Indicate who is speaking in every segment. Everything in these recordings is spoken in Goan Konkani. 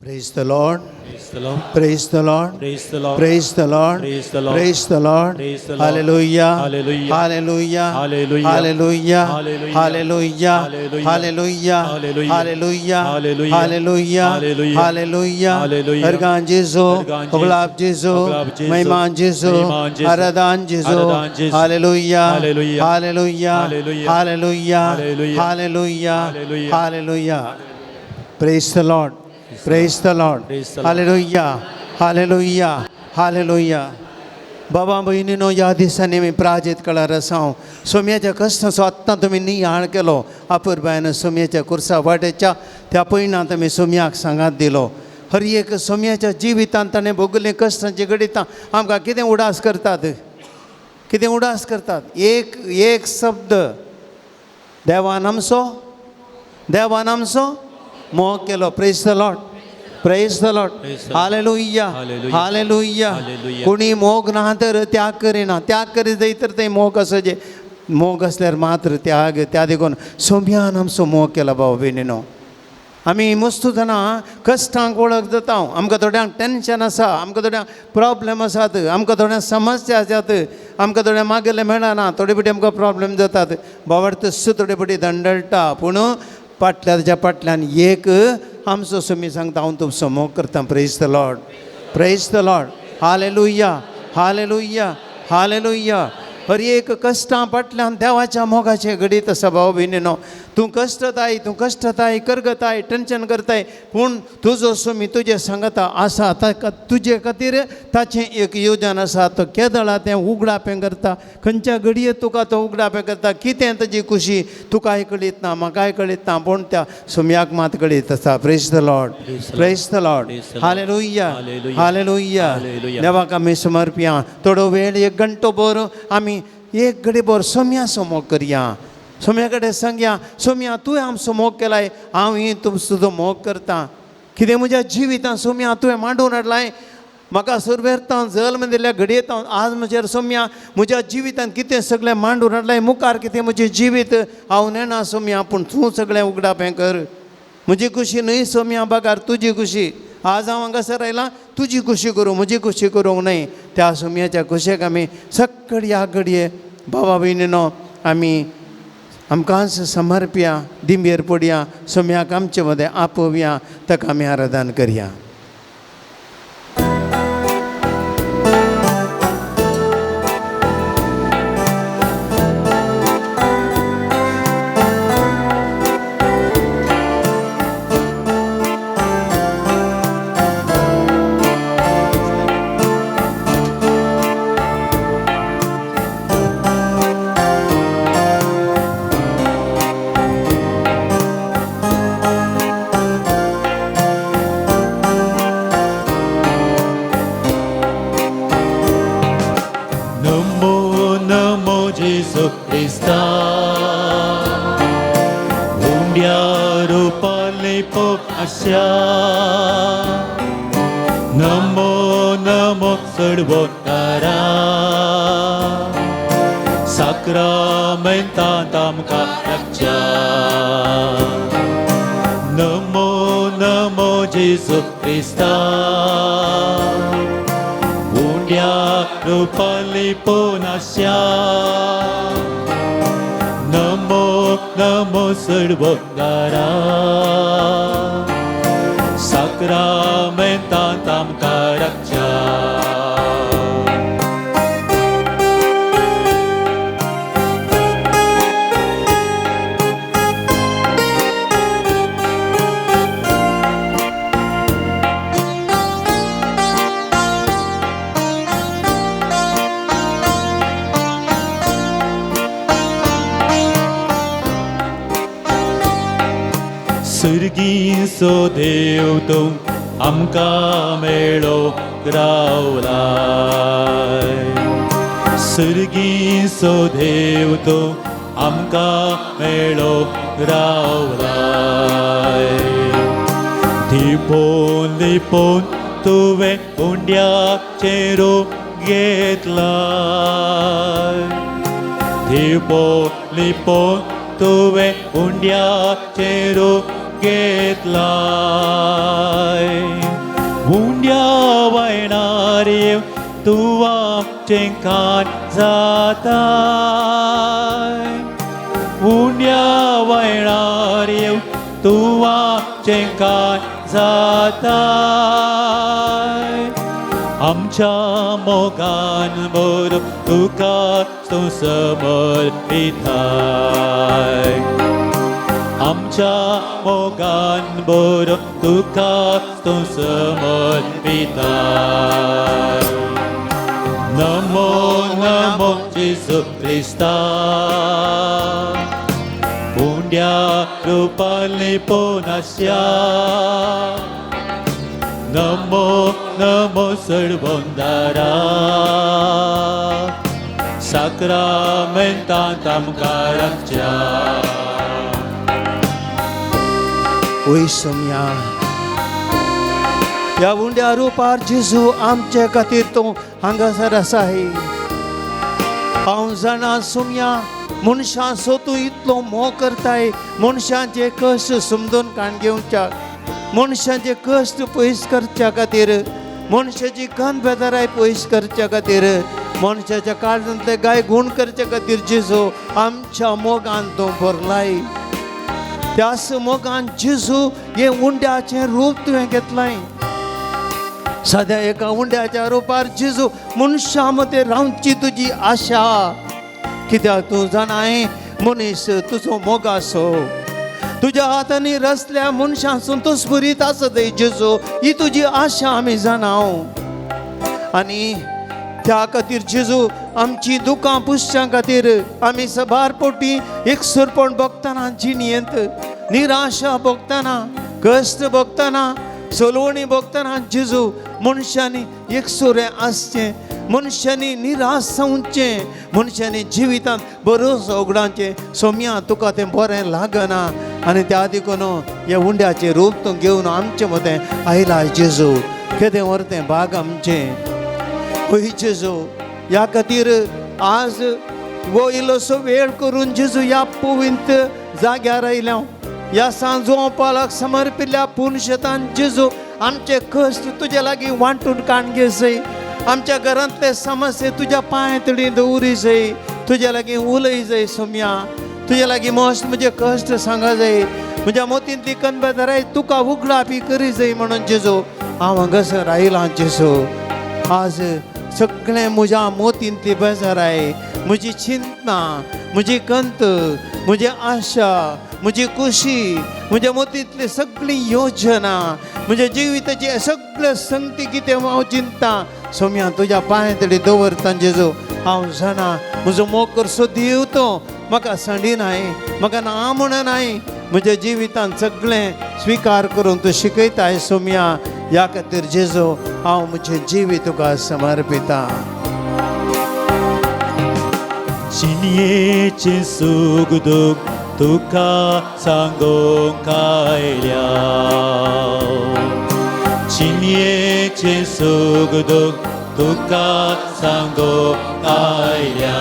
Speaker 1: Praise the Lord.
Speaker 2: Praise the Lord.
Speaker 1: Praise the Lord.
Speaker 2: Praise the Lord.
Speaker 1: Praise the Lord.
Speaker 2: Praise the Lord.
Speaker 1: Praise the Lord.
Speaker 2: Praise the Lord.
Speaker 1: Hallelujah.
Speaker 2: Hallelujah.
Speaker 1: Hallelujah.
Speaker 2: Hallelujah.
Speaker 1: Hallelujah.
Speaker 2: Hallelujah.
Speaker 1: Hallelujah.
Speaker 2: Hallelujah.
Speaker 1: Hallelujah.
Speaker 2: Hallelujah.
Speaker 1: Hallelujah.
Speaker 2: Hallelujah.
Speaker 1: Hallelujah.
Speaker 2: Hallelujah.
Speaker 1: Hallelujah.
Speaker 2: Hallelujah.
Speaker 1: Ergan Jesu.
Speaker 2: Ergan Jesu.
Speaker 1: Oglab Jesu.
Speaker 2: Oglab Jesu.
Speaker 1: Maiman Jesu.
Speaker 2: Maiman Jesu.
Speaker 1: Aradan Jesu.
Speaker 2: Aradan Jesu.
Speaker 1: Hallelujah.
Speaker 2: Hallelujah.
Speaker 1: Hallelujah.
Speaker 2: Hallelujah.
Speaker 1: Hallelujah.
Speaker 2: Hallelujah.
Speaker 1: Hallelujah.
Speaker 2: Hallelujah.
Speaker 1: Hallelujah. Praise the Lord. Praise the Lord.
Speaker 2: Praise the Lord.
Speaker 1: Hallelujah. Hallelujah. Hallelujah. बाबा भयणीनो ह्या दिसांनी आमी प्राजीत कळार आसा हांव सोम्याच्या कश्टांचो आत्तां तुमी नियाळ केलो अपुरबायन सोम्याच्या कुर्सा वाटेच्या त्या पयणांत आमी सोम्याक सांगात दिलो हर एक सोम्याच्या जिवितांत ताणें भोगलें कश्टांची घडितां आमकां कितें उडास करतात कितें उडास करतात एक एक शब्द देवान आमचो देवान आमचो मोग केलो. Praise the Lord. Praise the Lord.
Speaker 2: Praise the Lord.
Speaker 1: Hallelujah.
Speaker 2: Hallelujah.
Speaker 1: Hallelujah.
Speaker 2: Hallelujah.
Speaker 1: कोणी मोग ना तर त्याग करिना त्याग करीत जायत तर ते मोग आसा जे मोग आसल्यार मात्र त्याग त्या देखून सोम्यान आमचो मोग केला भाव भयणीनो. आमी मस्तू जाणां कश्टांक वळख जाता आमकां थोड्यांक टेंशन आसा आमकां थोड्यांक प्रॉब्लम आसात आमकां थोड्यांक समस्या आसात आमकां थोड्यांक मागयलें मेळना थोडे फावटी आमकां प्रॉब्लम जातात बाबार तस्सो थोडे फावटी दंडळटा पूण फाटल्या ताच्या फाटल्यान एक आमचो सोमी सांगता हांव तुमचो मोग करता. Praise the Lord. Praise the Lord. Hallelujah. Hallelujah. Hallelujah. हर एक कश्टां फाटल्यान देवाच्या मोगाचें घडीत आसा भाव भयणीनो. तूं कश्टताय तूं कश्टताय करगताय टेंशन करताय पूण तुजो सोमी तुजे सांगता आसा ताका तुजे खातीर ताचें एक योजन आसा तो केदळा तें उगडापें करता खंयच्या घडये तुका तो उगडापें करता कितें ताजी खुशी तुकाय कळीत ना म्हाकाय कळीत ना पूण त्या सोम्याक मात कळीत आसा. Praise the Lord. Praise the Lord.
Speaker 2: Praise the Lord.
Speaker 1: Hallelujah.
Speaker 2: Hallelujah.
Speaker 1: Hallelujah.
Speaker 2: Hallelujah.
Speaker 1: देवाक आमी समर्पया थोडो वेळ एक घंटो भर आमी एक घडी भर सोम्या समोग करया सोम्या कडेन सांगया सोम्या तुवें आमचो मोग केलाय हांव ही तुजो मोग करता कितें म्हज्या जिवितांत सोम्या तुवें मांडून हाडलाय म्हाका सुरवेरतां जल्म दिल्ल्या घडयेत आज म्हजेर सोम्या म्हज्या जिवितांत कितें सगळें मांडून हाडलाय मुखार कितें म्हजें जिवीत हांव नेणा सोम्या पूण तूं सगळें उगडापें कर म्हजी खुशी न्हय सोम्या बगार तुजी खुशी आज हांव हांगासर आयलां तुजी खुशी करूं म्हजी खुशी करूंक न्हय त्या सोम्याच्या खुशेक आमी सगळी ह्या घडये बाबा भयणीनो आमी आमकांच समर्पया दिंबेर पडया सोम्याक आमचे मदें आपोवया ताका आमी आराधन करया.
Speaker 2: नमो नमो सर्वोत्तरा साक्रामेंतांत आमकां राखच्या. नमो नमो जेजू क्रिस्ता उंड्या रुपाली पोनाश्या. नमो नमो सर्वोत्तरा साक्रामेंतांत आमकां राखच्या. सर्गीचो देव तूं आमकां मेळो रावलाय सर्गीचो देव तूं आमकां मेळो रावलाय लिपोवन लिपोवन तुवें उंड्याचें रूप घेतलाय लिपोवन लिपोवन तुवें उंड्याचें रूप घेतलाय. उंड्या वयणार येवन तूं आमचें कान जाताय. उंड्या वयणार येवन तूं आमचें कान जाताय. आमच्या मोगान बरो तुका तूं समर्पिताय. आमच्या मोगान बरो तुका तूं समर्पिताय. नमो नमो जेजू क्रिस्ता, उंड्या रुपान लिपोन आस्या. नमो नमो सर्वोंदारा, साक्रामेंतांत आमकां राखच्या.
Speaker 1: वय सोम्या, ह्या उंड्या रुपार जेजू आमचे खातीर तूं हांगासर आसाय. हांव जाणा सोम्या, मनशांचो तूं इतलो मोग करताय. मनशांचे कश्ट समजून काण घेवच्याक, मनशांचे कश्ट पयस करच्या खातीर, मनशाची गंध बेजाराय पयस करच्या खातीर, मनशाच्या काळजांतले गाय गूण करच्या खातीर जेजू आमच्या मोगान तूं भरलाय. त्याच मोगान जेजू हें उंड्याचें रूप तुवें घेतलाय. सद्या एका उंड्याच्या रुपार जेजू मनशां मदें रावची तुजी आशा. कित्याक तूं जाणाय मनीस तुजो मोग आसो. तुज्या हातांनी रचल्या मनशां संतोश भरीत आसत जेजू, ही तुजी आशा आमी जाणा. आनी त्या खातीर जेजू आमची दुकां पुसच्या खातीर आमी सबार पोटी एकसुरपण भोगतना, जिणयेंत निराशा भोगतना, कश्ट भोगतना, सलवणी भोगतना जेजू मनशांनी एकसुरें आसचें, मनशांनी निराश जावचें, मनशांनी जिवितांत बरोच उगडाचें. सोम्या तुका तें बरें लागना आनी त्या देखून ह्या उंड्याचें रूप तूं घेवन आमचें मदें आयला जेजू. केदें व्हर तें भाग आमचें. हय जेजू, ह्या खातीर आज वो इल्लोसो वेळ करून जेजू ह्या पवित्र जाग्यार आयल्या. ह्या सांजो पालक समर्पिल्ल्या पुनशेतान जेजू आमचे कश्ट तुजे लागीं वांटून काण घेसय. आमच्या घरांतले समस्ये तुज्या पांय तडी दवरी जाय. तुज्या लागीं उलय जाय सोम्या. तुज्या लागीं मस्त म्हजे कश्ट सांगा जाय. म्हज्या मोतींतली कनबेदाराय तुका उगडापी करी जाय. म्हणून जेजू हांव हांगासर आयलां जेजू. आज सगळें म्हज्या मोतींतली बेजाराय, म्हजी चिंतना, म्हजी कंत, म्हजी आशा, म्हजी खुशी, म्हज्या मोतींतली सगळी योजना, म्हज्या जिविताची सगळे संगती कितें हांव चिंता सोम्या तुज्या पांय तडी दवरता जेजू. हांव जाणा म्हजो मोग करसो देव तो म्हाका सांडिनाय, म्हाका ना म्हणनाय. म्हज्या जिवितांत सगळें स्विकार करून तूं शिकयताय सोम्या. ह्या खातीर जेजू हांव म्हजें जिवीत तुका समर्पिता.
Speaker 2: जिणयेचें सूख दूख तुका सांगूंक आयल्या. जिणयेचें सूख दूख तुका सांगूंक आयल्या.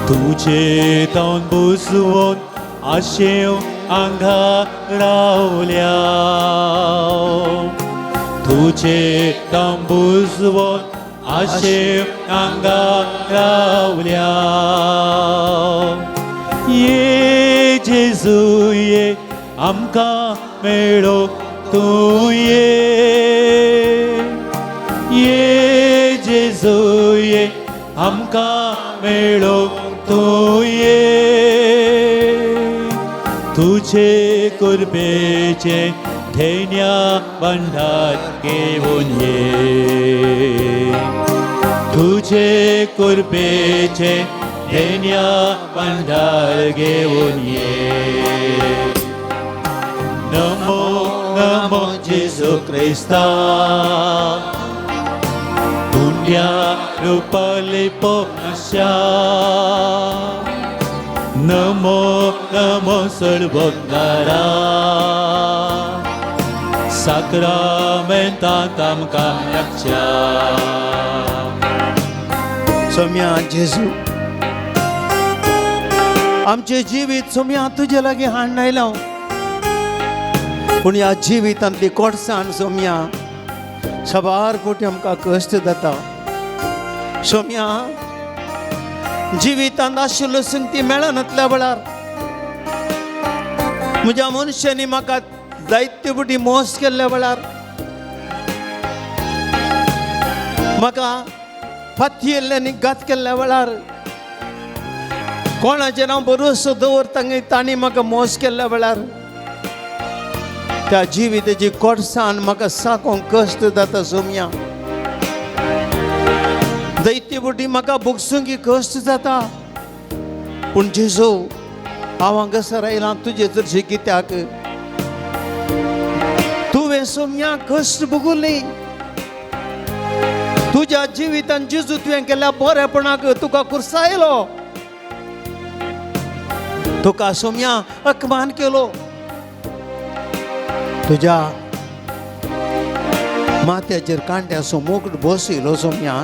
Speaker 2: तुजे तोंड बुजवून आशेव हांगा रावल्या. तुजे तोंड बुजवून आशेव हांगा रावल्या. ये जेजू ये आमकां मेळो तूं ये. ये जेजू ये आमकां मेळो तूं ये. तुजे कुर्बेचें धेन्या भंडार घेवन ये. तुजे कुर्बेचें धेन्या भंडार घेवन ये. नमो नमो जेजू क्रिस्ता, पुण्या रुपाले पोनाशा. नमो नमो सर्वोद्धारा, साक्रामेंतांत आमकां राखच्या.
Speaker 1: सोम्या जेजू आमचें जिवीत सोम्या तुजे लागीं हाडून आयलां. पूण ह्या जिवितांतली कोडसाण सोम्या साबार कोटी आमकां कश्ट जाता. सोम्या जिवितांत आशिल्लो संगती मेळनातल्या वेळार म्हज्या मनशांनी म्हाका जायते फावटी मोस केल्ल्या वेळार म्हाका फातयेल्ल्यांनी घात केल्ल्या वेळार कोणाचेर हांव भरोसो दवरता तांणी म्हाका मोस केल्ल्या वेळार त्या जिविताची कोडसाण म्हाका साकोंक कश्ट जाता सोम्या. दैत्य बोटी म्हाका भोगसूंक कश्ट जाता. पूण जेजू हांव हांगासर आयलां तुजे चडशें कित्याक तुवें सोम्या कश्ट भोगुली. तुज्या जिवितान जेजू तुवें केल्या बरेपणाक तुका कुर्सायलो, तुका सोम्या अपमान केलो. तुज्या माथ्याचेर कांट्याचो मुकुट बसयलो सोम्या.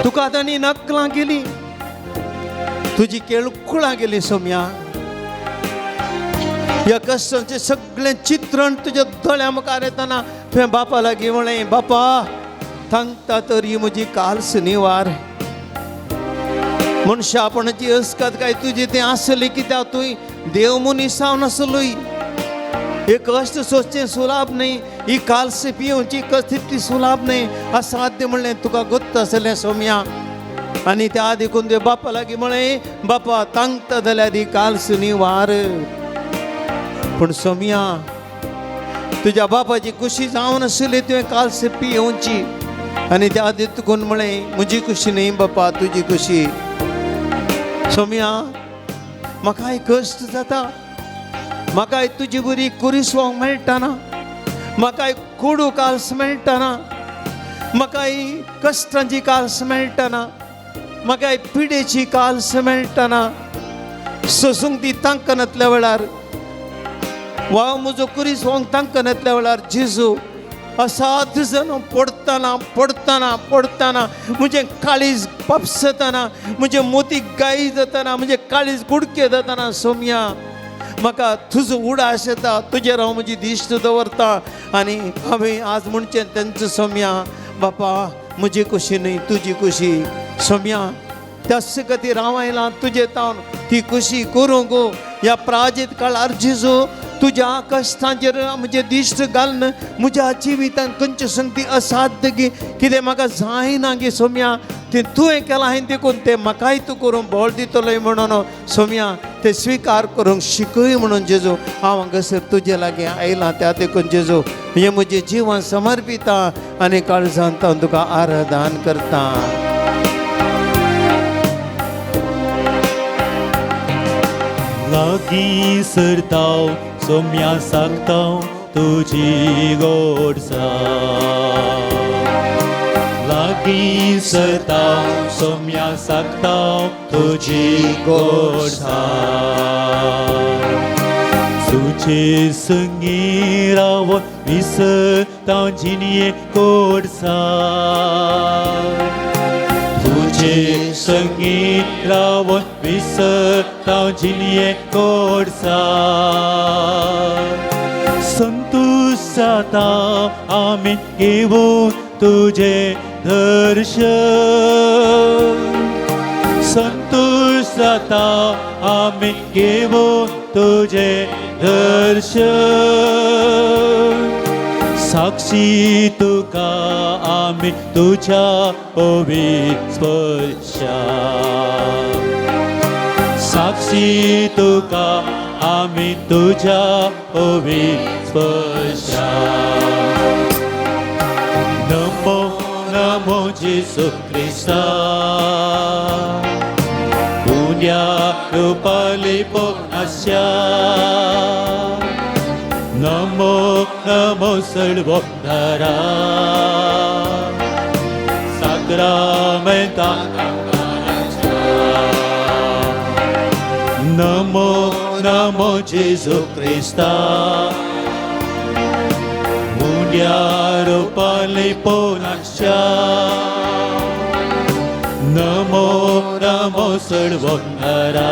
Speaker 1: तुका तांणी नकलां केली, तुजी केळकुळां केली सोम्या. ह्या कश्टांचें सगळें चित्रण तुज्या दोळ्या मुखार येतना तुवें बापा लागीं म्हळें, बापा थांगता तर ही म्हजी काल्स निवार. मनशापणाची अस्कत काय तुजी तें आसली कित्याक तुवें देव मनीस जावन आसलोय. हे कश्ट सोंसचें सुलाभ न्हय, ही काल्स पियोवची तितली सुलाभ न्हय, असाध्य म्हणलें तुका गोत्त आसलें सोम्या. आनी त्या देखून तुवें बापा लागीं म्हळें, बापा तांकता जाल्यार ही काल्स निवार. पूण सोम्या तुज्या बापाची खुशी जावन आसली तुवें काल्स पियोवची. आनी त्या देखून म्हळें, म्हजी खुशी न्हय बापा, तुजी खुशी. सोम्या म्हाकाय कश्ट जाता, म्हाकाय तुजी बरी कुरिसवंक मेळटना, म्हाकाय कोडू काल्स मेळटना, म्हाकाय कश्टांची काल्स मेळटना, म्हाकाय पिडेची काल्स मेळटना. सोसूंक ती तांकनातल्या वेळार वा म्हजो कुरिसवंक तांकनातल्या वेळार जेजू असाध्य जावन पडतना पडतना पडतना म्हजें काळीज पापसतना, म्हजें मोती गाय जातना, म्हजें काळीज कुडके जातना सोम्या म्हाका तुजो उडास येता. तुजेर हांव म्हजी दिश्ट दवरता. आनी हांवें आज म्हणचें तेंचो सोम्या, बापा म्हजी खुशी न्हय तुजी खुशी. सोम्या त्याच खातीर हांव आयलां तुजे तावन ती खुशी करूंक. ह्या प्राजीत काळार जेजू तुज्या कश्टांचेर म्हजें दिश्ट घालून म्हज्या जिवितांत खंयचे संगती असाध्य गी कितें म्हाका जायना गी सोम्या, तें तुवें केलां हांवें देखून तें म्हाकाय तूं करूंक बळ दितलोय म्हणून सोम्या तें स्विकार करूंक शिकय म्हणून जेजू हांव हांगासर तुजे लागीं आयलां. त्या देखून जेजू हें म्हजें जिवन समर्पिता आनी काळजांत हांव तुका आराधन करता.
Speaker 2: लागीं सरताव सोम्या सांगताव तुजी गोडसा, लागीं सरताव सोम्या सांगताव तुजी गोडसा. तुजे संगी रावन विसरताव जिणये गोडसा, तुजे संगी रावन विसरताव जिणये गोडसा. संतोष जाता आमी घेवन तुजें दर्शन, संतोष जाता आमी घेवन तुजें दर्शन. साक्षी तुका आमी तुज्या पवित्र स्पर्शा, साक्षी तुका आमी तुज्या पवित्र स्पर्शा. नमो नमो जेजू क्रिस्ता, पुण्या रुपाली पोनास्या. नमो नमो सर्वोद्धारा, साक्रामेंता. नमो नमो जेजू क्रिस्ता, पुण्या रुपाली पोनास्या. नमो नमो सर्वोद्धारा,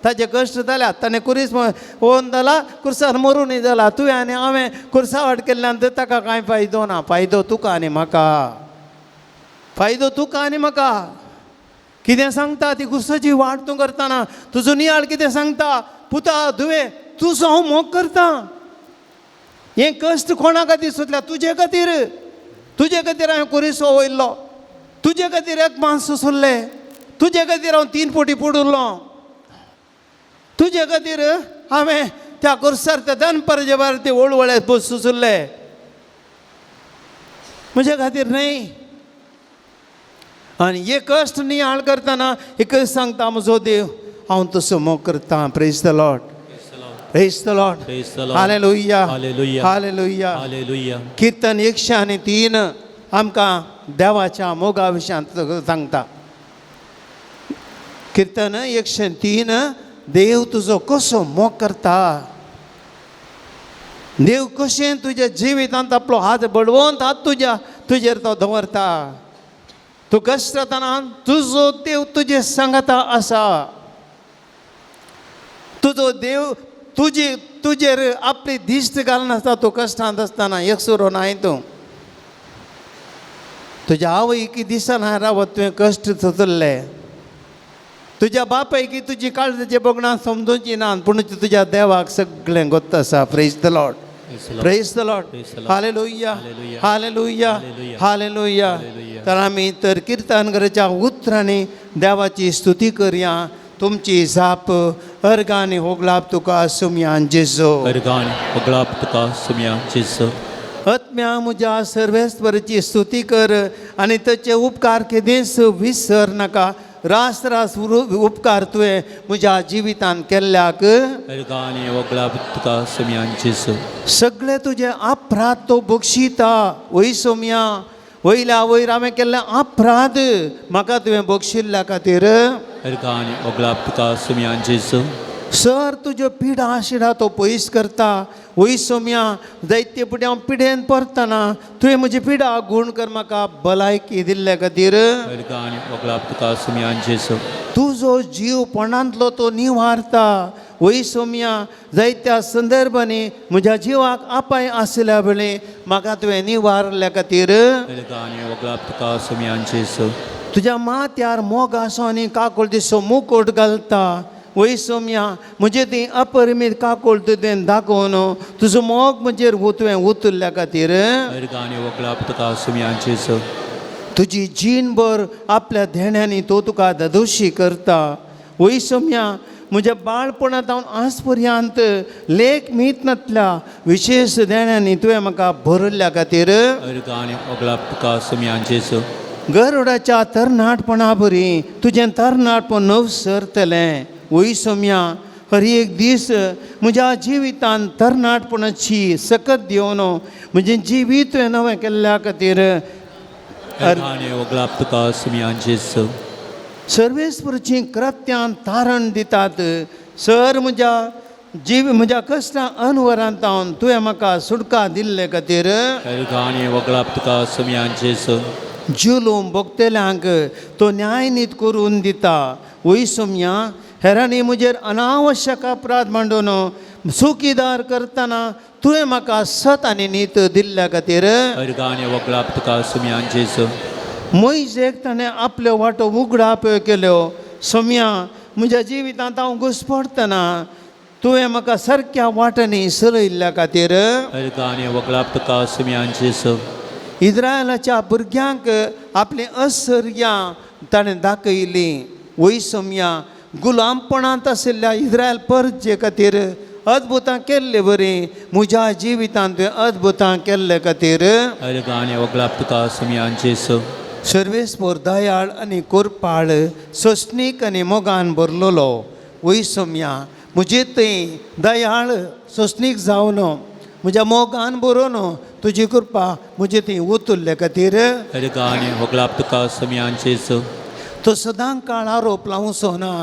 Speaker 1: ताजे कश्ट जाल्या, ताणें कुरीस होवन जाला, कुर्सार मरूनय जाला. तुवें आनी हांवें कुर्सा वाट केल्ल्यान ताका कांय फायदो ना. फायदो तुका आनी म्हाका, फायदो तुका आनी म्हाका. कितें सांगता ती कुर्साची वाट तूं करतना तुजो नियाळ कितें सांगता? पुता धुवे, तुजो हांव मोग करता. हें कश्ट कोणा खातीर सोदल्या? तुजे खातीर. तुजे खातीर हांवें कुरिसो वयल्लो, तुजे खातीर एक मांस सोसुल्लें, तुजे खातीर हांव 3 पोटी पुडुल्लो, तुजे खातीर हांवें त्या कुर्सार त्या दनपारच्या भायर ते वळवळे बस सुसुल्ले, म्हजे खातीर न्हय. आनी हे कश्ट नियाळ करतना एकच सांगता म्हजो देव, हांव तसो मोग करता. Praise the Lord, praise the Lord.
Speaker 2: Praise the Lord.
Speaker 1: Hallelujah,
Speaker 2: hallelujah.
Speaker 1: Hallelujah.
Speaker 2: Hallelujah.
Speaker 1: किर्तन 103 आमकां देवाच्या मोगा विशयांत सांगता. किर्तन 103, देव तुजो कसो मोग करता, देव कशें तुज्या जिवितांत आपलो हात बडवंत हात तुज्या तुजेर तो दवरता. तूं कश्ट जातना तुजो देव तुजे सांगाता आसा. तुजो देव तुजी तुजेर आपली दिश्ट घालनासता. तूं कश्टांत आसतना एकसुरो नाय तूं. तुज्या आवयकी दिसना रावत तुवें कश्ट सोदल्ले, तुज्या बापायकी तुजी काळजाचे भोगणां समजूची ना, पूण तुज्या देवाक सगळें गोत्त आसा. Praise the Lord, praise the Lord. Hallelujah, hallelujah, hallelujah. तर आमी तर किर्तनगराच्या उतरांनी देवाची स्तुती करया. तुमची जाप अर्गां आनी होगलाप तुका सुमयान जेजो,
Speaker 2: अर्गां आनी होगलाप तुका सुमयान जेजो.
Speaker 1: आत्म्या म्हज्या सर्वेस्वराची स्तुती कर आनी ताचे उपकार केदींच विसर नाका. रास रास उपकार तुवें म्हज्या जिवितान केल्ल्याक.
Speaker 2: अर्गां आनी होगलाप तुका सुमयान जेजो.
Speaker 1: सगळे तुजे अपराध तो बक्षिता. वय सोमया, वयल्या वयर हांवें केल्ले अपराध म्हाका तुवें बक्षिल्ल्या खातीर.
Speaker 2: अर्गां आनी होगलाप तुका सुमयान जेजो.
Speaker 1: सर तुज्यो पिडा शिडा तो पयस करता. वय सोमया, जायते फुडें हांव पिडेन परतना तुवें म्हजी पिडा गूण कर म्हाका भलायकी दिल्ल्या खातीर.
Speaker 2: अर्गां आनी होगलाप तुका सुमयान जेजो.
Speaker 1: तुजो जीव पोणांतलो तो निवारता. वय सोमया, जायत्या संदर्भांनी म्हज्या जिवाक आपाय आसल्या वेळे म्हाका तुवें निवारल्या खातीर.
Speaker 2: अर्गां आनी होगलाप तुका सुमयान जेजो.
Speaker 1: तुज्या माथ्यार मोग आसो आनी काकुळटीचो मुकोट घालता. वय सोमया, म्हजे ती अपरिमीत काकुळट तुवें दाखोवन तुजो मोग म्हजेर तुवें उतरल्या खातीर.
Speaker 2: अर्गां आनी होगलाप तुका सुमयान जेजो.
Speaker 1: तुजी जीणभर आपल्या धेण्यांनी तो तुका ददोशी करता. वय सोमया, म्हज्या बाळपणांत हांव आज पर्यंत लेख मीत नातल्या विशेश देण्यांनी तुवें म्हाका भरल्या खातीर.
Speaker 2: अर्गां आनी होगलाप तुका सुमयान जेजो.
Speaker 1: गरुडाच्या तरणाटपणा बरी तुजें तरणाटपण नवसरतलें. वय सोमया, हर एक दीस म्हज्या जिवितान तरणाटपणाची सकत दिवन म्हजें जिवीत तुवें नवें केल्ल्या खातीर.
Speaker 2: अर्गां आनी होगलाप तुका सुमयान जेजो.
Speaker 1: सर्वेस्परचीं कृत्यान तारण दितात. सर म्हज्या जीव म्हज्या कश्टां अनवरांत हांव तुवें म्हाका सुटका दिल्ले खातीर.
Speaker 2: अर्गां आनी होगलाप तुका सुमयान जेजो.
Speaker 1: जुलूम भोगतल्यांक तो न्यायनीत करून दिता. वय सोमया, हेरांनी म्हजेर अनावश्यक अपराध मांडून चुकीदार करतना तुवें म्हाका सत आनी नीत दिल्ल्या खातीर.
Speaker 2: अर्गां आनी होगलाप तुका सुमयान जेजो.
Speaker 1: मोयजेक ताणें आपल्यो वाटो उगडाप्यो केल्यो. सोमया, म्हज्या जिवितांत हांव घुसपडटना तुवें म्हाका सारक्या वाटांनी चलयल्ल्या खातीर.
Speaker 2: अर्गां आनी होगलाप तुका सुमयान जेजो.
Speaker 1: इज्रायलाच्या भुरग्यांक आपलीं असर्यां ताणें दाखयलीं. वय सोमया, गुलामपणांत आशिल्ल्या इज्रायल परजे खातीर अद्भुतां केल्ले बरी म्हज्या जिवितांत तुवें अद्भुतां केल्ले खातीर.
Speaker 2: अर्गां आनी होगलाप तुका सुमयान जेजो.
Speaker 1: सर्वेस्पर दयाळ आनी कोरपाळ, सोंसणीक आनी मोगान भरलेलो. वय सोमया, म्हजे थंय दयाळ सोंसणीक जावन म्हज्या मोगान बरोवन तुजी कृपा म्हजे थंय उतरले खातीर.
Speaker 2: अर्गां आनी होगलाप तुका सुमयान जेजो.
Speaker 1: तो सदां काळ आरोप लावचो ना,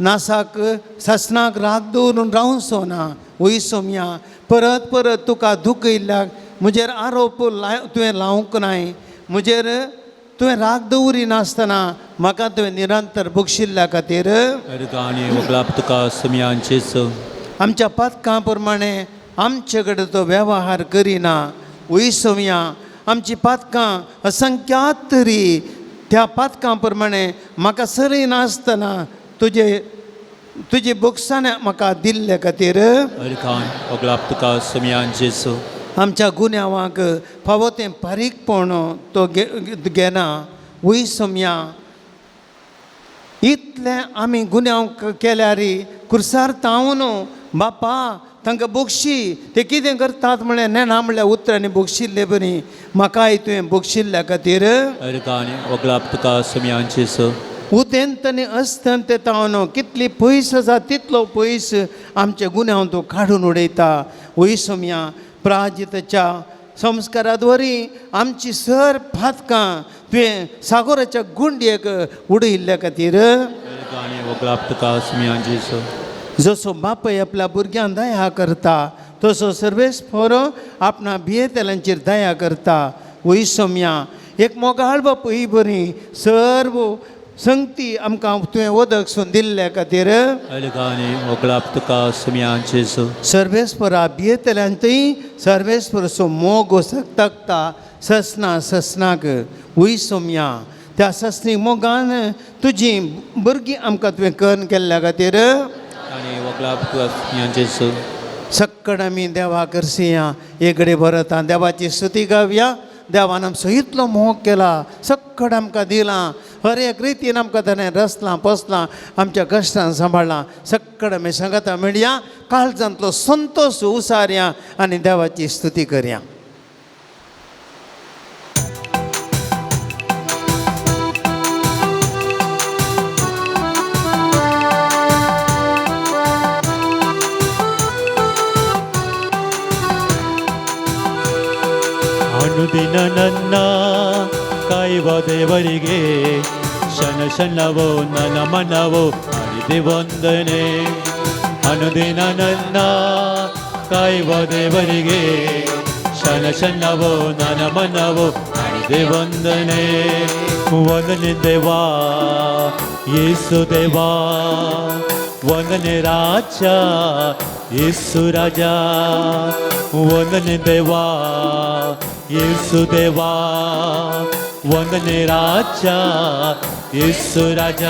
Speaker 1: नासाक सासणाक राग दवरून रावचो ना. वय सोमया, परत परत तुका दुखयल्ल्याक म्हजेर आरोप तुवें लावंक नाय, म्हजेर तुवें राग दवरिनासतना म्हाका तुवें निरंतर बक्षिल्ल्या खातीर
Speaker 2: अर्गां वगलाप तुका सुमयान जेजू
Speaker 1: आमच्या पातकां प्रमाणे आमचे कडेन तो वेव्हार करिना वय सोमया आमची पातकां असंख्यात तरी त्या पातकां प्रमाणे म्हाका सरी नासतना तुजे तुजी बोगसाणे म्हाका दिल्ले खातीर
Speaker 2: अर्गां वगलाप तुका सुमयान जेजू
Speaker 1: आमच्या गुन्यांवांक फावो तें बारीकपण तो घेना वय सोमया इतलें आमी गुन्यांव केल्यार खुर्सार तावन बापा तांकां बक्षी ते कितें करतात म्हळ्यार नेणा म्हणल्यार उतरांनी बक्षिल्ले बरी म्हाकाय तुवें बक्षिल्ल्या खातीर
Speaker 2: अर्गां वगलाप तुका सुमयान जेजू
Speaker 1: उदेंत आनी अस्तंत तावन कितली पयस आसा तितलो पयस आमचे गुन्यांव तूं काडून उडयता वय सोमया प्राजितच्या संस्काराद्वारी आमची सर फातकां तुवें सागोराच्या गुंडयेक उडयिल्ल्या खातीर
Speaker 2: अर्गां वगलाप तुका सुमयान जेजू
Speaker 1: जसो बापय आपल्या भुरग्यांक दया करता तसो सर्वेस्फोर आपणा भियेतल्यांचेर दया करता वय सोमया एक मोगाळ बापूय बरी सर्व संगती आमकां तुवें वदक सून दिल्ल्या खातीर
Speaker 2: अर्गां वगलाप तुका सुमयान जेजू
Speaker 1: सर्वेस्परा भियेतल्यांतय सर्वेस्परचो मोग तकता ससना ससनाक वय सोमया त्या ससनी मोगान तुजी भुरगीं आमकां तुवें करून केल्ल्या खातीर
Speaker 2: आनी वगलाप तुका सुमयान जेजू
Speaker 1: सक्कड आमी देवा करसिया एकडे भरता देवाची स्तुती गावया देवान आमचो इतलो मोग केला सक्कड आमकां दिलां हर एक रितीन आमकां ताणें रसलां पोसलां आमच्या कश्टान सांबाळ्ळां सक्कड आमी सांगाता मेळया काळजांतलो संतोश उसारया आनी देवाची स्तुती करया.
Speaker 2: ಅನುದಿನ ನನ್ನ ಕಾಯುವ ದೇವರಿಗೆ ಕ್ಷಣ ಕ್ಷಣವೋ ನನ್ನ ಮನವೋ ಅರಿದೆ ವಂದನೆ. ಅನುದಿನ ನನ್ನ ಕಾಯುವ ದೇವರಿಗೆ ಕ್ಷಣ ಕ್ಷಣವೋ ನನ್ನ ಮನವೋ ಅರಿದೆ ವಂದನೆ. ವಂದನೆ ದೇವಾ ಯೇಸು ದೇವಾ, ವಂದನೆ ರಾಜ ಯೇಸು ರಾಜ, ವಂದನೆ ದೇವಾ ಯೇಸು ದೇವಾ, ವಂದನೆ ರಾಜ ಯೇಸು ರಾಜ.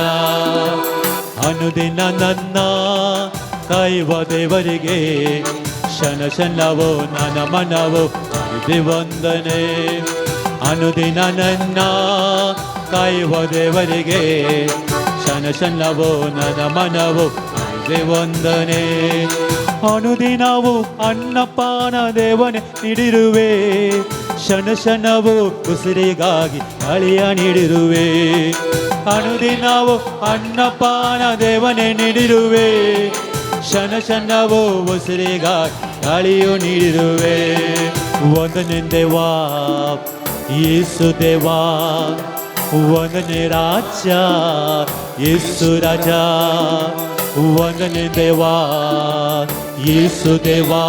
Speaker 2: ಅನುದಿನ ನನ್ನ ಕಾಯುವ ದೇವರಿಗೆ ಕ್ಷಣ ಕ್ಷಣವೋ ನನ್ನ ಮನವೋ ಅರಿದೆ ವಂದನೆ. ಅನುದಿನ ನನ್ನ ಕಾಯುವ ದೇವರಿಗೆ ಕ್ಷಣ ಕ್ಷಣವೋ ನನ್ನ ಮನವೋ ಅರಿದೆ ವಂದನೆ. ಅನುದಿನವೂ ಅನ್ನಪಾನ ದೇವನೇ ನೀಡಿರುವೆ, ಕ್ಷಣ ಕ್ಷಣವೂ ಉಸಿರಿಗಾಗಿ ಅಳಿಯ ನೀಡಿರುವೆ. ಅನುದಿನವೂ ಅನ್ನಪಾನ ದೇವನೇ ನೀಡಿರುವೆ, ಕ್ಷಣ ಕ್ಷಣವೂ ಉಸಿರಿಗಾಗಿ ಗಾಳಿಯು ನೀಡಿರುವೆ. ವಂದನೆ ದೇವಾ ಯೇಸು ದೇವಾ, ವಂದನೆ ರಾಜ ಯೇಸು ರಾಜ, ವಂದನೆ ದೇವಾ ಯೇಸು ದೇವಾ,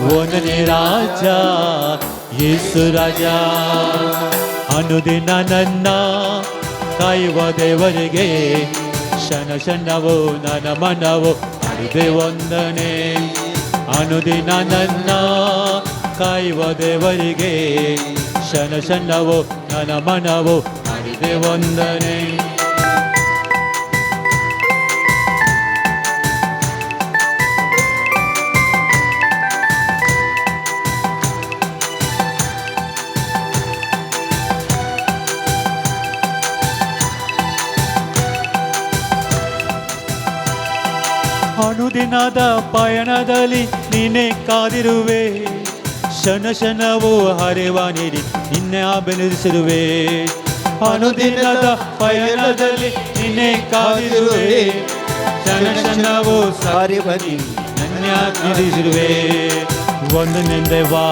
Speaker 2: ವಂದನೆ ರಾಜ ಯೇಸು ರಾಜ. ಅನುದಿನ ನನ್ನ ಕಾಯುವ ದೇವರಿಗೆ ಕ್ಷಣ ಕ್ಷಣವೋ ನನ್ನ ಮನವೋ ಅರಿದೆ ವಂದನೆ. ಅನುದಿನ ನನ್ನ ಕಾಯುವ ದೇವರಿಗೆ ಕ್ಷಣ ಕ್ಷಣವೋ ನನ್ನ ಮನವೋ ಅರಿದೆ ವಂದನೆ. ಅನುದಿನದ ಪಯಣದಲ್ಲಿ ನೀನೇ ಕಾದಿರುವೆ, ಕ್ಷಣ ಕ್ಷಣವೂ ಹರಿವ ನೀಡಿ ನಿನ್ನೆ ಬೆಳೆಸಿರುವೆ. ಅನುದಿನದ ಪಯಣದಲ್ಲಿ ನೀನೇ ಕಾದಿರುವೆ, ಕ್ಷಣ ಕ್ಷಣವೂ ಹರಿವ ನೀಡಿ ನಿನ್ನೆ ಬೆಳೆಸಿರುವೆ. ವಂದನೆ ದೇವಾ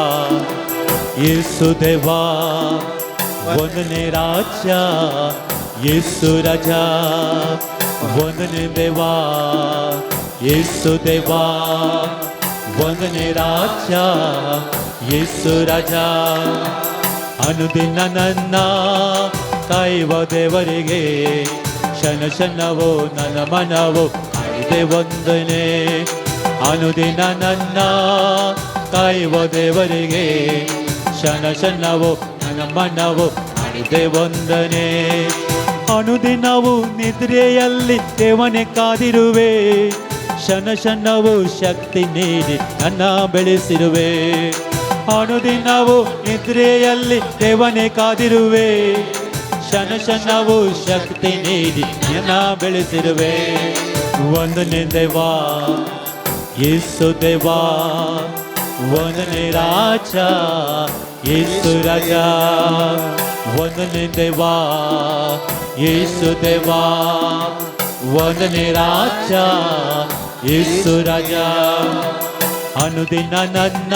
Speaker 2: ಯೇಸು ದೇವಾ, ವಂದನೆ ರಾಜ ಯೇಸು ರಾಜ, ವಂದನೆ ದೇವಾ ಯೇಸು ದೇವಾ, ವಂದನೆ ರಾಜ ಯೇಸು ರಾಜ. ಅನುದಿನ ನನ್ನ ಕಾಯುವ ದೇವರಿಗೆ ಕ್ಷಣ ಕ್ಷಣವೋ ನನ್ನ ಮನವೋ ಹಾಡಿದೆ ವಂದನೆ. ಅನುದಿನ ನನ್ನ ಕಾಯುವ ದೇವರಿಗೆ ಕ್ಷಣ ಕ್ಷಣವೋ ನನ್ನ ಮನವೋ ಹಾಡಿದೆ ವಂದನೆ. ಅನುದಿನವೂ ನಿದ್ರೆಯಲ್ಲಿ ದೇವನೇ ಕಾದಿರುವೆ, ಕ್ಷಣ ಕ್ಷಣವೂ ಶಕ್ತಿ ನೀಡಿ ನನ್ನ ಬೆಳೆಸಿರುವೆ. ಅನುದಿನವೂ ನಿದ್ರೆಯಲ್ಲಿ ದೇವನೇ ಕಾದಿರುವೆ, ಕ್ಷಣ ಕ್ಷಣವೂ ಶಕ್ತಿ ನೀಡಿ ನನ್ನ ಬೆಳೆಸಿರುವೆ. ವಂದನೆ ದೇವಾ ಯೇಸು ದೇವಾ, ವಂದನೆ ರಾಜ ಯೇಸು ರಾಜ. ವಂದನೆ ದೇವಾ ಯೇಸು ದೇವಾ, ವಂದನೆ ರಾಜ ಯೇಸು ರಾಜ. ಅನುದಿನ ನನ್ನ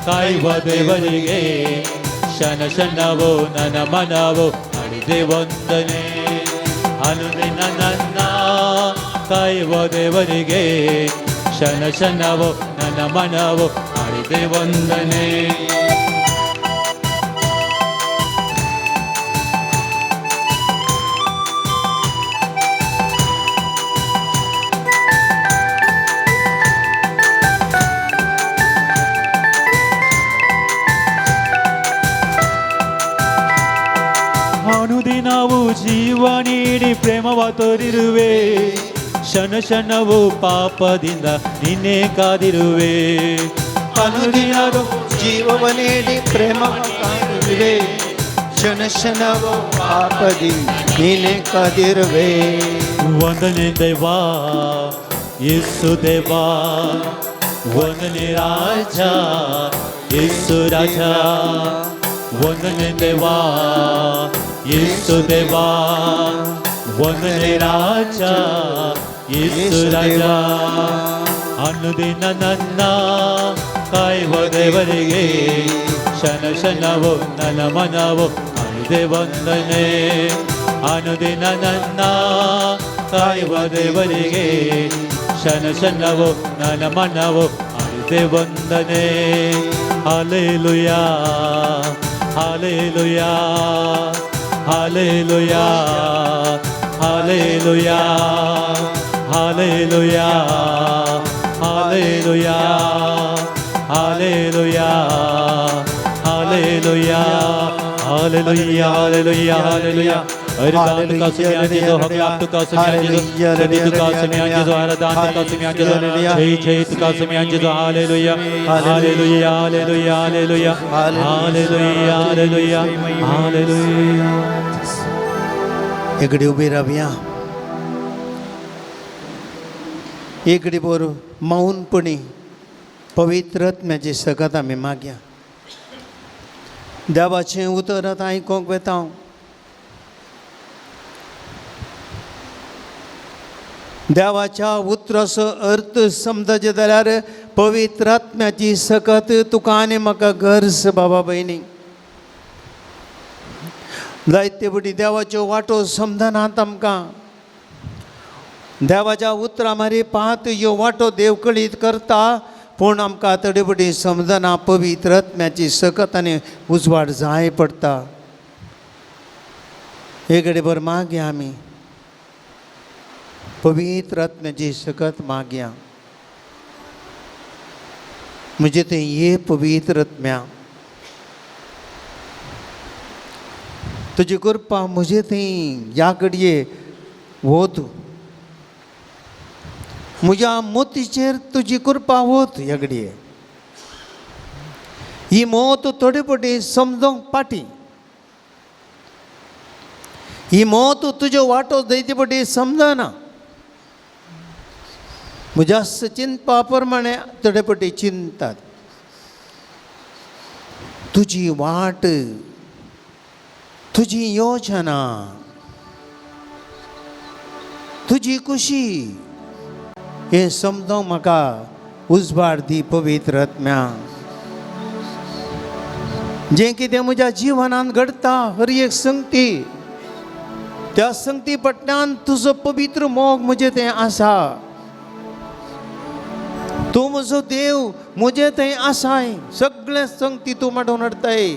Speaker 2: ಕಾಯುವ ದೇವರಿಗೆ ಕ್ಷಣ ಕ್ಷಣವೋ ನನ್ನ ಮನವೋ ಹಾಡಿದೆ ವಂದನೆ. ಅನುದಿನ ನನ್ನ ಕಾಯುವ ದೇವರಿಗೆ ಕ್ಷಣ ಕ್ಷಣವೋ ನನ್ನ ಮನವೋ ಹಾಡಿದೆ ವಂದನೆ. ಅನುದಿನವೂ ಜೀವ ನೀಡಿ ಪ್ರೇಮವ ತೋರಿರುವೆ, ಕ್ಷಣ ಕ್ಷಣವೂ ಪಾಪದಿಂದ ನಿನ್ನೆ ಕಾದಿರುವೆ.
Speaker 1: ಅನುದಿನವೂ ಜೀವವ ನೀಡಿ ಪ್ರೇಮವ ಕಾದಿರುವೆ, ಕ್ಷಣ ಕ್ಷಣವೂ ಪಾಪದಿ ನೀನೆ ಕಾದಿರುವೆ.
Speaker 2: ವಂದನೆ ದೇವಾ ಯೇಸು ದೇವಾ, ವಂದನೆ ರಾಜ ಯೇಸು ರಾಜ. ವಂದನೆ ದೇವಾ ಯೇಸು ದೇವಾ, ವಂದನೆ ರಾಜ ಯೇಸು ರಾಜ. ಅನುದಿನ ನನ್ನ ಕಾಯುವ ದೇವರಿಗೆ ಕ್ಷಣ ಕ್ಷಣವೋ ನನ್ನ ಮನವೋ ಹಾಡಿದೆ ವಂದನೆ. ಅನುದಿನ ನನ್ನ ಕಾಯುವ ದೇವರಿಗೆ ಕ್ಷಣ ಕ್ಷಣವೋ ನನ್ನ ಮನವೋ ಹಾಡಿದೆ ವಂದನೆ. Hallelujah hallelujah hallelujah hallelujah hallelujah hallelujah hallelujah hallelujah hallelujah hallelujah hallelujah. अरदान का सुमियान जो हकलाब का सुमियान जो सदित का सुमियान जो अरदान का सुमियान जो जय जय का सुमियान जो hallelujah hallelujah hallelujah hallelujah hallelujah hallelujah hallelujah.
Speaker 1: एकडे उबी रावया, एकडे बोर मौनपणी पवित्र आत्म्याची सकत आमी मागया. देवाचें उतर आतां आयकूंक वेता हांव. देवाच्या उतराचो अर्थ समजचे जाल्यार पवित्र आत्म्याची सकत तुका आनी म्हाका गरज बाबा भयणी. जायते फावटी देवाच्यो वाटो समजनात आमकां. देवाच्या उतरां मारी पात ह्यो वाटो देव कळीत करता, पूण आमकां थोडे फावटी समजना. पवित्र आत्म्याची सकत आनी उजवाड जाय पडटा. एक घडीभर मागया आमी पवित्र आत्म्याची सकत मागया. म्हणजे तें ये पवित्र आत्म्या, तुजी कृपा म्हजे थंय ह्या घडये वत, म्हज्या मोतीचेर तुजी कृपा वत ह्या घडये. ही मोत थोडे फावटी समजोंक पाटी, ही मोत तुज्यो वाटो जायते फावटी समजना. म्हज्या चिंतपा प्रमाणे थोडे फावटी चिंतात. तुजी वाट, तुजी योजना, तुजी खुशी हें समजोंक म्हाका उजवाड दी पवित्र आत्म्या. जें कितें म्हज्या जिवनांत घडटा हर एक संगती, त्या संगती पटल्यान तुजो पवित्र मोग म्हजें तें आसा. तूं म्हजो देव म्हजें थंय आसाय, सगळें संगती तूं मांडून हाडटाय.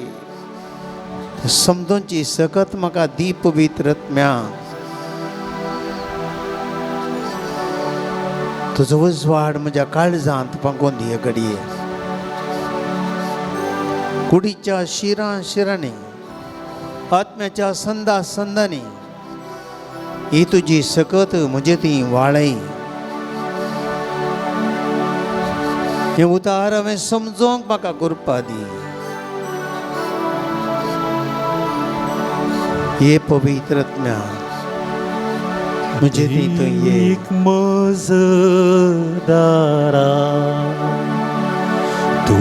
Speaker 1: समजोंची सकत म्हाका दी पवित्र आत्म्या. तुजो उजवाड म्हज्या काळजांत पांगोवन दी घडये. कुडीच्या शिरां शिरांनी, आत्म्याच्या संदा संदांनी ही तुजी सकत म्हजे ती वाळय. हें उतार हांवें समजोंक म्हाका कृपा दी. हे पवित्र आत्म्या म्हजे ती थंय ये.
Speaker 2: एक मजदारा तू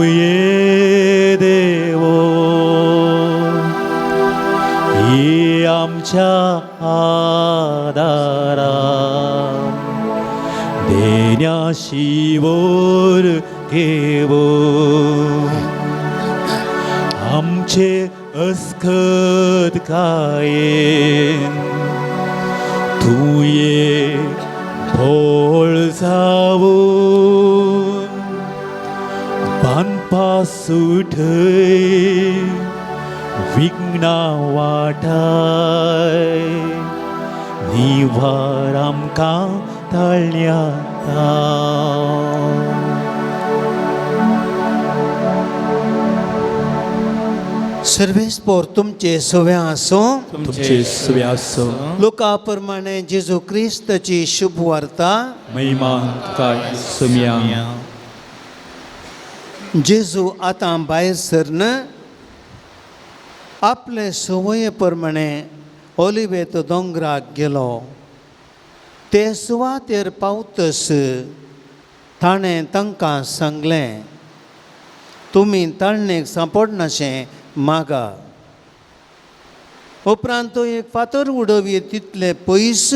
Speaker 2: ये देवो, ये आमच्या आदारा, देण्याशी वोर घेवो, आमचे अस्खत कायेन तूं ये भोळ जावन, बांदपा सुठय विघ्नां वाटाय, निवार आमकां ताळ्या.
Speaker 1: सर्वेस्पोर तुमचे सव्या आसूं.
Speaker 2: तुमचे सुवे आसूं.
Speaker 1: लोका प्रमाणे जेजू क्रिस्ताची शुभ वार्ता.
Speaker 2: महिमा तुका सुम्या.
Speaker 1: जेजू आतां भायर सरन आपले संवये प्रमाणे ओलिवेत दोंगराक गेलो. ते सुवातेर पावतस ताणें तांकां सांगलें, तुमी ताळणेक सांपडनाशें मागा. उपरांत तो एक फातर उडोवये तितले पयस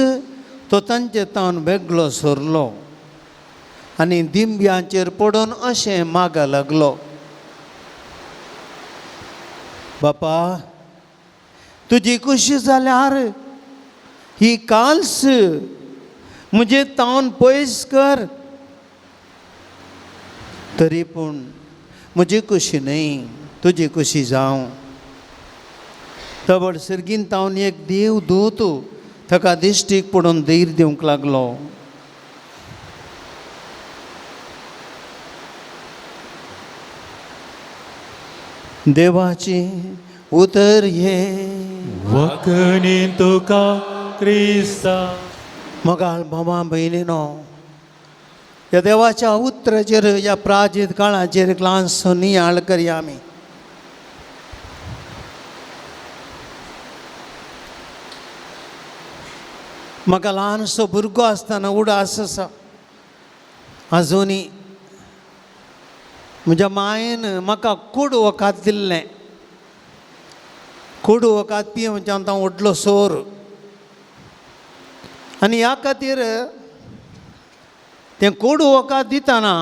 Speaker 1: तो तांचे तावन वेगळो सरलो आनी दिंब्यांचेर पडून अशें मागा लागलो, बापा तुजी खुशी जाल्यार ही काल्स म्हजे तावन पयस कर, तरी पूण म्हजी खुशी न्हय तुजी खुशी जावं. तबड सर्गीन तावन एक देव दूत ताका दिश्टीक पडून धैर्य दिवंक लागलो. देवाची उतर हे
Speaker 2: वखणी तुका क्रिस्ता.
Speaker 1: मोगाळ भावा भयणीनो, ह्या देवाच्या उतराचेर ह्या प्राचीन काळाचेर एक ल्हानसो नियाळ करया आमी. म्हाका ल्हानसो भुरगो आसतना उडास आसा आजुनी म्हज्या मायेन म्हाका कोडू वखद दिल्लें. कोडू वखद पिवच्यान हांव व्हडलो सोर आनी ह्या खातीर तें कोडू वखद दितना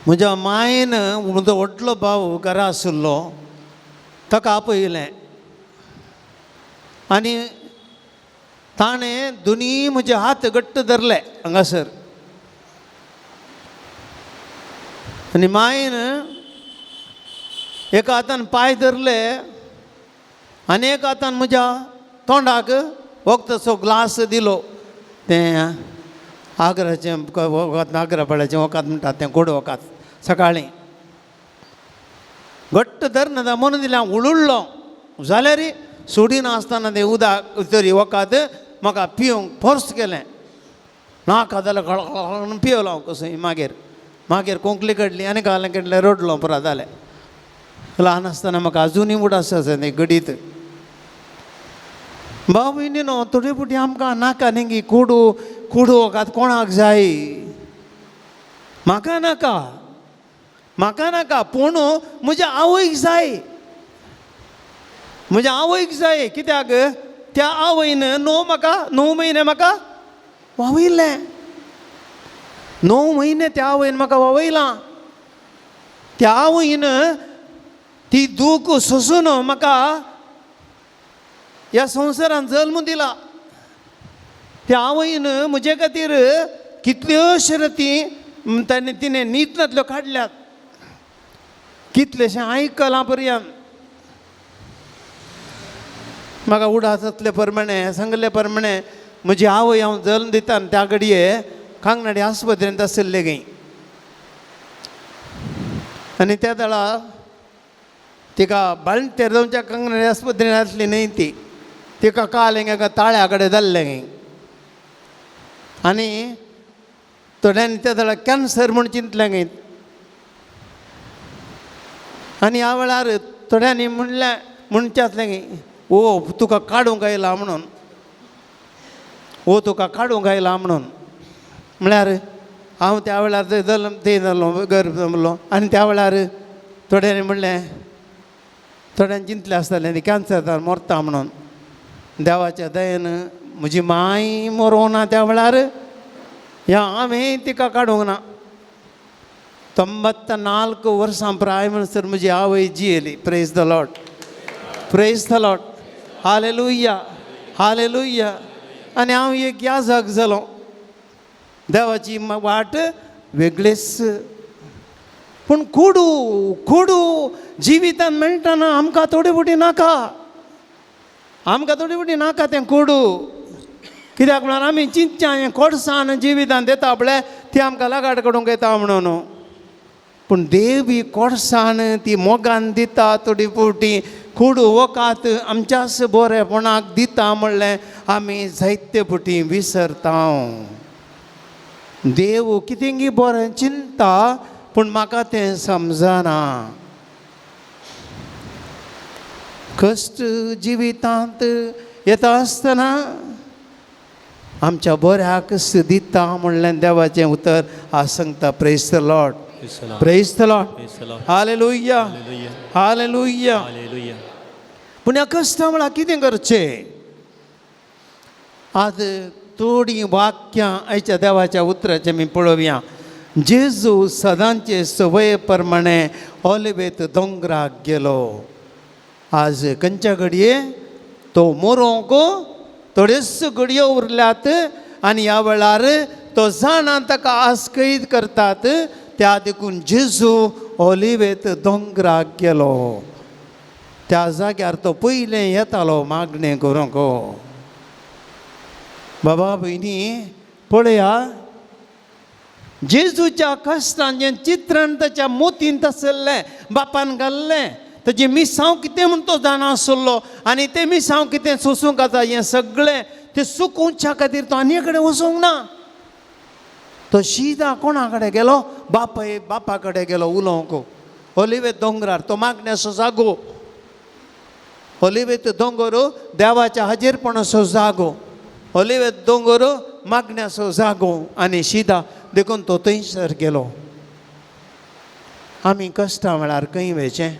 Speaker 1: म्हज्या मायेन म्हजो व्हडलो भाव घरा आशिल्लो ताका आपयलें आनी ताणें दोनी म्हजे हात घट्ट धरले हांगासर आनी मायेन एका हातान पांय धरले आनी एका हातान म्हज्या तोंडाक वखदाचो ग्लास दिलो. तें आग्राचें वखद, आग्रा पळ्याचें वखद म्हणटात तें गोड वखद. सकाळीं घट्ट धरना म्हणून दिलें, हांव उळुडलो जाल्यार सोडिनासतना तें उदक तरी वखद म्हाका पिवंक फोर्स केलें. नाका जाल्यार खळ पिवलो हांव कसोय. मागीर मागीर कोंकली काडली आनी घालें काडलें रडलो पुरो जालें. ल्हान आसतना म्हाका आजुनूय उडास आसा तें घडीत. भाव भयणीनो, थोडे फावटी आमकां नाका न्ही की कोडू कोडू वखद कोणाक जाय, म्हाका नाका म्हाका नाका, पूण म्हज्या आवयक जाय, म्हज्या आवयक जाय. कित्याक त्या आवयन णव म्हाका 9 म्हयने म्हाका वावयलें, 9 म्हयने त्या आवयन म्हाका वावयलां. त्या आवयन ती दूख सोसून म्हाका ह्या संवसारान जल्म दिला. त्या आवयन म्हजे खातीर कितल्यो शरती ताणें तिणें न्हीद नातल्यो काडल्यात. कितलेशें आयकलां पर्यंत म्हाका उडासांतले प्रमाणे सांगले प्रमाणे म्हजी आवय हांव जल्म दिता आनी त्या घडये कांगनाडी आस्पत्रेंत आशिल्ले गय. आनी त्या वेळार तिका बाळंतेर जावच्या कांगनाडी आस्पत्रेंत आसली न्हय ती, तिका काल एका ताळ्या कडेन जाल्लें गय. आनी थोड्यांनी त्या वेळार कॅन्सर म्हूण चिंतलें गय. आनी ह्या वेळार थोड्यांनी म्हणलें म्हणचें आसलें की ओ तुका काडूंक आयला म्हणून, ओ तुका काडूंक आयला म्हणून. म्हळ्यार हांव त्या वेळार जल्म ते जालो गर्भ जमलो. आनी त्या वेळार थोड्यांनी म्हणलें, थोड्यांनी चिंतलें आसतलें ती कॅन्सर जावन मरता म्हणून. देवाच्या दयेन म्हजी मांय मरोंक ना त्या वेळार, ह्या हांवें तिका काडूंक ना. 94 वर्सां प्राय म्हणसर म्हजी आवय जियेली. Praise the Lord, praise the Lord, hallelujah, hallelujah. आनी हांव एक याजक जालो. देवाची वाट वेगळीच. पूण कोडू कोडू जिवितान मेळटना आमकां थोडी फुटी नाका, आमकां थोडी फुटी नाका तें कोडू. कित्याक म्हळ्यार आमी चिंतच्या हें कोडसान जिवितान दिता पळय ती आमकां लगाड काडूंक येता म्हणून. पूण देव ही कोडसाण ती मोगान दिता थोडी फावटी कोडू वकात आमच्याच बरेपणाक दिता म्हणलें आमी जायते फावटी विसरता. देव कितेंगी बरें चिंता पूण म्हाका तें समजना. कश्ट जिवितांत येता आसतना आमच्या बऱ्याक दिता म्हणलें देवाचें उतर आज सांगता. Praise the Lord, praise the Lord, hallelujah, hallelujah. पूण ह्या कश्टा म्हळ्यार कितें करचें? आज थोडीं वाक्यां आयच्या देवाच्या उतराचें आमी पळोवया. जेजू सदांचे संवये प्रमाणे ओलिवेत दोंगराक गेलो. आज खंयच्या घडये तो मोरोंक थोड्योच घडयो उरल्यात आनी ह्या वेळार तो जाणा ताका आसकैद करतात. त्या देखून जेजू ओलिवेत दोंगराक गेलो. त्या जाग्यार तो पयलें येतालो मागणें करूंक. बाबा भयणी पळया, जेजूच्या कश्टांचें चित्रण ताच्या मोतींत आसलें, बापान घाल्लें. ताजें मिसांव कितें म्हूण तो जाणा आसलो आनी तें मिसांव कितें सोसूंक आसा हें सगळें तें सुकोवच्या खातीर तो आनी कडेन वचूंक ना. तो शिदा कोणा कडेन गेलो? बापय बापा कडेन गेलो उलोवंक. ओलिवेत दोंगरार तो मागण्याचो जागो. ओलिवेत दोंगर देवाच्या हाजीरपणाचो जागो. ओलिवेत दोंगर मागण्याचो जागो आनी शिदा देखून तो थंयसर गेलो. आमी कश्टां वेळार खंय वयचें?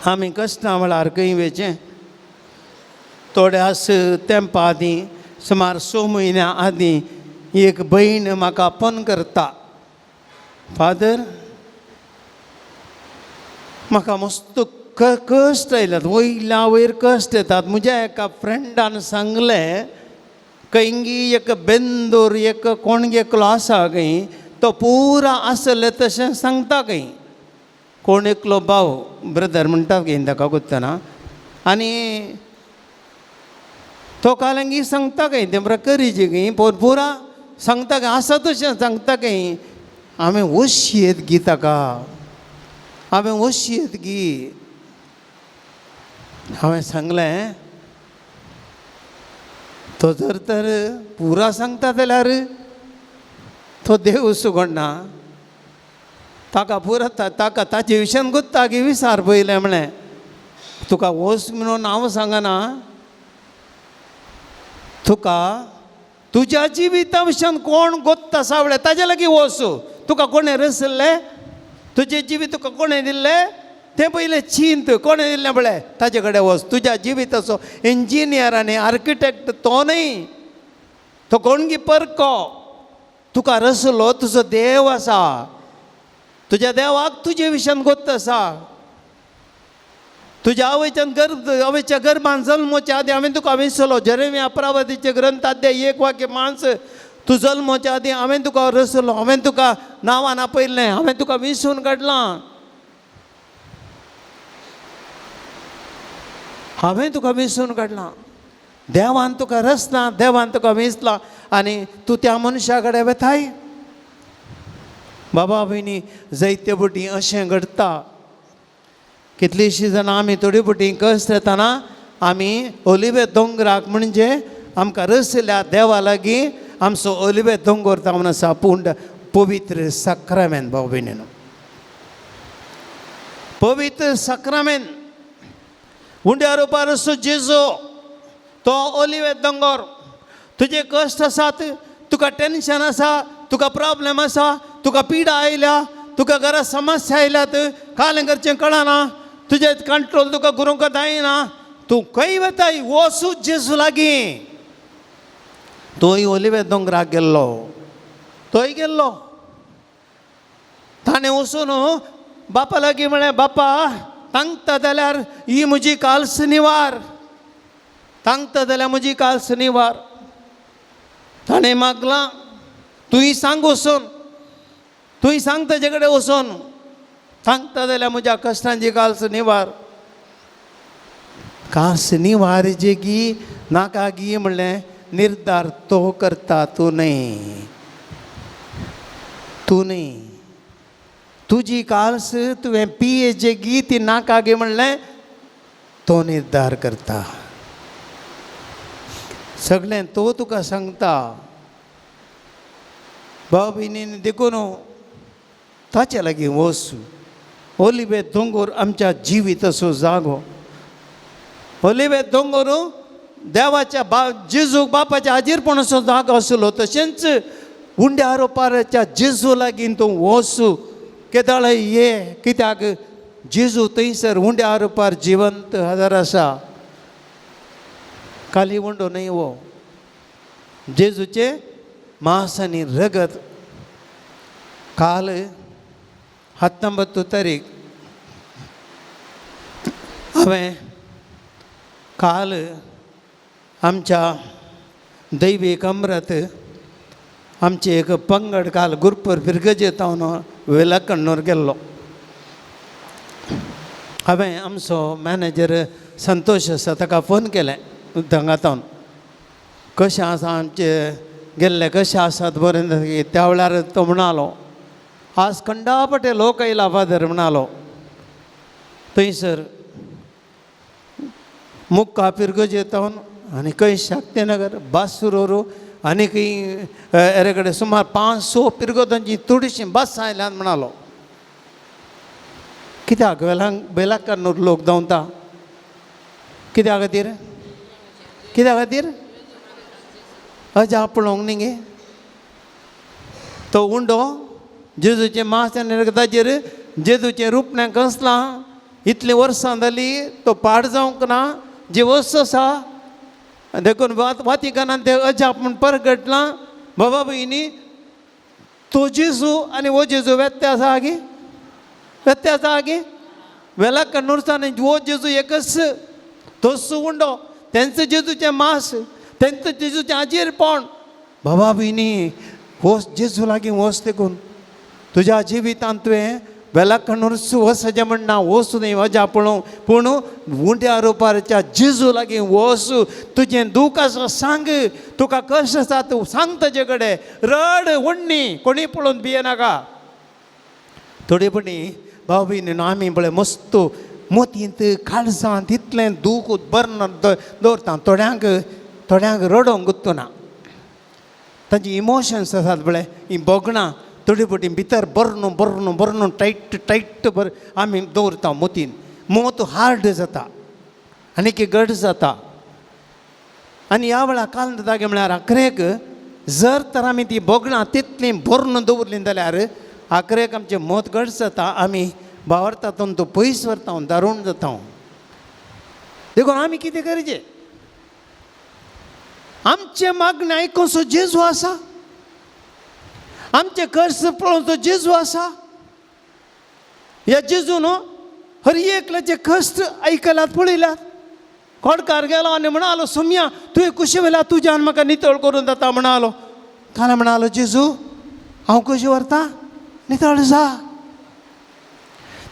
Speaker 1: आमी कश्टां वेळार खंय वयचें? थोड्याच तेंपा आदीं, सुमार 6 म्हयन्यां आदीं एक भयण म्हाका फोन करता, फादर म्हाका मस्त कश्ट आयल्यात, वयल्या वयर कश्ट येतात. म्हज्या एका फ्रेंडान सांगलें खंयगी एक बेंदूर एक कोण एकलो आसा खंय, तो पुरा आसले तशें सांगता खंय. कोण एकलो भाव ब्रदर म्हणटा खंय ताका कोत्तना, आनी तो कालंगी सांगता खंय तें बरें करीची खंय पुरा सांगता खंय आसा तशें सांगता खंय. हांवें वशयेत गी ताका, हांवें वशयेत गी. हांवें सांगलें तो जर तर पुरा सांगता जाल्यार तो देव सुगडना, ताका पुरा ताका ताचे विशयान गुत्ता की विसार पयलें म्हणलें तुका वच म्हणून हांव सांगना, तुका तुज्या जिविता विशयान कोण गोत्ता सावळे ताजे लागीं वच. तुका कोणें रसल्लें तुजें जिवीत तुका कोणें दिल्लें तें पयलें चिंत, कोणें दिल्लें पळय ताजे कडेन वच. तुज्या जिविताचो इंजिनियर आनी आर्किटेक्ट तो न्हय, तो कोणगी परको, तुका रसलो तुजो देव आसा, तुज्या देवाक तुजे विशयान गोत्त आसा. तुज्या आवयच्यान गर्भ आवयच्या गर्भान जल्मोच्या आदी हांवें तुका विसरलो. जेरेमिया प्रवादीचे ग्रंथ अध्याय 1 वाक्य 5, तूं जल्मोच्या आदीं हांवें तुका रसलो, हांवें तुका नांवान आपयल्लें, हांवें तुका विसून काडलां, हांवें तुका विसून काडलां. देवान तुका रचला, देवान तुका विंचला आनी तूं त्या मनशा कडेन वेताय. बाबा भयणी, जायते फावटी अशें घडटा. कितलींशीं जाणां आमी थोडी फावटी कश्ट येतना आमी ओलिवे दोंगराक, म्हणजे आमकां रचल्या देवा लागीं आमचो ओलिवे दोंगर जावन आसा पूण पवित्र साक्रामेंत. भाव भयणीनो, पवित्र साक्रामेंत उंड्या रुपार असो जेजू, तो ओलिवे दोंगर. तुजे कश्ट आसात, तुका टेन्शन आसा, तुका प्रॉब्लेम आसा, तुका पिडा आयल्या, तुका घरा समस्या आयल्यात, कालें करचें कळना, तुजें कंट्रोल तुका करूंक जायना, तूं खंय वेताय? वचूच जेजू लागीं. तोय ओलिवे दोंगराक गेल्लो, तोय गेल्लो. ताणें वचून बापा लागीं म्हळें, बापा तांकता जाल्यार ही म्हजी काल्स निवार, तांकता जाल्यार म्हजी काल्स निवार. ताणें मागलां, तुंय सांग वचून, तुंय सांग ताजे कडेन वचून, तांकता जाल्यार म्हज्या कश्टांची काल्स निवार. कास निवारचे गी नाका गी म्हणलें निर्धार तो करता, तूं न्हय, तूं न्हय. तुजी काल्स तुवें पियेचे गी ती नाका गी म्हणलें तो निर्धार करता. सगळें तो तुका सांगता. भाव भयणीन, देखून ताचे लागीं वच. ओलिवे दोंगर आमच्या जिविताचो जागो. ओलिवे दोंगर देवाच्या बा जेजूक बापाच्या हाजीरपणाचो जागो आसलो. तशेंच उंड्या रोपाराच्या जेजू लागीं तूं वच, केदाळ ये, कित्याक जेजू थंयसर उंड्या रोपार जिवंत हजर आसा. काली उंडो न्हय हो, जेजूचें मांस आनी रगत. काल 19 तारीख हांवें काल आमच्या दैवीक अमृत आमचे एक पंगड काल गुरपूर फिरगजेत हांव वेलकण्णूर गेल्लो. हांवें आमचो मॅनेजर संतोश आसा ताका फोन केलें हांगा तावन, कशें आसा आमचे गेल्ले, कशें आसात बरें. त्या वेळार तो म्हणालो, आज खंडापटे लोक आयला फादर म्हणालो. थंयसर मुक्का फिरगजेतावन आनी खंय शाक्तीनगर बासुरोरू आनी खंय हेरे कडेन सुमार 500 पिरगोजांची थोडीशीं बसां आयल्यात म्हणालो. कित्याक वेलांग वेलाकन्नूर लोक धांवता? कित्या खातीर? कित्या खातीर? अजाप पळोवंक न्ही गे. तो उंडो जेजूचें मांस आनी रगताचेर जेजूचें रूपणें कसलां, इतलीं वर्सां जालीं तो पाड जावंक ना, जिवस आसा. देखून वातिकानान तें अजाप म्हूण परगटलां. बाबा भयणी, तो जेजू आनी हो जेजू व्यत्यास आसा गे? व्यत्यास आसा गे? वेलाकन्नूरसान हो जेजू एकच, तोच उंडो, तेंच जेजूचें मांस, तेंच जेजूचें आजीरपण. बाबा भयणी, वच जेजू लागीं वच. देखून तुज्या जिवितांत तुवें वेलाकन्नूर वचचें म्हण ना, वच न्हय अजाप पळोवंक, पूण उंड्या रुपारच्या जेजू लागीं वच. तुजें दूख आसा सांग, तुका कश्ट आसा तूं सांग ताजे कडेन, रड उण्णी, कोणी पळोवन भियेनाका. थोडे पणी भाव भयणी आमी पळय मस्त मोतींत काळजांत इतलें दूख बर्न दवरता. थोड्यांक थोड्यांक रडोंक गुत्तुना, तांची इमोशन्स आसात पळय हीं भोगणां थोडी फावटी भितर burn burn burn tight tight बर आमी दवरता मोतीन. मोत हार्ड जाता आनी की घट जाता. आनी ह्या वेळार काल जागे म्हळ्यार आखरेक जर तर आमी ती भोगणां तितलीं भरून दवरलीं जाल्यार आखरेक आमचें मोत घट जाता, आमी बावरतातून तो पयस व्हरता, दारूण जाता. देखून आमी कितें करचें? आमचें मागणें आयकुसो जेजू आसा, आमचें कश्ट पळोवचो जेजू आसा. ह्या जेजून हर एकल्याचे कश्ट आयकल्यात, पळयल्यात. कोडकार गेलो आनी म्हणालो, सोमया तुवें कुशी वेल्यार तुज्यान म्हाका नितळ करून जाता म्हणालो. काल म्हणालो जेजू हांव कशी व्हरता नितळ जा.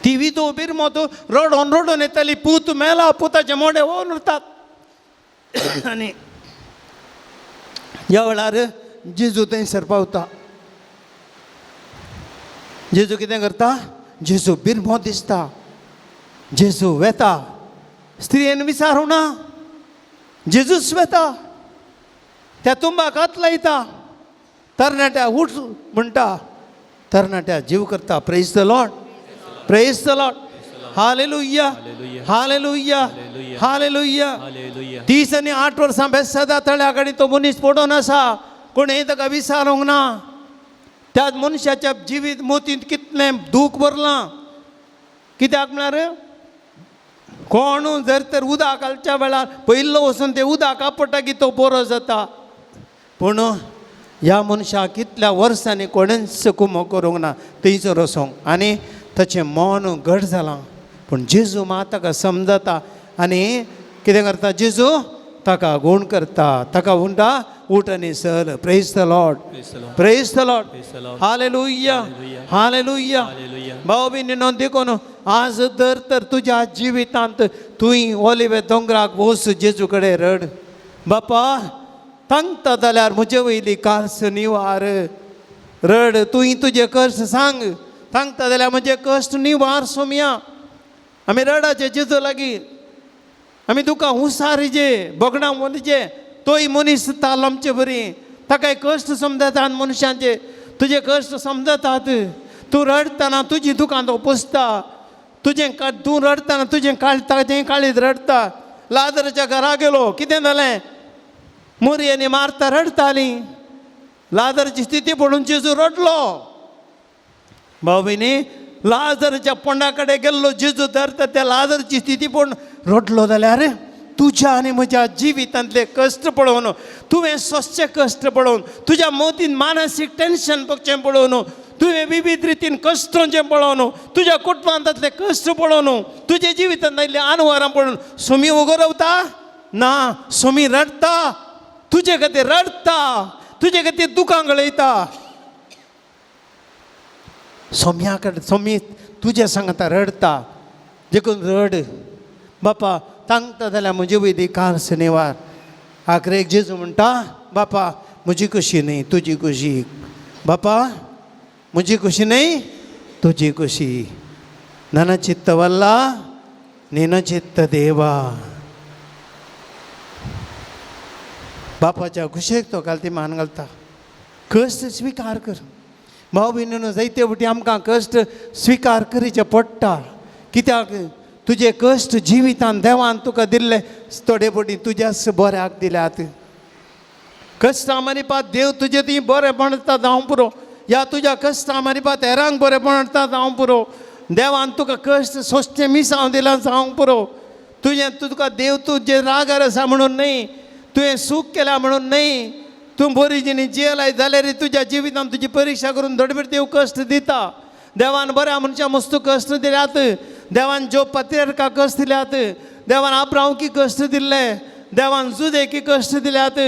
Speaker 1: ती विधो बिरमो तूं रडोन रडोन येताली, पूत मेला, पुताचे मोडे व्होवन उरतात. आनी ह्या वेळार जेजू थंयसर पावता. जेजू कितें करता? जेजू बिरमो दिसता. जेजू वेता, स्त्रियेन विचारूं ना, जेजूच वेता, त्या तुंबाक हात लायता, तरणाट्या उठ म्हणटा, तरणाट्या जीव करता. Praise the Lord, praise the Lord, hallelujah, hallelujah, hallelujah.
Speaker 2: Hallelujah.
Speaker 1: 38 वर्सां बेसादा तळ्या कडेन तो मनीस पडून आसा, कोणें ताका विचारूंक ना. त्या मनशाच्या जिवीत मोतींत कितलें दूख भरलां. कित्याक म्हळ्यार कोण जर तर उदक घालच्या वेळार पयलो वचून ते उदक आपडटा की तो बरो जाता. पूण ह्या मनशाक कितल्या वर्सांनी कोणेंच कुमो करूंक ना थंयसर वचोंक, आनी ताचें मन घट जालां. पूण जेजू मात ताका समजता आनी कितें करता? जेजू ताका गूण करता, ताका म्हणटा उठ आनी चल. Praise the Lord, praise the Lord, hallelujah, hallelujah. भाव भयणीनो, देखून आज दर तर तुज्या जिवितांत तुवें ओलिवे दोंगराक वच, जेजू कडेन रड, बापा तांकता जाल्यार म्हजे वयली कास निवार. रड, तुवें तुजे कश्ट सांग, तांकता जाल्यार म्हजे कश्ट निवार सोमया. आमी रडाचे जेजू लागीं, आमी तुका हुसारीचे भोगणां वनचे, तोय मनीस ताल आमचे बरी, ताकाय कश्ट समजतात मनशांचे, तुजे कश्ट समजतात. तूं रडटना तुजी दुकान तो पुसता, तुजें तूं रडटना तुजें काळ ताजें काळीज रडटा. लाजराच्या घरा गेलो, कितें जालें? मोरी आनी मार्ता रडटाली. लाजराची स्थिती पळोवन जेजू रडलो. भाव भयणी, लाजराच्या पोंडा कडेन गेल्लो जेजू धरता त्या लाजराची स्थिती पळोवन रडलो जाल्यार तुज्या आनी म्हज्या जिवितांतले कश्ट पळोवन, तुवें सोंसचे कश्ट पळोवन, तुज्या मोतीन मानसीक टेंशन पक्षें पळोवन, तुवें विविध रितीन कश्टांचें पळोवन, तुज्या कुटुंबांतले कश्ट पळोवन, तुज्या जिवितांत आयिल्ले आनवारां पळोवन सोमी उगो रावता ना, सोमी रडटा, तुजे खातीर रडटा, तुजे खातीर दुकां गळयता. सोम्या कडेन सोमी तुजे सांगता रडटा, देखून रड, बापा तांकता जाल्यार म्हजे वयली कास निवार. आखरेक जेजू म्हणटा, बापा म्हजी कशी न्हय तुजी कशी, बापा म्हजी कशी न्हय तुजी कशी. नन चित्त वल्ला निन चित्त देवा. बापाच्या खुशेक तो घालती मान घालता. कश्ट स्विकार कर भाव भयणीनो, जायते फावटी आमकां कश्ट स्विकार करीचे पडटा. कित्याक तुजे कश्ट जिवितान देवान तुका दिल्ले थोडे फावटी तुज्याच बऱ्याक दिल्यात. कश्टां मारिपात देव तुजे ती बरेंपण दिता जावं पुरो, ह्या तुज्या कश्टां मारिपात हेरांक बरेंपण दिता जावं पुरो. देवान तुका कश्ट सोंसचें मिसांव दिलां जावंक पुरो. तुजें तुका देव तुजे रागार आसा म्हणून न्हय, तुवें सूख केल्या म्हणून न्हय, तूं बरी जिणी जियेलाय जाल्यार तुज्या जिवितान तुजी परिक्षा करून धडपड देव कश्ट दिता. देवान बऱ्या मनशां मस्तू कश्ट दिल्यात, देवान जो पत्रिका कश्ट दिल्यात, देवान आब्रांवकी कश्ट दिल्ले, देवान जुदेकी कश्ट दिल्यात,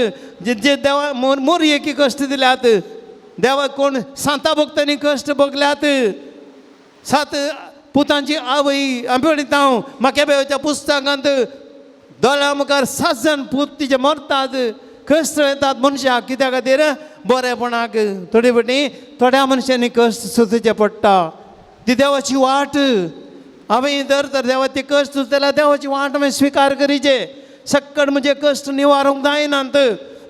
Speaker 1: जे जे देवा मोरयेकी कश्ट दिल्यात, देवा कोण सांता भक्तांनी कश्ट भोगल्यात. सात पुतांची आवय आमी पळयता हांव म्हाका पुस्तकांत दोळ्या मुखार सात जाण पूत तिचे मरतात. कश्ट येतात मनशाक, कित्या खातीर? बरेपणाक. थोडे फावटी थोड्या मनशांनी कश्ट सोंसचे पडटा, ती देवाची वाट. हांवें जर तर देवाचे कश्ट जाल्यार देवाची वाट हांवें स्विकार करीचे. सक्कड म्हजे कश्ट निवारूंक जायनात.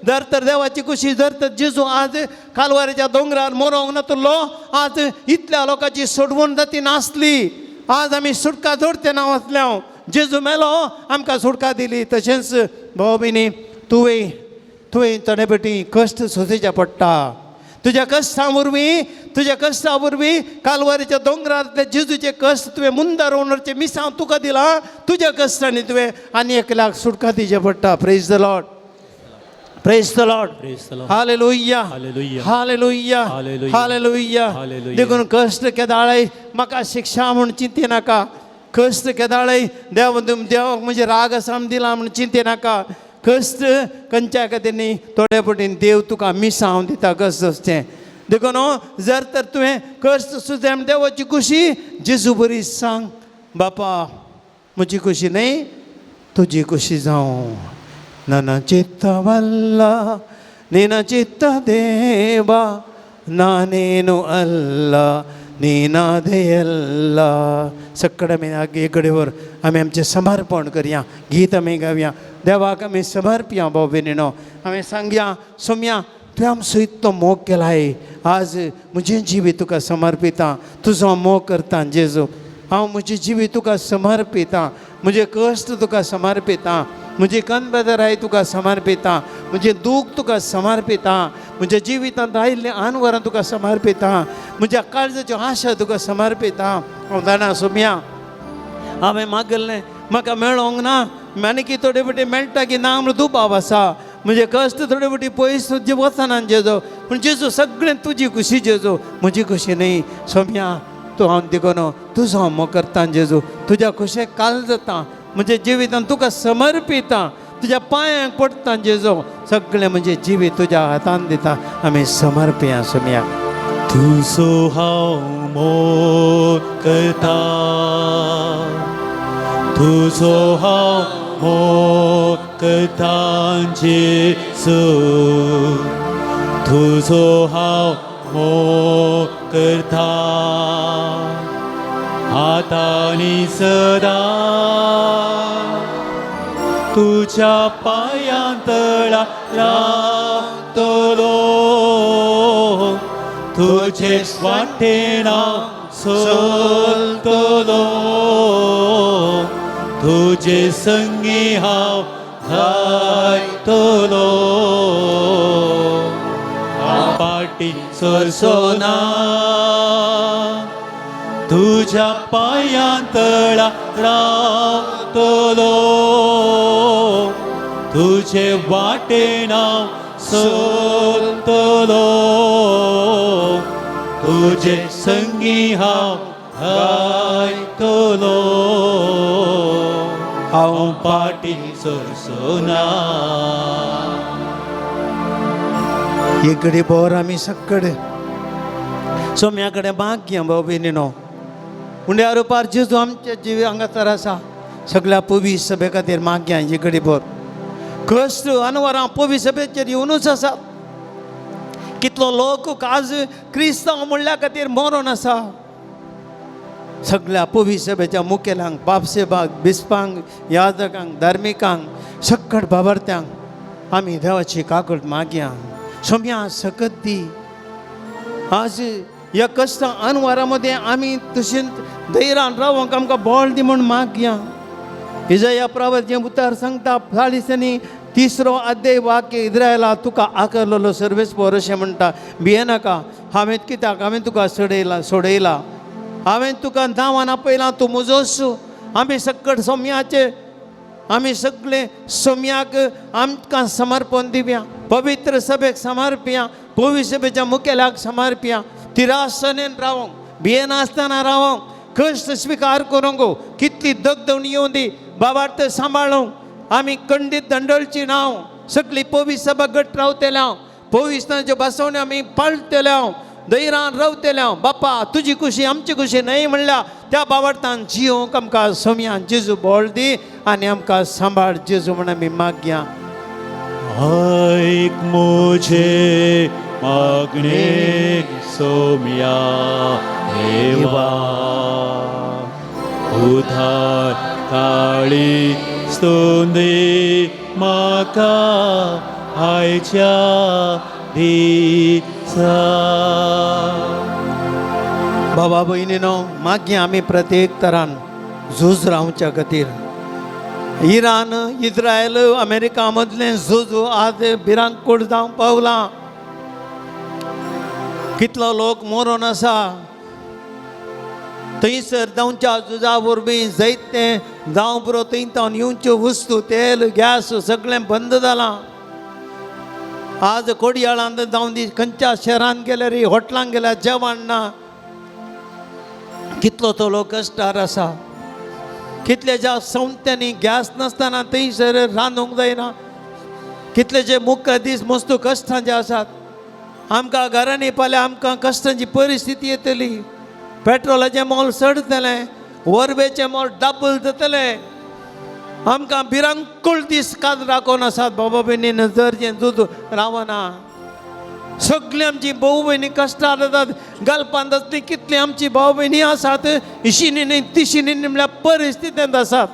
Speaker 1: जर तर देवाची खुशी, जर तर जेजू आज कालवारीच्या दोंगरार मरोंक नातलो, आज इतल्या लोकांची सोडवण जाती नासली. आज आमी सुटका जोडते ना वचले हांव, जेजू मेलो आमकां सुटका दिली. तशेंच भाव भयणी, तुवें तुवें थोडे फावटी कश्ट सोंसचे पडटा. तुज्या कश्टां वरवीं, तुज्या कश्टां वरवीं कालवारीच्या दोंगरांतले जेजूचे कश्ट तुवें मुंदार ओनरचें मिसांव तुका दिलां. तुज्या कश्टांनी तुवें आनी एकल्याक सुटका दिवचें पडटा. Praise the Lord, praise the Lord,
Speaker 2: Praise the Lord.
Speaker 1: Hallelujah,
Speaker 2: hallelujah.
Speaker 1: Hallelujah,
Speaker 2: hallelujah.
Speaker 1: Hallelujah.
Speaker 2: Hallelujah.
Speaker 1: देखून कश्ट केदाळय म्हाका शिक्षा म्हूण चिंती नाका. कश्ट केदाळय देव देवाक म्हजे राग आसा म्हूण दिला म्हूण चिंती नाका. कश्ट खंयच्या खातीर न्ही थोड्या पटीन देव तुका मिसांव दिता कश्ट सोंसचें. देखून जर तर तुवें कश्ट सुद्दां देवाची खुशी जेजू बरी सांग, बापा म्हजी खुशी न्हय तुजी खुशी जावं. नाना चित्त वल्ला ನಿನ ಚಿತ್ತ ದೇವ ನಾನೇನು ಅಲ್ಲ ನೀನಾದೆಯಲ್ಲ. सक्कड आमी आगे कडेवर आमी आमचें समर्पण करया, गीत आमी गावया, देवाक आमी समर्पया. भाव भयणीनो, आमी सांगया, सोमया तुवें आमचो इतलो मोग केलाय, आज म्हजें जिवीत तुका समर्पिता, तुजो मोग करता जेजू. हांव म्हजें जिवीत तुका समर्पिता, म्हजें कश्ट तुका समर्पिता, म्हजी कनबदराय तुका समर्पिता, म्हजें दूख तुका समर्पिता, म्हज्या जिवितांत आयिल्लीं आनवरां तुका समर्पिता, म्हज्या काळजाच्यो आशा तुका समर्पिता. हांव जाणा सोमया, हांवें मागल्लें म्हाका मेळोंक ना, आनी थोडे फावटी मेळटा की ना म्हण दुबाव आसा. म्हजे कश्ट थोडे फावटी पयस जे वचना जेजो, पूण जेजू सगळें तुजी खुशी जेजू, म्हजी खुशी न्ही. सोमया तूं हांव देखून तुजो हांव मोग करता जेजू, तुज्या खुशेक काल जाता, म्हज्या जिवितान तुका समर्पिता, तुज्या पांयांक पडटा जेजू, सगळें म्हजें जिवीत तुज्या हातान दिता. आमी समर्पया सोमया.
Speaker 2: तुजो हांव मोग करता, तुजो हांव मोग करता जेजू, तुजो हांव मोग करता आतां आनी सदां, तुज्या पांयां तळा रावतलो, तुजे वाटेन हांव चलतलो, तुजे संगी हांव गायतलो. हांव फाटी सरचो ना, तुज्या पांयां तळा रावतलो, तुजे वाटेन हांव चलतलो, तुजे संगी हांव गायतलो. हांव फाटी सरचो ना.
Speaker 1: एक घडी भोर आमी सक्कडे सोम्या कडेन मागया. भाव भयणीनो, उंड्या रुपार जेजू आमच्या जिवी हांगासर आसा. सगळ्या पवी सभे खातीर मागया. ही घडी भर कश्ट अनवरां पवी सभेचेर येवनूच आसा. कितलो लोक आज क्रिस्तांव म्हणल्या खातीर मरोन आसा. सगळ्या पवी सभेच्या मुखेल्यांक, बापसेबाक, बिस्पांक, याजकांक, धार्मिकांक, सक्कड बाबरत्यांक आमी देवाची काकूट मागया. सोम्या सकत दी. आज ह्या कश्ट अनवरा मदें आमी तशेंच धैर्यान रावंक आमकां बळ दी म्हूण मागया. इजया प्रवत जें उतर सांगता, 40 आनी तिसरो अध्याय वाक्य, इस्रायला तुका आकारलेलो सर्वेस्पर अशें म्हणटा, भियेनाका, हांवें कित्याक हांवें तुका सोडयला सोडयला, हांवें तुका नांवान आपयला, तूं म्हजोच. आमी सक्कड सोम्याचे, आमी सगळे सोम्याक आमकां समर्पण दिवया, पवित्र सभेक समर्पया, पवित्र सभेच्या मुखेल्याक समर्पया. तिरासनेन रावोंक, भियेनासतना रावोंक, कश्ट स्विकार करूंक, कितली दगदवणी येवं दी, बाबार्थ सांबाळूंक आमी खंडीत दंडळची नांव. सगळी पवी सभा घट रावतल्या, पविस्तानाच्यो बसवण्यो आमी पाळटल्या, धैर्यान रावतल्या. बापा तुजी खुशी आमची खुशी न्हय म्हणल्या त्या बावडतान जियोंक आमकां सोमयान जेजू बळ दी आनी आमकां सांबाळ जेजू म्हण आमी मागया.
Speaker 2: ऐक मुझे मागणे सोम्या देवा, उधार काळीज स्तुती म्हाका आयच्या दिसा.
Speaker 1: बाबा भयणीनो, मागीर आमी प्रत्येक तरान झूज रावच्या खातीर. इराण, इस्रायल, अमेरिका मदलें झूज आज भिरांकूळ जावंक पावलां. कितलो लोक मरोन आसा थंयसर. जावच्या झुजा वरवीं जैतें जावं पुरो, थंय तावन येवच्यो वस्तू, तेल, गॅस सगळें बंद जालां. आज कोडयाळांत जावं दी, खंयच्या शहरान गेल्यार, हॉटलांत गेल्यार जेवण ना. कितलो तो लोक कश्टार आसा. कितल्याच्या संस्थ्यांनी गॅस नासतना थंयसर रांदूंक जायना. कितले जे मुख्य दीस मस्त कश्टांचे आसात. आमकां घरांनी फाल्यां आमकां कश्टांची परिस्थिती येतली. पेट्रोलाचें मोल चडतलें, वरवेचें मोल डबल जातलें. आमकां भिरांकूळ दीस कात राखून आसात बाबा भयणी. नजरचें दूद रावना. सगळीं आमची भाव भयणी कश्टां जातात. गल्पांत आसली कितली आमची भाव भयणी आसात, इशिनी न्ही तिशिनी न्ही म्हणल्यार परिस्थितींत आसात.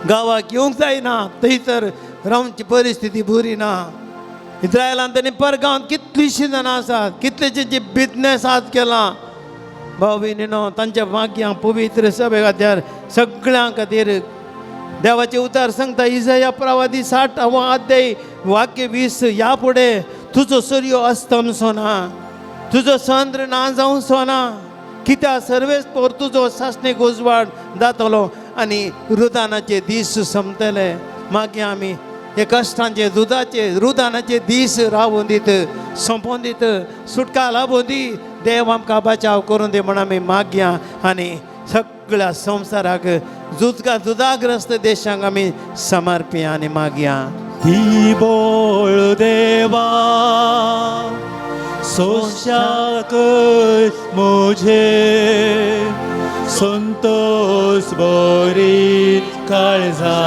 Speaker 1: गांवाक येवंक जायना, थंय तर रावची परिस्थिती बरी ना. इस्रायलांत आनी परगांवांत कितलींशीं जाणां आसात, कितलेशे जे बिजनेस आज केला. भाव भयणीनो, तांच्या मागीं पवित्र सभे खातीर, सगळ्यां खातीर देवाचें उतार सांगता. इजया प्रवादी 60 अध्याय वाक्य 20, ह्या फुडें तुजो सुर्यो अस्तमचो ना, तुजो चंद्र ना जावचो ना, कित्याक सर्वेस्पर तुजो सासणीक उजवाड जातलो आनी रुदानाचे दीस सोंपतले. मागीर आमी हे कश्टांचे दुदाचे रुदानाचे दीस रावून दीत, सोंपोवन दीत, सुटका लाबून दी. देव आमकां बचाव करून दी म्हण आमी मागया आनी सगळ्या संवसाराक जुजगा जुदाग्रस्त देशांक आमी समर्पया आनी मागया.
Speaker 2: दिबोळ देवा सोशाक मुझे संतोष बरी काळजा.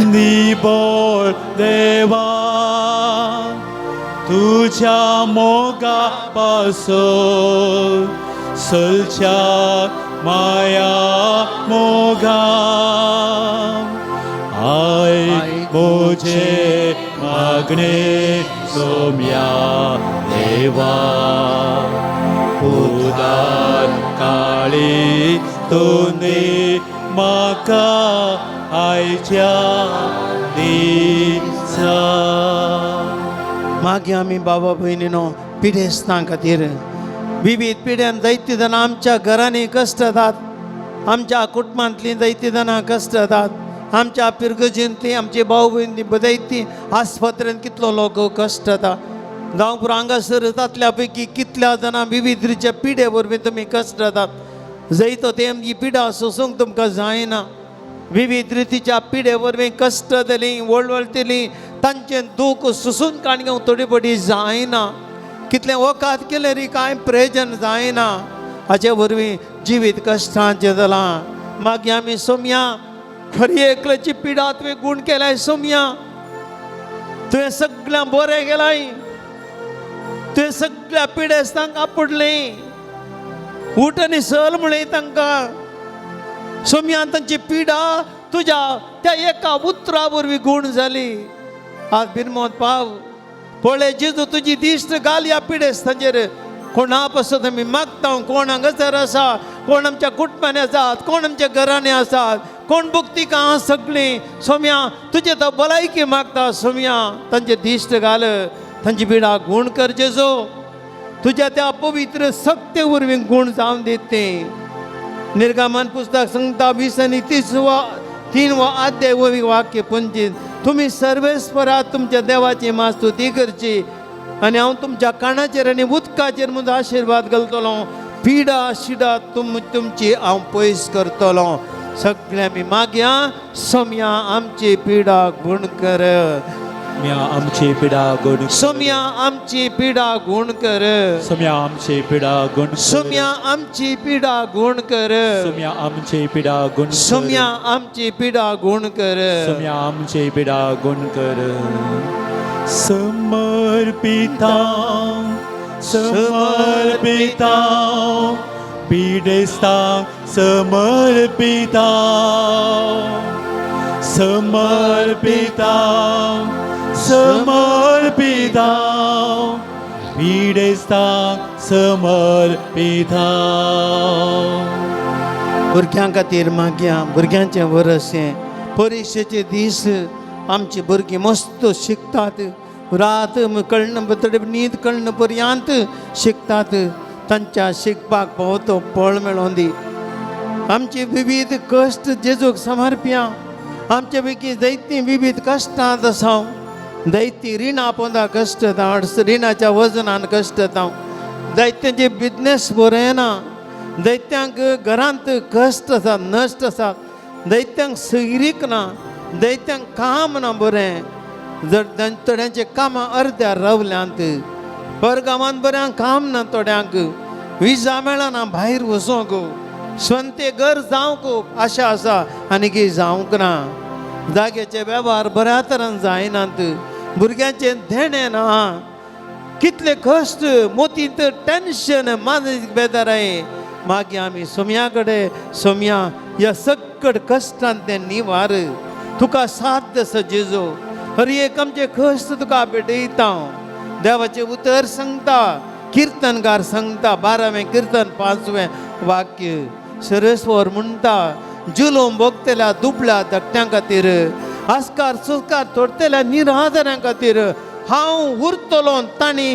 Speaker 2: निबोळ देवा तुझ्या मोगा पासून सलच्या माया मोगा. आय मुझे मागणे सोम्या देवा, उदार काळी तुने म्हाका आयच्या दिसा.
Speaker 1: मागीर आमी बाबा भयणीनो पिडेस्तां खातीर, विविध पिड्यान जायतीं जाणां आमच्या घरांनी कश्ट जातात, आमच्या कुटुंबांतलीं जायतीं जाणां कश्ट जातात, आमच्या पिरगजींतलीं आमची भाव भयणी जायतीं आस्पत्रेंत कितलो लोक कश्ट जाता. जावं पुरो हांगासर जातल्या पैकी कितल्या जाणां विविध रितीच्या पिडे वरवीं तुमी कश्ट जातात. जैतो ते आमची पिडा सोसूंक तुमकां जायना. विविध रितीच्या पिडे वरवीं कश्ट जाली, वळवळटली, तांचें दूख सोसून काण घेवंक थोडी पडी जायना. कितलें वकात केलें री कांय प्रयोजन जायना. हाचे वरवीं जिवीत कश्टांचें जालां. मागीर आमी सोमया, खरी एकल्याची पिडा तुवें गूण केलाय सोमया, तुवें सगळ्यांक बरें केलाय, तुवें सगळ्या पिडेस्तांक आपुडलें, उठ आनी सल म्हळें तांकां. सोमया, तांची पिडा तुज्या त्या एका उतरा वरवीं गूण जाली. आज बिरमोत पाव पळय जेजू, तुजी दिश्ट घाल ह्या पिडेस्तांचेर. कोणा पासत आमी मागता, कोण हांगासर आसा, कोण आमच्या कुटुंबांनी आसात, कोण आमच्या घरांनी आसात, कोण भुगतिका आहा सगळीं. सोमया, तुजे तो भलायकी मागता. सोमया, तांचे दिश्ट घाल, तांची पिडा गूण कर जेजू. तुज्या त्या पवित्र सक्ते वरवीं गूण जावन दीत तें. निर्गमन पुस्तक सांगता 20 आनी 30 वा 3 वा अध्याय वरवीं वाक्य 25, तुमी सर्वेस्परात तुमच्या देवाची स्तुती करची आनी हांव तुमच्या काणाचेर आनी उदकाचेर म्हजो आशिर्वाद घालतलो. पिडा शिडा तुमची हांव पयस करतलो. सगळे आमी मागया, सोमया आमची पिडा गूण कर.
Speaker 2: सोम्या आमची पिडा गुण कर.
Speaker 1: सोमया आमची पिडा गूण कर.
Speaker 2: सोम्या आमची पिडा गुण कर.
Speaker 1: सोमया आमची पिडा गूण कर.
Speaker 2: सोम्या आमची पिडा गुण कर.
Speaker 1: सोमया आमची पिडा गूण कर.
Speaker 2: सोम्या आमची पिडा गुण कर. समर्पिता समर्पिता पिडेस्तांक समर्पिता, समर्पिता समर्पिता पिडेस्तांक समर्पिता.
Speaker 1: भुरग्यां खातीर मागया. भुरग्यांचें वरस हें, परिक्षेचे दीस. आमची भुरगीं मस्त शिकतात, रात कळना थोडे न्हीद कळना पर्यंत शिकतात. तांच्या शिकपाक फावो तो बळ मेळोन दी. आमचे विविध कश्ट जेजूक समर्पया. आमचे पैकी जायतीं विविध कश्टांत आसा, जायतीं रिणां पोंदा कश्ट जाता, रिणाच्या वजनान कश्ट जाता, जायत्यांचे बिजनेस बरें ना, दैत्यांक घरांत कश्ट आसा, नश्ट आसा, दैत्यांक सैरीक ना. दैत्यांक काम ना बरें, जर थोड्यांचें कामां अर्द्यार रावल्यांत, परगांवांत बऱ्यांक काम ना, थोड्यांक विजा मेळना भायर वचोंक, स्वंते घर जावंक आशा आसा आनी की जावंक ना, जाग्याचे वेव्हार बऱ्या तरान जायनात, भुरग्यांचें देणें ना, कितले कश्ट, मोतींत टेन्शन, मानसीक बेदाराय. मागीर आमी सोम्या कडेन, सोम्या ह्या सकट कश्टान तें निवार, तुका साथ आसा जेजू, हर एक आमचे कश्ट तुका भेटयता. देवाचें उतर सांगता, किर्तनकार सांगता, 12वें किर्तन 5वें वाक्य, सरस्वर म्हणटा, जुलूम भोगतल्या दुबळ्या धाकट्यां खातीर, आस्कार सुस्कार तोडटल्या निराधारां खातीर हांव उरतलो, तांणी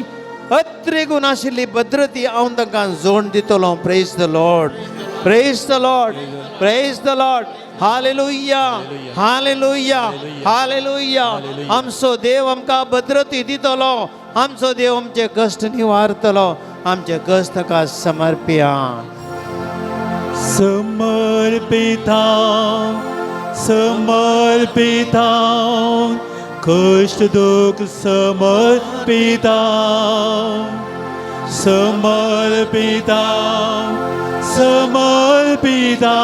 Speaker 1: अत्रेगून आशिल्ली भद्रती हांव तांकां जोड दितलो. Praise the Lord, praise the Lord, praise the Lord. Hallelujah, hallelujah, hallelujah. आमचो देव आमकां भद्रती दितलो, आमचो देव आमचे कश्ट निवारतलो. आमचे कश्ट ताका समर्पया.
Speaker 2: समर्पिता, समर्पिता, कष्ट दुःख समर्पिता, समर्पिता, समर्पिता,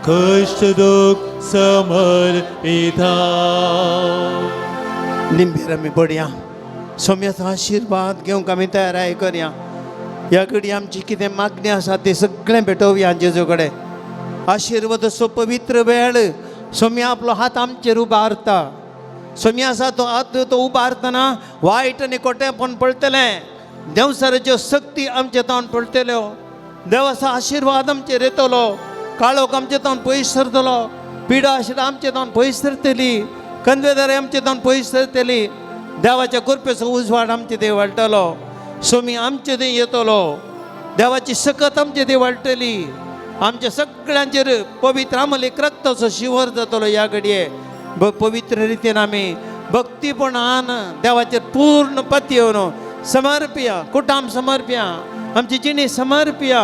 Speaker 2: कष्ट दुःख समर्पिता.
Speaker 1: लिंबेर आमी पडया, सोम्याचो आशिर्वाद घेवंक आमी तयाराय करया. ह्या घडी आमची कितें मागणी आसा तें सगळें भेटोवया जेजू कडेन. आशिर्वादाचो पवित्र वेळ, सोम्या आपलो हात आमचेर उबारता. सोम्या आसा तो हात तो उबारतना वायट आनी कोटेपण पळतलें, देंवसाराच्यो शक्ती आमचे तावन पळटल्यो, देवाचो आशिर्वाद आमचेर येतलो, काळोख आमचे तावन पयस सरतलो, पिडा आशिल्ल्या आमचे तावन पयस सरतली, कंदवेदारी आमचे तावन पयस सरतली, देवाच्या कृपेचो उजवाड आमचे थंय वाडटलो, सोमी आमचे थंय येतलो, देवाची सकत आमचे थंय वाडटली, आमच्या सगळ्यांचेर पवित्र आमलेक रक्ताचो शिवर जातलो. ह्या घडये पवित्र रितीन आमी भक्तीपणान देवाचेर पूर्ण पत्येवन समर्पया, कुटाम समर्पया, आमची जिणी समर्पया,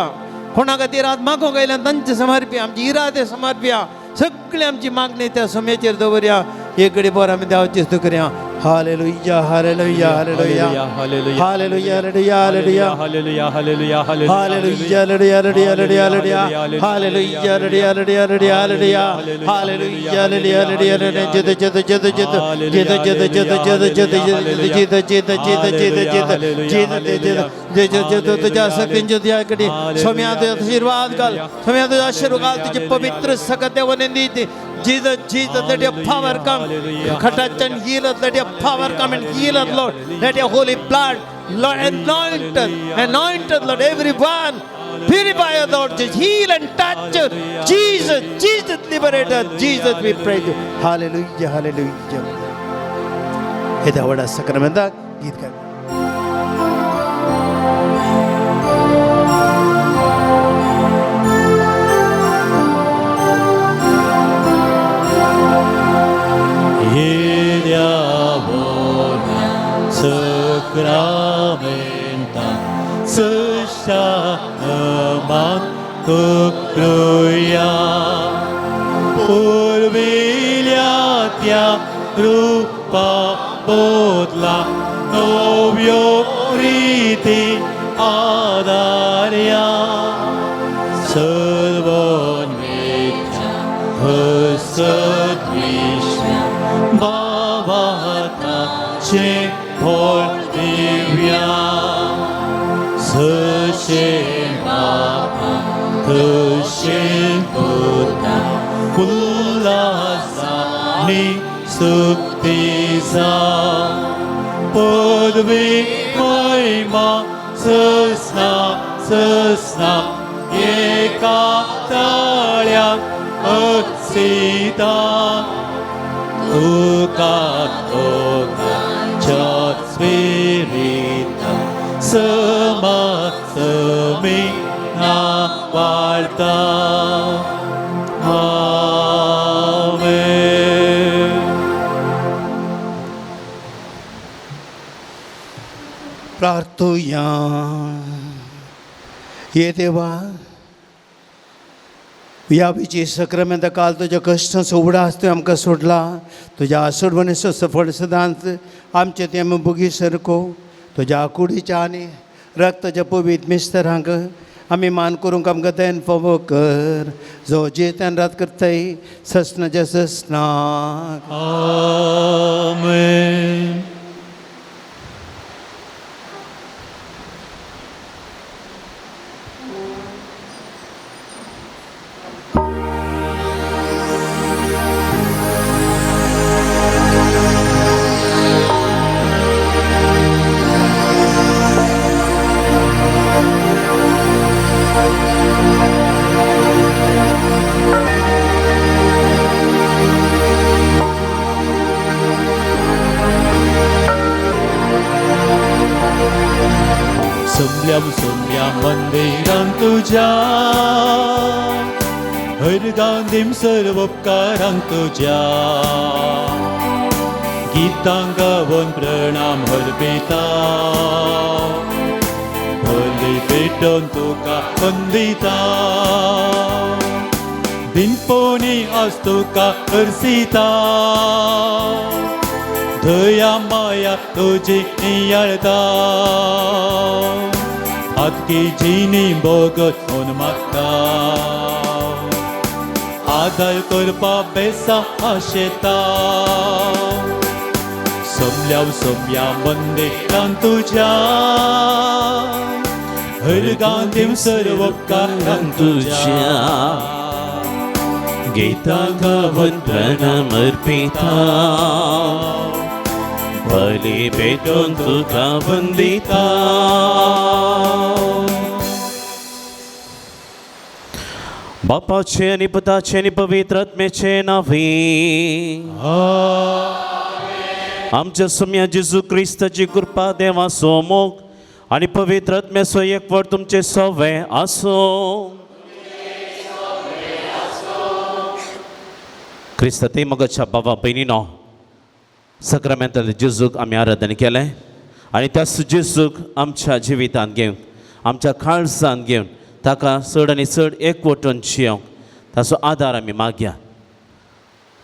Speaker 1: कोणा खातीर आज मागूंक आयल्या तांचे समर्पया, आमची इरादे समर्पया, सगळी आमची मागणी त्या सोम्याचेर दवरया. एक घडी बरं आमी देवाची स्तुती करया. Hallelujah, hallelujah, hallelujah,
Speaker 2: hallelujah,
Speaker 1: hallelujah, hallelujah,
Speaker 2: hallelujah, hallelujah,
Speaker 1: hallelujah, hallelujah, hallelujah, hallelujah, hallelujah, hallelujah, hallelujah, hallelujah, hallelujah, hallelujah, hallelujah, hallelujah. जिद जिद जिद जिद जिद जिद जिद जिद जिद जिद जिद जिद जिद जिद जिद जिद जिद जिद तुझ्या शक्तींच्या तुझ्याकडे स्वामी तुझा आशीर्वाद घाल, स्वामी तुझा आशीर्वाद घाल, तुझे पवित्र सकत देवाने दी. Jesus, Jesus, let your power come. Touch and heal us. Let your power come and heal us, Lord. Let your holy blood, Lord, anoint us, anoint us, Lord, everyone. Purify us, Lord, just heal and touch us. Jesus, Jesus, liberate us. Jesus, we praise you. Hallelujah, hallelujah. हे व्हडा सक्रमेंताक गीत गाय.
Speaker 2: येद्या व्हडल्या सक्रामेंता सश्या मान करुया, पुर्विल्या त्या रुपा बदला नव्यो रिती आदार्या, सर्वन्वेच्या हसद्विष्ण्या भावाताचे फळ दिव्या, सशे बापा तशे पुता उल्हासानी स्तुतीचा, पदवी महिमा ससना ससना एका ताळ्याक अक्सिता, तुका दोगांच्या स्पिरिता समासमी वाळता. आमेन.
Speaker 1: प्रार्थुया. ये देवा, ह्या विची सक्रमेंत काल तुज्या कश्टांचो उगडास तुवें आमकां सोडला. तुज्या सोडवणेचो सफळ सदांच आमचे ते आमी बुगी सरको. तुज्या कुडीच्या आनी रक्ताच्या पवीत मिस्तरांक आमी मान करूंक आमकां then फावो कर, जो जेतान रात करताय ससनाच्या ससनाक.
Speaker 2: आमेन. सोमल्या सोमल्या मंदिरान तुज्या हरगांधीम सर्व उपकारांक तुज्या गितां गावन प्रणाम हरपिता भले भेटोन तुका वंदिता दिनपोनी आज तुका हरसिता दया माया तुजी नियाळता हातकी जिनी बगत म्हूण मागता आदार करपा बेसा आशेता सोमल्या सोमया मंदिरान तुज्या हरगांधीम सर्व उपकारांक तुज्या
Speaker 3: गीतां गावन प्रणाम अर्पिता बली भेटोवन तुका वंदिता. बापाचे आनी पुताचे आनी पवित्र आत्म्याचे नांवे आमच्या सोम्या जेजू क्रिस्ताची कृपा देवाचो मोग आनी पवित्र आत्म्याचो एकवट तुमचे सवे आसूं. क्रिस्ता ते मोगाच्या बाबा भयणीनो, सक्रामेंतांतले जेजूक आमी आराधन केलें आनी त्या जेजूक आमच्या जिवितांत घेवन आमच्या काळजांत घेवन ताका चड आनी चड एकवटून जियोंक ताचो आदार आमी मागया.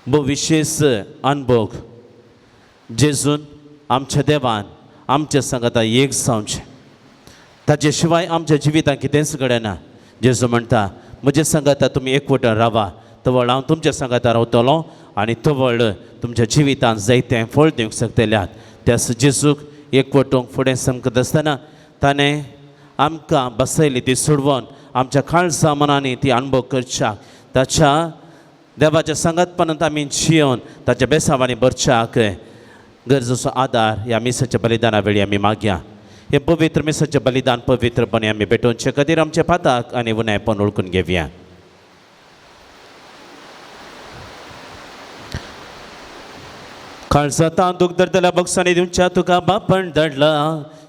Speaker 3: भोव विशेश अनभोग जेजून आमच्या देवान आमच्या सांगाता एक जावचें. ताचे शिवाय आमच्या जिवितांत कितेंच घडना. जेजू म्हणटा म्हजे सांगाता तुमी एकवटून रावा, तवळ हांव तुमच्या सांगाता रावतलो आनी तवळ तुमच्या जिवितांत जायतें फळ दिवंक शकतल्यात. त्याच जेजूक एकवटूंक फुडें समकत आसतना ताणें आमकां बसयली ती सोडवून आमच्या काळजा मनांनी ती अणभव करच्याक ताच्या देवाच्या सांगातपणांत आमी जियोन ताच्या बेसावांनी भरच्याक गरजेचो आदार ह्या मिसाच्या बलिदाना वेळी आमी मागया. हें पवित्र मिसाचें बलिदान पवित्रपणे आमी भेटोवचे खातीर आमच्या पाताक आनी उणायपण वळखून घेवया. काळजांत दूख धरतल्या बक्षांनी दिवच्या तुका बापण धाडला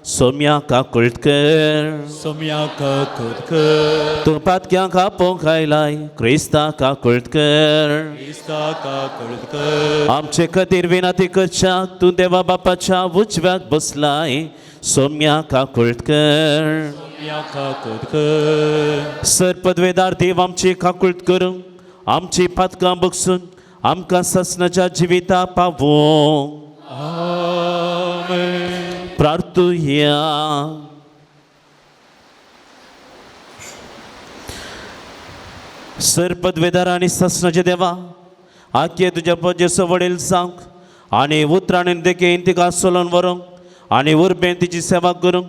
Speaker 3: सोम्या काकुळट कर.
Speaker 2: सोम्या काकुळट कर.
Speaker 3: तूं पातक्यांक आपोवंक आयलाय क्रिस्ता काकुळट कर.
Speaker 2: क्रिस्ता काकुळट कर.
Speaker 3: आमचे खातीर विनंती करच्याक तूं देवा बापाच्या उजव्याक बसलाय सोम्या काकुळट कर.
Speaker 2: सोम्या काकुळट कर.
Speaker 3: सर पदवेदार देव आमची काकुळट करूंक आमची पातकां बगसून आमकां ससनाच्या जिविता पावोवंक.
Speaker 2: आमेन.
Speaker 3: प्रार्थुया. सर पदवेदार आनी ससनाचे देवा आखे तुज्या पजेचो वडील जावंक आनी उतरांनी देखीन तिका चलोवन व्हरूंक आनी उर्बेन तिची सेवा करूंक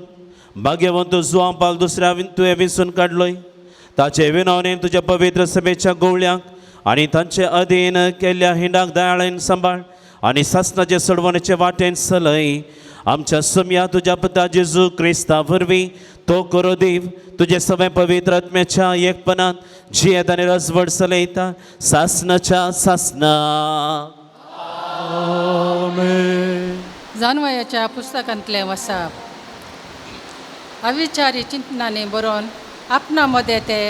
Speaker 3: भाग्यवंत जुवां पाल दुसऱ्या तुवें विंचून काडलोय ताचे विनवणेन तुज्या पवित्र सभेच्या गोवळ्यांक आनी तांचे अधीन केल्ल्या हिंडाक दयाळेन सांबाळ आनी सासनाचे सोडवणेचे वाटेन चलय. आमच्या सोम्या तुज्या पुता जेजू क्रिस्ता वरवीं तो करो देव तुजे सगळे पवित्र आत्म्याच्या एकपणान जियेत आनी रजवड चलयता सासनाच्या सासना.
Speaker 2: आमेन.
Speaker 4: जानवयाच्या पुस्तकांतलें वसाप अविचारी चिंतनांनी बरोवन आपणा मदें ते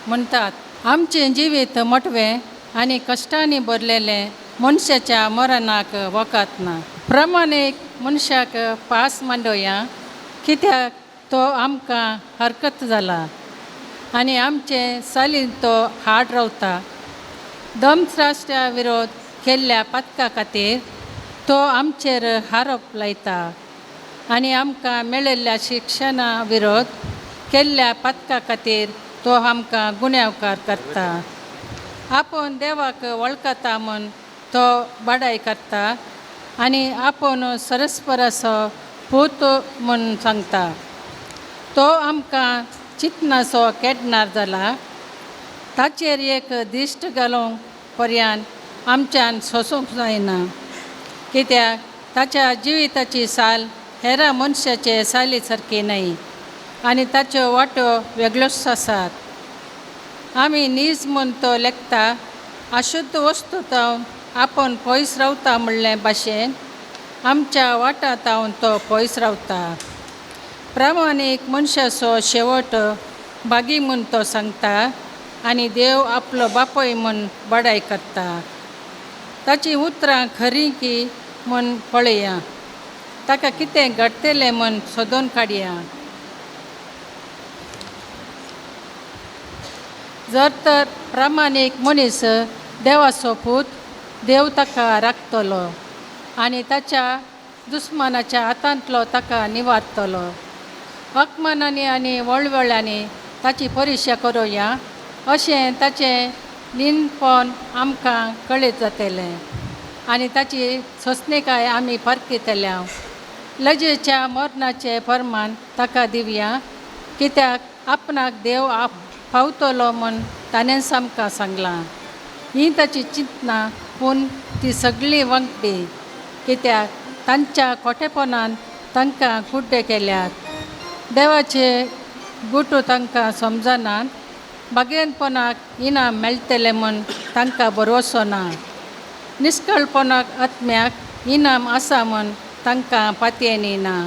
Speaker 4: म्हणटात आमचें जिवीत मोटवें आनी कश्टांनी भरलेलें मनशाच्या मरणाक वखद ना. प्रमाणे मनशाक पास मांडोया कित्याक तो आमकां हरकत जाला. आनी आमचे सालीन तो हाड रावता. दमश्राष्ट्रा विरोध केल्ल्या पातका खातीर तो आमचेर आरोप लायता आनी आमकां मेळिल्ल्या शिक्षणा विरोध केल्ल्या पातका खातीर तो आमकां गुन्यांवकार करता. आपूण देवाक वळखता म्हूण तो बडाय करता आनी आपूण सरस्पराचो पूत म्हूण सांगता. तो आमकां चिंतनाचो केडणार जाला. ताचेर एक दिश्ट घालूंक पर्यान आमच्यान सोसूंक जायना, कित्याक ताच्या जिविताची साल हेरा मनशाचे साली सारकी न्हय आनी ताच्यो वांट्यो वेगळ्योच आसात. आमी नीज म्हूण तो लेखता अशुद्ध वस्तू तावन आपूण पयस रावता म्हणले भाशेन आमच्या वाटा तावन तो पयस रावता. प्रामाणीक मनशाचो शेवट बागी म्हूण तो सांगता आनी देव आपलो बापूय म्हूण बडाय करता. ताचीं उतरां खरीं की म्हूण पळया, ताका कितें घडटलें म्हूण सोदून काडया. जर तर प्रामाणीक मनीस देवाचो पूत, देव ताका राखतलो आनी ताच्या दुस्मानाच्या हातांतलो ताका निवारतलो. अकमानांनी आनी वळवळ्यांनी ताची परिक्षा करुया अशें ताचें नीनपण आमकां कळीत जातलें आनी ताची सोंसणीकाय आमी पारखितल्या. लजेच्या मरणाचें प्रमाण ताका दिवया, कित्याक आपणाक देव आप पावतलो म्हूण ताणेंच आमकां सांगलां. हीं ताची चिंतनां पूण ती सगळीं वांगडी, कित्याक तांच्या खोटेपणान तांकां कुड्डे केल्यात. देवाचे गुटू तांकां समजनात, बागेनपणाक इनाम मेळटलें म्हूण तांकां भरवसो ना. निश्कळपणाक आत्म्याक इनाम आसा म्हूण तांकां पातयेनी ना.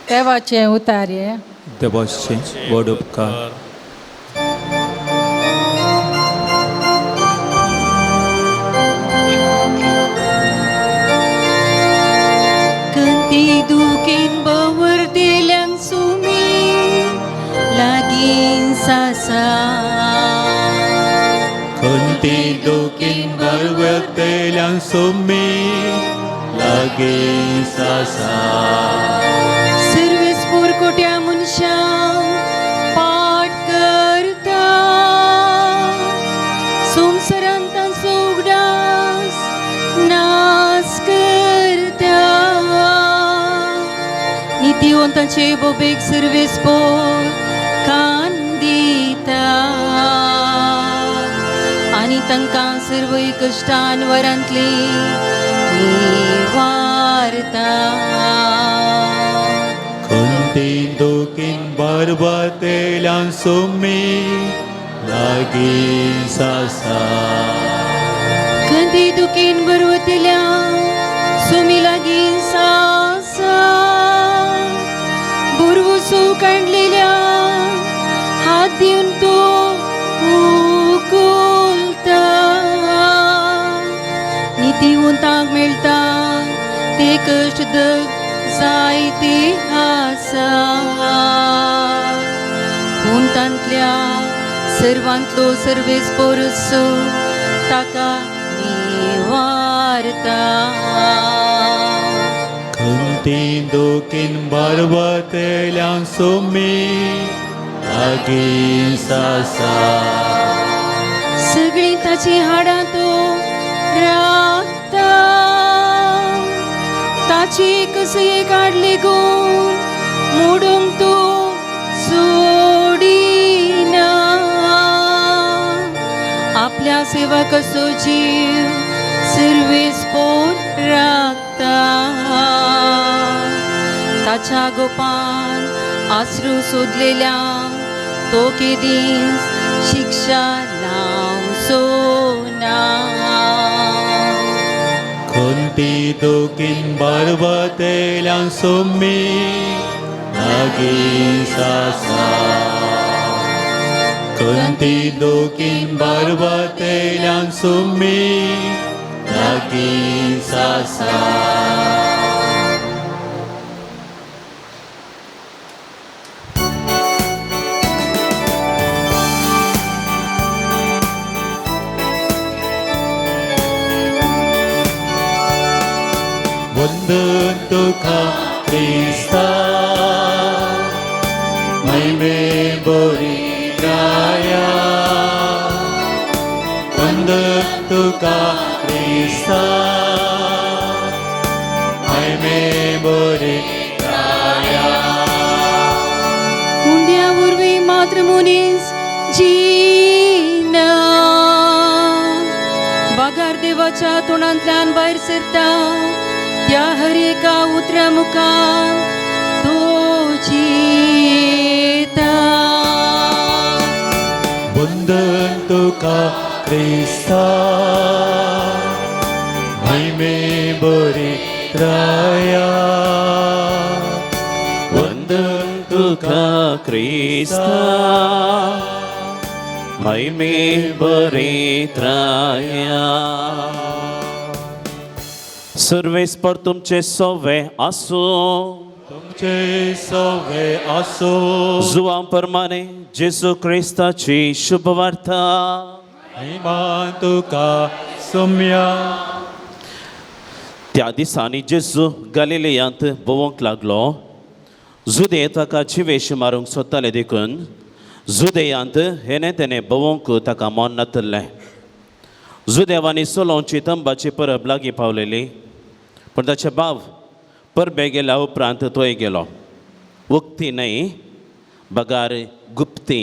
Speaker 4: देवाचें उतारे.
Speaker 2: देवाचे व्हड उपकार.
Speaker 5: कंती दुखेन बवरतेल्यांक सुमी लागीं सासा.
Speaker 2: खंती दुखीन बरवतेल्यान सुमी लागीं सासा.
Speaker 5: सर्वेस पोरकोट्या मनशांक पाट करता, संवसारांत तांचो उगडास नास करता. नितीवंतांचे बोबेक सर्वेस पोर कान दिता आनी तांकां सर्वय कश्टान वरांतली निवारता.
Speaker 2: खंती दुखीन बरवतेल्यान सुमी लागीं सासा.
Speaker 5: खंती दुखीन बरवतल्या सुमी लागीं सासा. बुरवसो काडलेल्या हात दिवन तो उकुलता. नितीवंतांक मेळटा ते कश्ट दग जायते आसा, पूण तांतल्या सर्वांतलो सर्वेस पोरस ताका निवारता.
Speaker 2: खंती दुखीन बरवतेल्यान सुमी लागीं सासा.
Speaker 5: सगळीं ताचीं हाडां तो राखता, ताची कसये काडले गुण मोडूंक तो सोडिना. आपल्या सेवकाचो जीव सर्वेस पोर राखता, ताच्या गोपान आसरू सोदलेल्या तो केदींच शिक्षा लावचो ना.
Speaker 2: खंती दुखीन बरवतेल्यान सुमी लागीं सासा. खंती दुखीन बरवतेल्यान सुमी लागीं सासा. वंदन तुका क्रिस्ता महिमे बोरी राया वंदन तुका क्रिस्ता महिमे बोरी राया.
Speaker 5: उंड्या वरवीं मात्र मनीस जिना, बागार देवाच्या तोंडांतल्यान भायर सरता त्या हर एका उतरा मुखार तो जिता.
Speaker 2: वंदन तुका क्रिस्ता महिमे बोरी राया
Speaker 3: वंदन तुका क्रिस्ता महिमे बरेत्राया. सर्वेस्पर तुमचे सोवे आसूं.
Speaker 2: तुमचे सवे आसो.
Speaker 3: जुवां प्रमाणे जेजू क्रिस्ताची शुभवार्ता.
Speaker 2: महिमा तुका सुम्या.
Speaker 3: त्या दिसांनी जेजू गलिलेयांत भोंवंक लागलो. जुदे ताका जिवेश मारूंक सोदताले देखून जुदेयांत हेणे तेणें भोंवंक ताका मन नातल्लें. जुदेवांनी सोलोवची तंबाची परब लागीं पावलेली, पूण ताचे भाव परबे गेल्या उपरांत तोय गेलो. उक्ती न्हय बगार गुप्ती.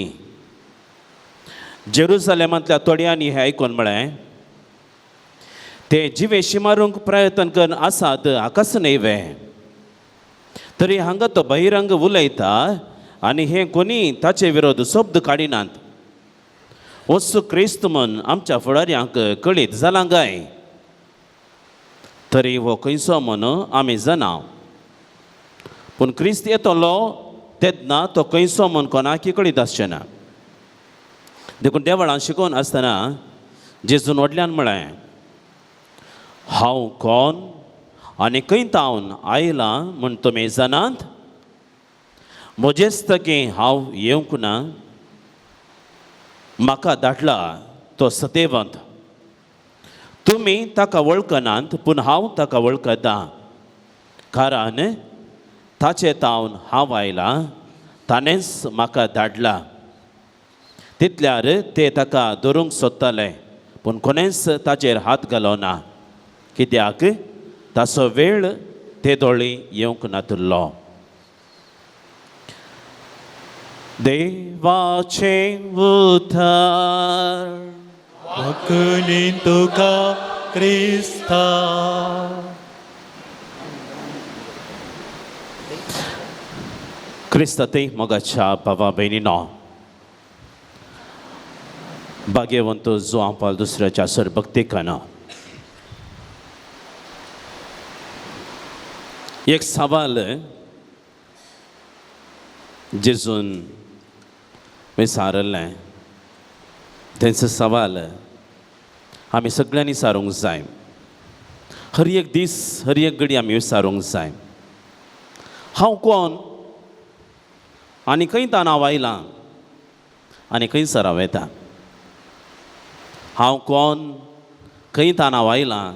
Speaker 3: जेरुजलेमांतल्या थोड्यांनी हें आयकून म्हळें, ते जिवेशी मारूंक प्रयत्न करून आसात हाकाच न्हय वे? तरी हांगा तो बहिरंग उलयता आनी हे कोणी ताचे विरोध शब्द काडिनात. वस्तू क्रिस्त म्हूण आमच्या फुडाऱ्यांक कळीत जालां काय? तरी हो खंयचो म्हूण आमी जाणा, पूण क्रिस्त येतलो तेन्ना तो खंयचो म्हूण कोणाकी कळीत आसचें ना. देखून देवळां शिकोवन आसतना जेजून व्हडल्यान म्हळें, हांव कोण आनी खंय तावन आयलां म्हूण तुमी जाणात? म्हजेच तकी हांव येवंक ना, म्हाका धाडला तो सतेवंत. तुमी ताका वळखनात, पूण हांव ताका वळखतां, कारण ताचे तावन हांव आयलां, ताणेंच म्हाका धाडला. तितल्यार ते ताका धरूंक सोदताले, पूण कोणेंच ताचेर हात घालो ना, कित्याक ताचो वेळ ते दोळी येवंक नातिल्लो. देवाचें उतर.
Speaker 2: वखणी तुका क्रिस्ता.
Speaker 3: क्रिस्ताते मोगाच्या भावा भयणीनो, भाग्यवंत जुवां पाल दुसऱ्याच्या सर भक्तिकान. एक सवाल जेजून विचारलें, तेंचो सवाल आमी सगळ्यांनी सारूंक जाय. हर एक दीस हर एक घडी आमी विचारूंक जाय, हांव कोण आनी खंय तान हांव आयलां आनी खंयसर हांव येता. हांव कोण, खंय तान हांव आयलां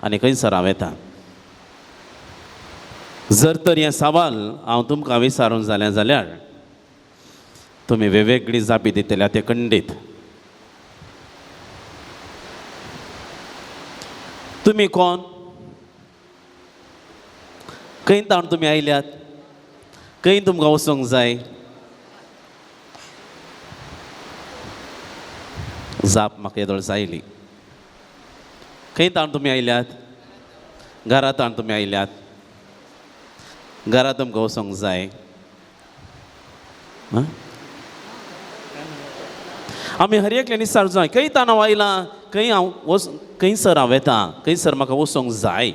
Speaker 3: आनी खंयसर हांव येता. जर तर हें सवाल हांव तुमकां विचारूंक जालें जाल्यार तुमी वेगवेगळी जापी दितल्या ते खंडीत. तुमी कोण, खंय तावन तुमी आयल्यात, खंय तुमकां वचूंक जाय? जाप म्हाका येदोळ जायली. खंय तावन तुमी आयल्यात? घरा तावन तुमी आयल्यात, घरा तुमकां वचूंक जाय. आमी हर एकल्यान विचारूंक जाय, खंय तावन हांव आयलां, खंय हांव वच, खंयसर हांव येता, खंयसर म्हाका वचूंक जाय.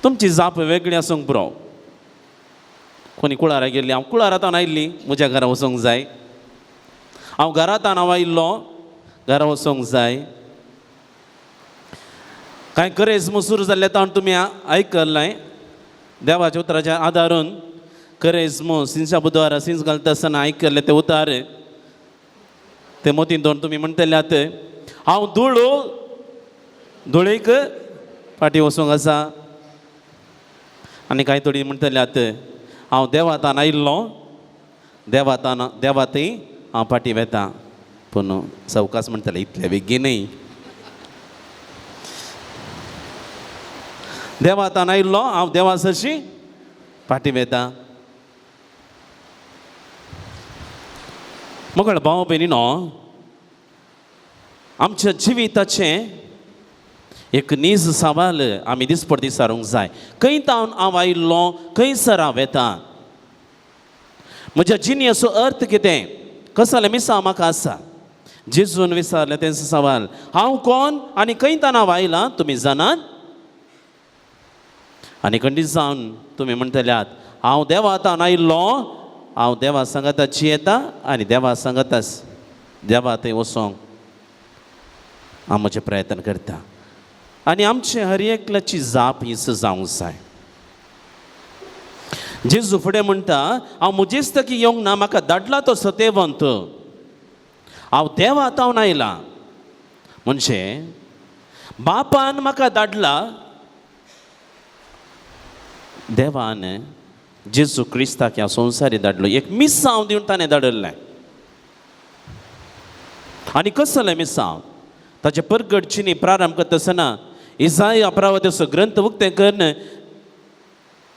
Speaker 3: तुमची जाप वेगळी आसूंक पुरो. कोणी कुळारा गेल्ली, हांव कुळारा तावन आयिल्ली, म्हज्या घरा वचूंक जाय. हांव घरा तावन हांव आयिल्लो, घरा वचूंक जाय. कांय करेज सुरू जाल्ले तावन तुमी आयकल्लें देवाच्या उतराच्या आदारून करेज सिंचा बुधवारा सिंच घालता आसतना आयकल्लें ते उतार ते मोतीन दोन तुमी म्हणटल्यात, हांव धुळू धुळीक फाटीं वचूंक आसा. आनी कांय थोडी म्हणटले आतां हांव देवातान आयिल्लो, देवातान देवातय हांव फाटीं वेता. पूण सवकास म्हणटले इतले बेगीन न्हय. देवातान आयिल्लो हांव देवा सरशी फाटीं वेता. मोगळ भाव भयणीनो, आमच्या जिविताचें एक नीज सवाल आमी दिसपडती सारूंक जाय. खंय तावन हांव आयिल्लो, खंयसर हांव वेता, म्हज्या जिणेचो अर्थ कितें, कसलें मिसांव म्हाका आसा. जेजून विचारलें तेंचो सवाल, हांव कोण आनी खंय तावन हांव आयलां तुमी जाणात? आनी खंडीत जावन तुमी म्हणटल्यात हांव देवा तावन आयिल्लो, हांव देवा सांगाता जियेता आनी देवा सांगाताच देवा थंय वचोंक हांव म्हजें प्रयत्न करता. आनी आमचे हर एकल्याची जाप हीच जावंक जाय. जेजू फुडें म्हणटा, हांव म्हजेच तकी येवंक ना, म्हाका धाडला तो सतेवंत, हांव देवा तावन आयलां. म्हणजे बापान म्हाका धाडला, देवान जेजू क्रिस्ताक ह्या संवसारी धाडलो, एक मिसांव दिवन ताणें धाडिल्लें. आनी कसलें मिसांव? ताचे परगट चिनी प्रारंभ करता आसतना इजाया प्रवाद्याचो ग्रंथ उक्तें करून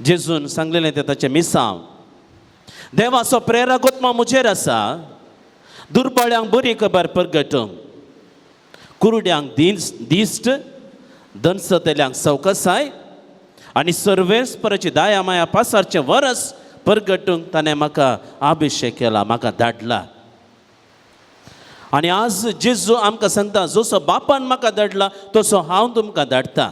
Speaker 3: जेजून सांगलेलें तें ताचें मिसांव. देवाचो प्रेरक आत्मा म्हजेर आसा, दुर्बळ्यांक बरी खबर परगटूंक, कुरड्यांक दिश्ट, दनसतल्यांक सवकसाय आनी सर्वेस्पराची दया माया पासारचें वरस परगटूंक ताणें म्हाका अभिशेक केला, म्हाका धाडला. आनी आज जेजू आमकां सांगता, जसो बापान म्हाका धाडला तसो हांव तुमकां धाडटा.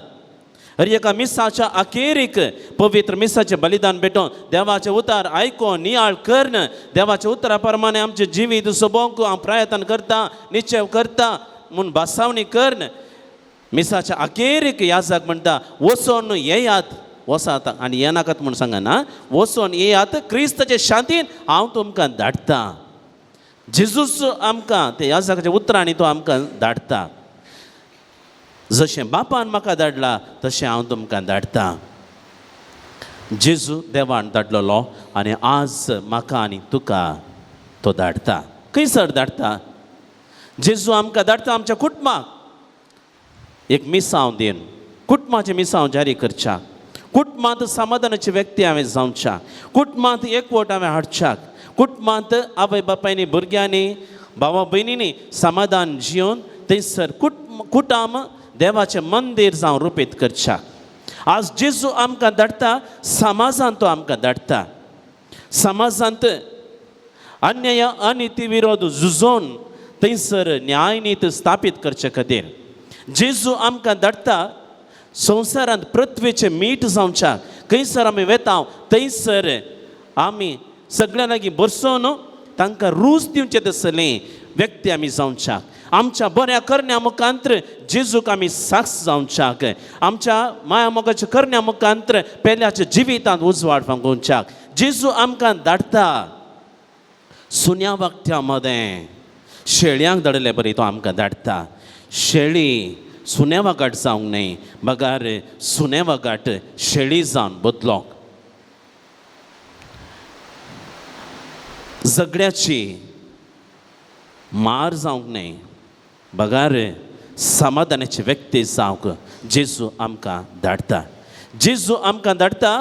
Speaker 3: हर एका मिसाच्या अखेरीक पवित्र मिसाचें बलिदान भेटोवन देवाचें उतार आयकोन नियाळ करून देवाच्या उतरा प्रमाणे आमचें जिवीत सोबोवंक हांव प्रयत्न करता, निश्चय करता म्हूण भासावणी करून मिसाच्या अखेरीक याजक म्हणटा, वचोन येयात, वसात आनी येनाकात म्हूण सांगना, वचोन येयात क्रिस्ताचे शांतीन हांव तुमकां धाडटा. जेजूस आमकां ते याजकाच्या उतरांनी तो आमकां धाडटा. जशें बापान म्हाका धाडला तशें हांव तुमकां धाडटा. जेजू देवान धाडलेलो आनी आज म्हाका आनी तुका तो धाडटा. खंयसर धाडटा? जेजू आमकां धाडटा आमच्या कुटुंबाक एक मिसांव दिवन, कुटुंबाचें मिसांव जारी करच्या, कुटुंबांत समाधानाची व्यक्ती हांवें जावच्या, कुटुंबांत एकवट हांवें हाडच्याक, कुटुंबांत आवय बापायनी भुरग्यांनी भावा भयणींनी समाधान जिवन थंयसर कुटाम देवाचें मंदीर जावन रुपीत करच्याक. आज जेजू आमकां धाडटा, समाजांत तो आमकां धाडटा. समाजांत अन्याय अनिती विरोध झुजोवन थंयसर न्यायनीत स्थापीत करचे खातीर जेजू आमकां धाडटा. संवसारांत पृथ्वीचें मीठ जावच्याक, खंयसर आमी वेता थंयसर आमी सगळ्यां लागीं बरसोवन तांकां रूच दिवचें तसलें व्यक्ती आमी जावच्याक. आमच्या बऱ्या करण्या मुखांत्र जेजूक आमी साक्ष जावच्याक, आमच्या माया मोगाच्या करण्या मुखांत्र पेल्याच्या जिवितांत उजवाड फांगोवच्याक जेजू आमकां धाडटा. सुन्या वागत्या मदें शेळयांक धाडिल्ले बरी तो आमकां धाडटा. शेळी सुन्या वागाट जावंक न्हय, बगार सुन्या वागाट शेळी जावन बदलोंक. झगड्याची मार जावंक न्हय, बगार समाधानाची व्यक्ती जावंक जेजू आमकां धाडटा. जेजू आमकां धाडटा.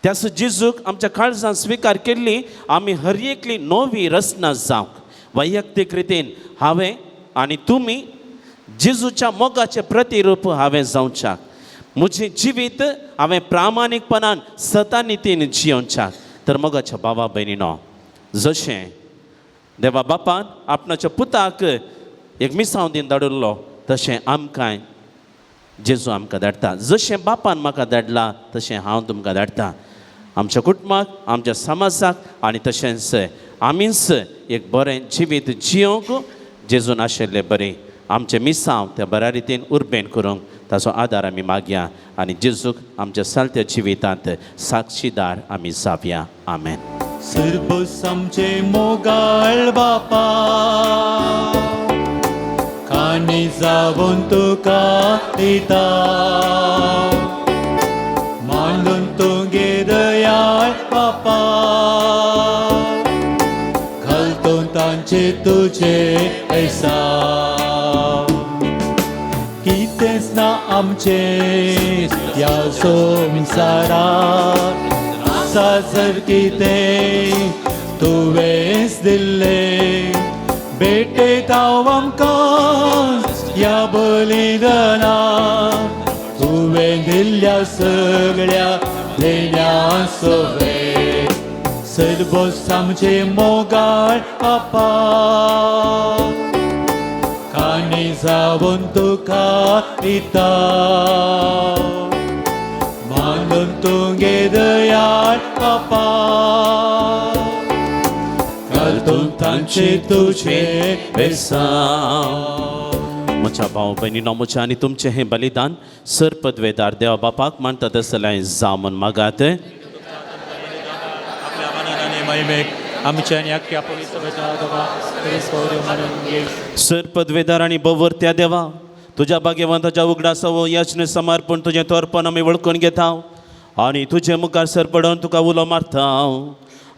Speaker 3: त्यास जेजूक आमच्या काळजान स्विकार केल्ली आमी हर एकली नवी रचना जावंक वैयक्तीक रितीन हांवें आनी तुमी जेजूच्या मोगाचें प्रतिरूप हांवें जावच्याक, म्हजें जिवीत हांवें प्रामाणीकपणान सतानितीन जियोवच्याक. तर मोगाच्या भावा भयणीनो, जशें देवा बापान आपणाच्या पुताक एक मिसांव दीन धाडिल्लो तशें आमकांय जेजू आमकां धाडटा. जशें बापान म्हाका धाडला तशें हांव तुमकां धाडटा. आमच्या कुटुंबाक, आमच्या समाजाक आनी तशेंच आमीच एक बरें जिवीत जियोवंक जेजून आशिल्लें बरें आमचें मिसांव त्या बऱ्या रितीन उर्बेन करूंक ताचो आदार आमी मागया आनी जेजूक आमच्या सालत्या जिवितांत साक्षीदार आमी जावया. आमेन.
Speaker 2: सर्वस आमचे मोगाळ बापा, काणी जावन तुका दिता, मानून तुका तांचे तुजे बेसांव कितेंच ना आमचें ह्या संवसारांत आसा जर कितें तुवेंच दिल्लें भेटयता आमकां ह्या बलिदानाक तुवें दिल्ल्या सगळ्या देण्या सवें सर्वोस आमचे मोगाळ बापा काणी जावन तुका दिता मानून तुगे दयाळ बापा घालतून तांचे तुजे
Speaker 3: बेसांव. म्हज्या भाव भयणीनो म्हजें आनी तुमचें हें बलिदान सर पदवेदार देवा बापाक मानता तसलें जावं म्हूण मागात.
Speaker 2: आपल्या मनान आनी महिमेक आमच्या आनी अख्ख्या पवित्र मानून घे.
Speaker 3: सर पदवेदार आनी बवर्त्या देवा तुज्या भाग्यवंताच्या उगडासा हो यज्ञ समर्पण तुजें तोरपण आमी वळखून घेता आनी तुजे मुखार सर पडून तुका उलो मारता.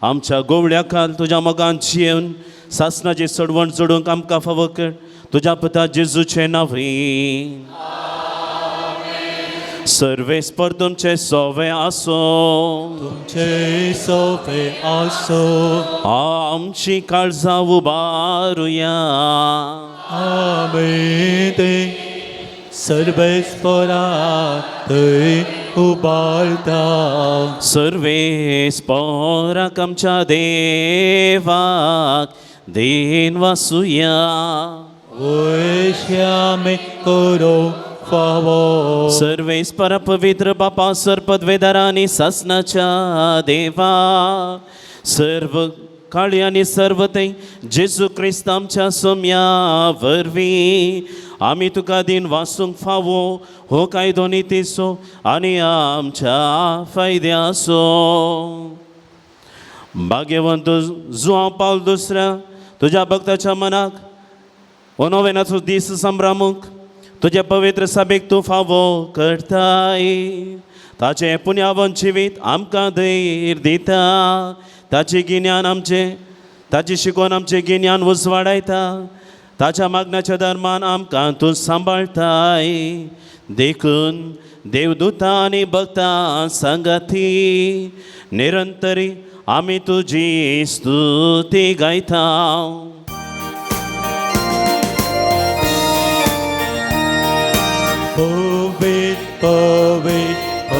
Speaker 3: आमच्या गोवळ्या खाल तुज्या मोगान जियेवन सासणाची चडवण जोडूंक आमकां फावो कर तुज्या पुता जेजूचें नांवी. सर्वेस्पर तुमचें सोवे आसूं.
Speaker 2: तुमचे सोवे आसो.
Speaker 3: आमची काळजां उबारुया.
Speaker 2: आमी ते सर्वेस्परा थंय उबारता.
Speaker 3: सर्वेस्पराक आमच्या देवाक then वासुया.
Speaker 2: वयश्यामे करो फावो.
Speaker 3: सर्वेस्पर पवित्र बापा सर पदवेदारांनी सासनाच्या देवा सर्व काळी आनी सर्व थंय जेजू क्रिस्त आमच्या सोम्या वरवीं आमी तुका दिन वासूंक फावो हो कायदो नितीचो आनी आमच्या फायद्याचो. भाग्यवंत जुआंव पावल दुसऱ्या तुज्या भक्ताच्या मनाक हो नोवेनाचो दीस संभ्रामूंक तुज्या पवित्र सभेक तूं फावो करताय. ताचें पुण्यावन जिवीत आमकां धैर्य दिता. ताचें गिन्यान आमचें ताची शिकोवन आमचें गिन्यान उजवाडायता. ताच्या मागण्याच्या धर्मान आमकां तूं सांबाळटाय. देखून देवदूतां आनी भक्तां सांगाती निरंतरी आमी तुजी स्तुती गायता.
Speaker 2: पवित्र पवित्र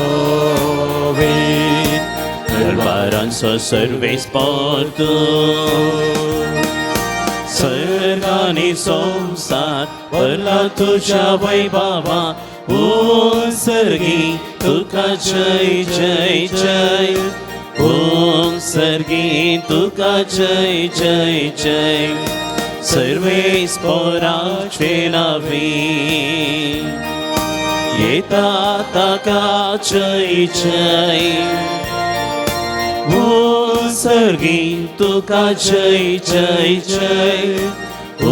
Speaker 2: पवित्र
Speaker 3: दरबारांचो सर्वेस्पर तूं सर्ग आनी संवसार भरला तुज्या वैभवा. ओ सर्गी तुका जय जय जय. ओ सर्गी तुका जय जय जय. सर्वेस्पराचे नांवी येता ताका जय जय. ओ सर्गी तुका जय जय जय. ओ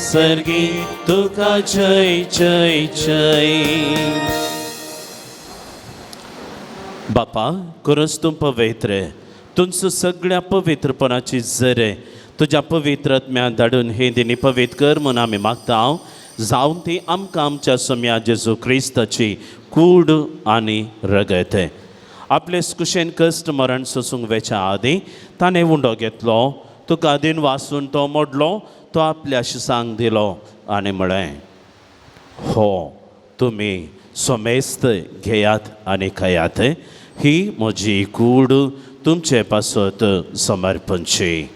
Speaker 3: सर्गी तुका जय जय जय. बापा खरंच तूं पवित्र तुमचो सगळ्या पवित्रपणाची जरे तुज्या पवित्र आत्म्यान धाडून हे दिनी पवित्र कर म्हूण आमी मागता. जावन ती आमकां आमच्या सोम्या जेजू क्रिस्ताची कूड आनी रगत. आपले कुशेन कश्ट मरण सोसूंक वेच्या आदीं ताणें उंडो घेतलो तुका दिन वासून तो मोडलो तो आपल्या शिसांक दिलो आनी म्हळें हो तुमी समेस्त घेयात आनी खायात. ही म्हजी कूड तुमचे पासत समर्पणची.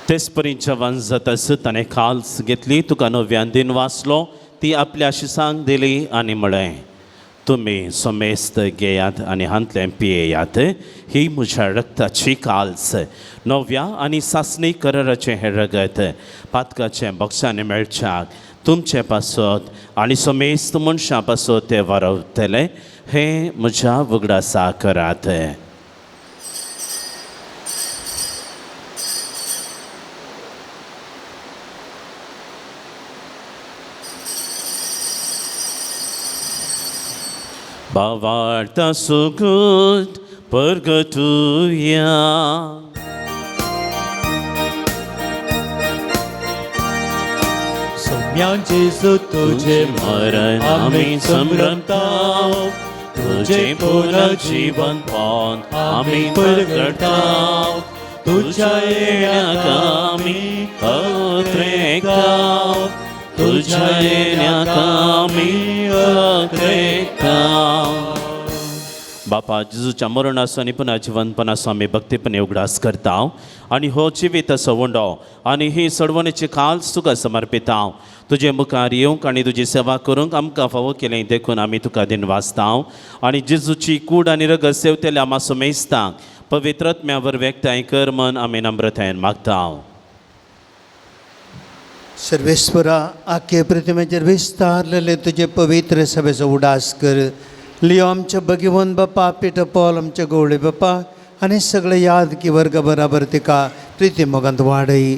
Speaker 3: तेच परी जवान जातास ताणें खाल्स घेतली तुका नव्यान दिन वाचलो ती आपल्या शिसांक दिली आनी म्हळें तुमी समेस्त घेयात आनी हांतलें पियेयात. ही म्हज्या रक्ताची काल्स नव्या आनी सासणी कराराचें हें रगत पातकाचें बक्षांनी मेळच्याक तुमचे पासत आनी समेस्त मनशां पासत तें वारवतलें. हें म्हज्या उगडासा करात. भावार्था सुगूत परगटुया.
Speaker 2: सोम्या जेजू तुझे
Speaker 3: मरण आमी संभ्रमता, तुझे पुनर्जीवनपण आमी परगटा, तुझ्या येण्याक आमी अत्रेका, तुझ्या येण्याक आमी अत्रेका. बापा जेजूच्या मरणाचो आनी पुनर्जिवनपणाचो आमी भक्तीपणे उगडास करता आनी हो जिविताचो उंडो आनी ही सडवणेची खास तुका समर्पिता. तुजे मुखार येवंक आनी तुजी सेवा करूंक आमकां फावो केलें देखून आमी तुका दिनवासता आनी जेजूची कूड आनी रगत सेवतेल्या आमा मेजतांक पवित्र आत्म्या वरवीं एकठांय कर मन आमी नम्रतायेन मागता.
Speaker 1: सर्वेस्वरा, आखे प्रतिमेचेर विस्तारलेले तुजे पवित्र सभेचो उडास कर. लियो आमच्या भगवंत बापा, पिटर पॉल आमच्या गवळे बापा आनी सगळे याद की वर्ग बराबर तिका प्रिती मोगांत वाडय.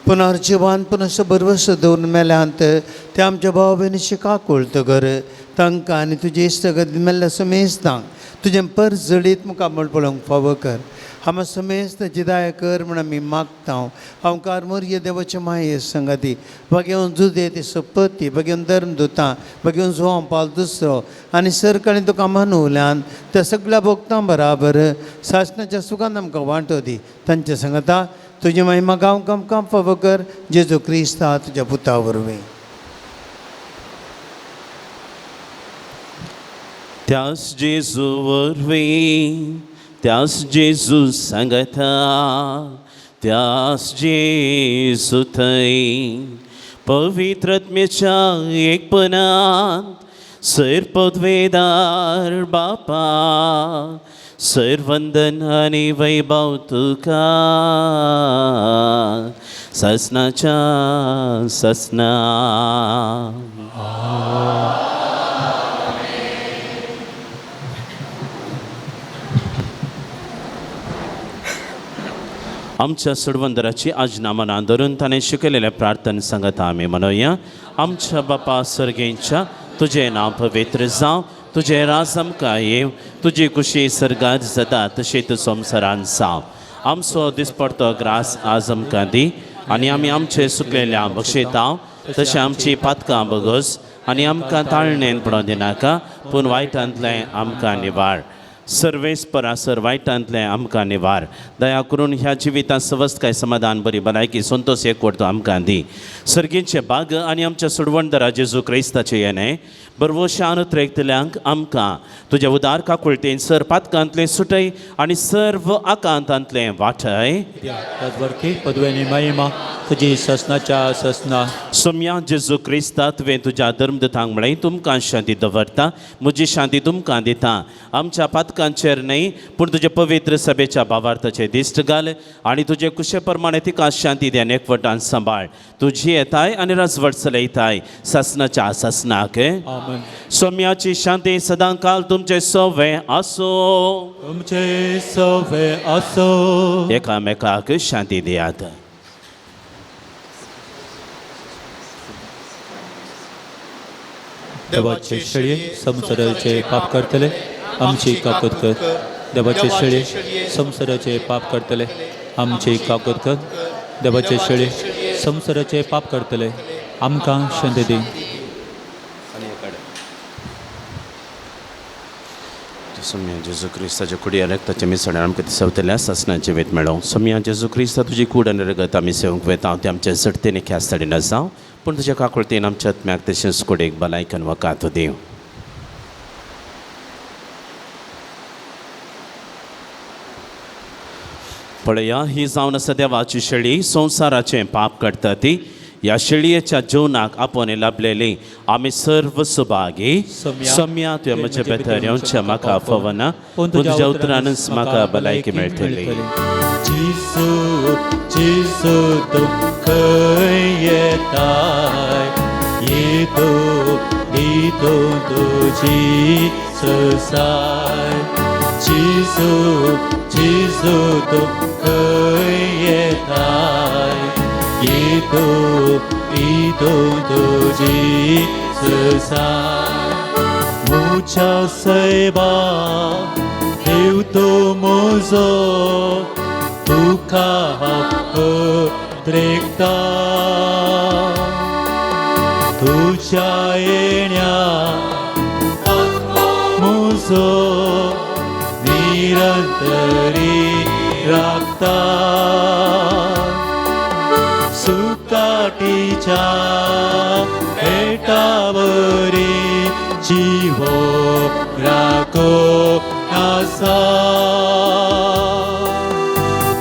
Speaker 1: पुनर्जिवान पुनश बरवस दवरून मेल्यांत ते आमच्या भाव भयणीची काकुळट कर. तांकां आनी तुजी इश्टगत मेल्ल्या समेस्तांक तुजें परजळीत मुखामळ पळोवंक फावो कर. आमा समेस्त जिदाय कर म्हण आमी मागता. हांव कारमोर्य देवाचे माये संगाती बगेवन जुदे ती सपती बगेवन धर्म दुतां बगेवन जुवां पाल दुसरो आनी सरकारान तुका मानवल्यान त्या सगळ्या भोगतां बराबर सासणाच्या सुखान आमकां वांटो दी. तांच्या संगता तुजी महिमा गांव आमकां फावो कर जेजू क्रिस्ता तुज्या पुता वरवीं.
Speaker 3: त्यास जेजू वरवीं, त्यास जेजू सांगता, त्यास जेजू थंय पवित्र आत्म्याच्या एकपणांत सैर पदवेदार बापा, सैर वंदन आनी वैभव तुका ससनाच्या ससना. आमच्या सोडवंदराची आज्ञा मनान धरून ताणें शिकयलेल्या प्रार्थना सांगता आमी म्हणोया. आमच्या बापा सर्गेंच्या, तुजें नांव पवित्र जावं, तुजें राज आमकां येवं, तुजी खुशी सर्गात जाता तशी तूं संवसारान जावं. आमचो दिसपडतो ग्रास आज आमकां दी आनी आमी आमचे सुकलेल्या बक्षयता तशें आमची पातकां बगस आनी आमकां ताळणेन पडोवन दिनाका, पूण वायटांतलें आमकां निवार. सर्वेस परासर वायटांतलें आमकां निवार. दया करून ह्या जिवितांत सवस्तकाय समाधान बरी भलायकी संतोश एकवट आमकां दी. सर्गींचे बाग आनी आमच्या सोडवणदारा जेजू क्रिस्ताचें येणें बरवशान उतरेकतल्यांक आमकां तुज्या उदार काकुळटेन सर पातकांतलें सुटय आनी सर्व आकांतांतलें वाटय.
Speaker 2: पदवेनी महिमा तुजी ससनाच्या ससना.
Speaker 3: सोम्या जेजू क्रिस्ता, तुवें तुज्या धर्मदूतांक म्हळें तुमकां शांती दवरता, म्हजी शांती तुमकां दिता. आमच्या पातकांचेर न्हय पूण तुजे पवित्र सभेच्या भावार्थाचे दिश्ट घाल आनी तुजे कुशे प्रमाणे तिका शांती दी आनी एकवटान सांबाळ. तुजी येताय आनी राजवट चलयताय सासनाच्या सासनाक.
Speaker 2: आमेन.
Speaker 3: सोम्याची शांती सदां काल तुमचे सवे आसो.
Speaker 2: तुमचे सवे आसो.
Speaker 3: एकामेकाक शांती दियात.
Speaker 2: देवाचे शेळये संवसाराचे पाप करतले आमची काकूत कर. देवाचे शेळये संवसाराचे पाप करतले आमची काकूत कर. देवाचे शेळये संवसाराचे पाप करतले आमकां शांती दी.
Speaker 3: सोम्या जेजू क्रिस्ताच्या कुडी रक्ताच्या मिसळ्यान आमकां दिसवतल्या सासना जिवीत मेळों. सोम्या जेजू क्रिस्ता, तुजी कूड आनी रगत आमी सेवंक वेता ते आमच्या सडतेने ख्यास्त न जावं, पूण तुज्या काकुळतेन आमच्या आत्म्याक तशेंच कुडेक भलायकन वकात दिवं. पळया, ही जावन आसा देवाची शेळी, संवसाराचें पाप काडटा ती. ह्या शेळयेच्या जेवणाक आपोवणें लाभलेली आमी सर्व सुभागी. सम्या, तुवें म्हजे भितर येवचें म्हाका फावना, पूण तुज्या उतरानच म्हाका भलायकी मेळटली.
Speaker 2: जेजू जेजू तूं खंय येताय, येतो दितो तुजी ससाय. जेजू जेजू तूं खंय येताय, येतो दितो तुजी ससाय. मुच्या सैबा देव तूं म्हजो तुका हांव द्रेकता तुज्या येण्या म्हजो निरंतरी राखता सुकाटीच्या भेटावरी जिवो राखो आसा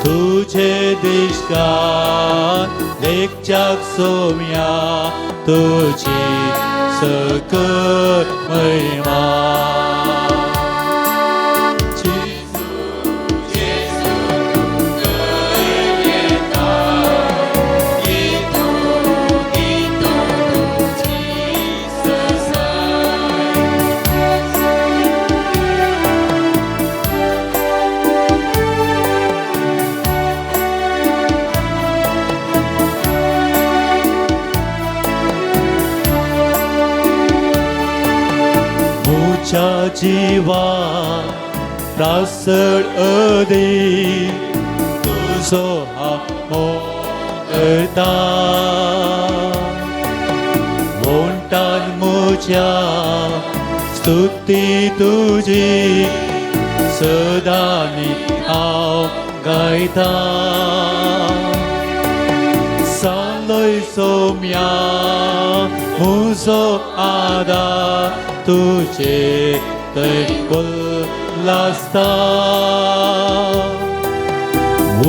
Speaker 2: तुझे दिश्टान देखच्याक सोम्या तुजी सकल महिमा मुच्या जिवा प्रासळ अदी तुजो हांव करता वोंटान मुच्या स्तुती तुजी सदांनी हांव गायता सालय सोम्या म्हजो आदार तुझे तैकुल आसता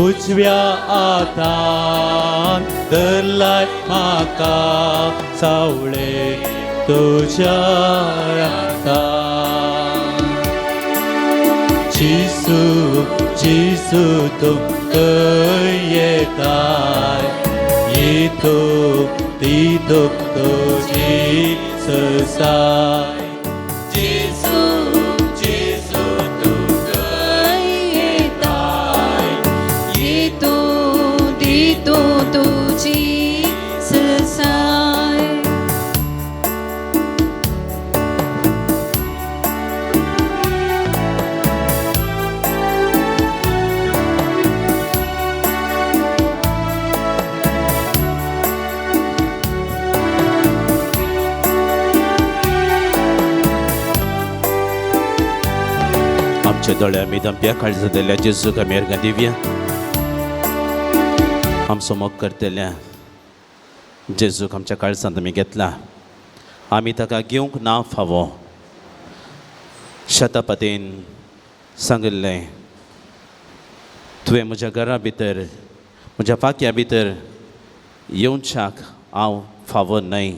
Speaker 2: उजव्या हातान धरलाय म्हाका सावळे तुज्या हातान जेजू जेजू तूं खंय येताय येतो दितो तुजी ससाय जेजू जेजू तूं खंय
Speaker 5: येताय येतो दितो तुजी ससाय.
Speaker 3: आमच्या दोळे आमी दमप्या काळजा दिल्या जेजूक आमी अर्गां दिवया. आमचो मोग करतल्या जेजूक आमच्या काळजांत आमी घेतला, आमी ताका घेवंक ना फावो. शतपतीन सांगिल्लें, तुवें म्हज्या घरा भितर म्हज्या पाक्या भितर येवच्याक हांव फावो न्हय.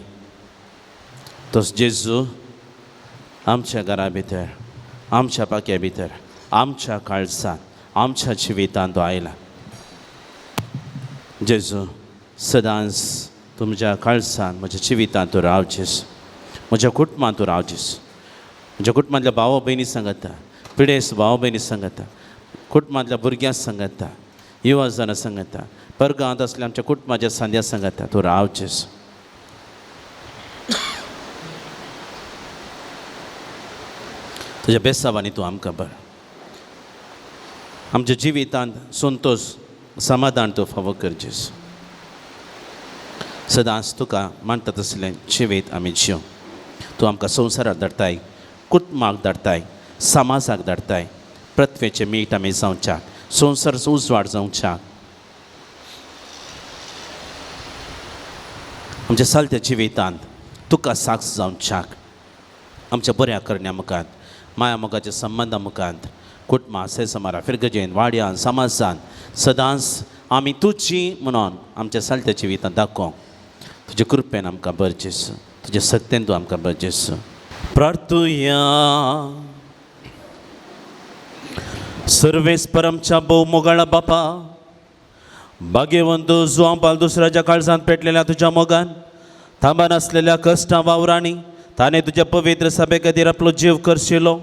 Speaker 3: तसो जेजू आमच्या घरा भितर आमच्या पाक्या भितर आमच्या काळजांत आमच्या जिवितांत तो आयला. जेजू सदांच तुमच्या काळजांत म्हज्या जिवितांत तूं राव जेजू, म्हज्या कुटुंबांत तूं राव जेजू, म्हज्या कुटुंबांतल्या भाव भयणी सांगता, पिडेस्त भाव भयणी सांगता, कुटुंबांतल्या भुरग्यां सांगता, युवा जाणां सांगता, परगांत आसल्या आमच्या कुटुंबाच्या सांध्या सांगता, तूं राव जेजू. तुज्या बेसावांनी तूं आमकां बर आमच्या जिवितांत संतोश समाधान तूं फावो कर जेजू. सदांच तुका मानता तसलें जिवीत आमी जिव. तूं आमकां संवसाराक धाडटाय, कुटुंबाक धाडटाय, समाजाक धाडटाय, पृथ्वेचें मीठ आमी जावच्याक, संवसाराचो उजवाड जावच्याक. आमच्या चलत्या जिवितांत तुका साक्ष जावच्याक, आमच्या बऱ्या करण्या मुखार, माया मोगाच्या संबंदा मुखार, कुटुंबा सेसमारा फिरगजेन वाड्यान समाजान सदांच आमी तुजी म्हणून आमच्या चलत्या जिवितांत दाखोवंक तुजे कृपेन आमकां बर जेजू, तुजे सत्तेन तूं आमकां बर जेजू. प्रार्थुया. सर्वेस परमच्या भोव मोगाळा बापा, भाग्यवंत जुवां पाल दुसऱ्याच्या काळजांत पेटलेल्या तुज्या मोगान थांबा नासलेल्या कश्टां वावरांनी ताणें तुज्या पवित्र सभे खातीर आपलो जीव करशिलो.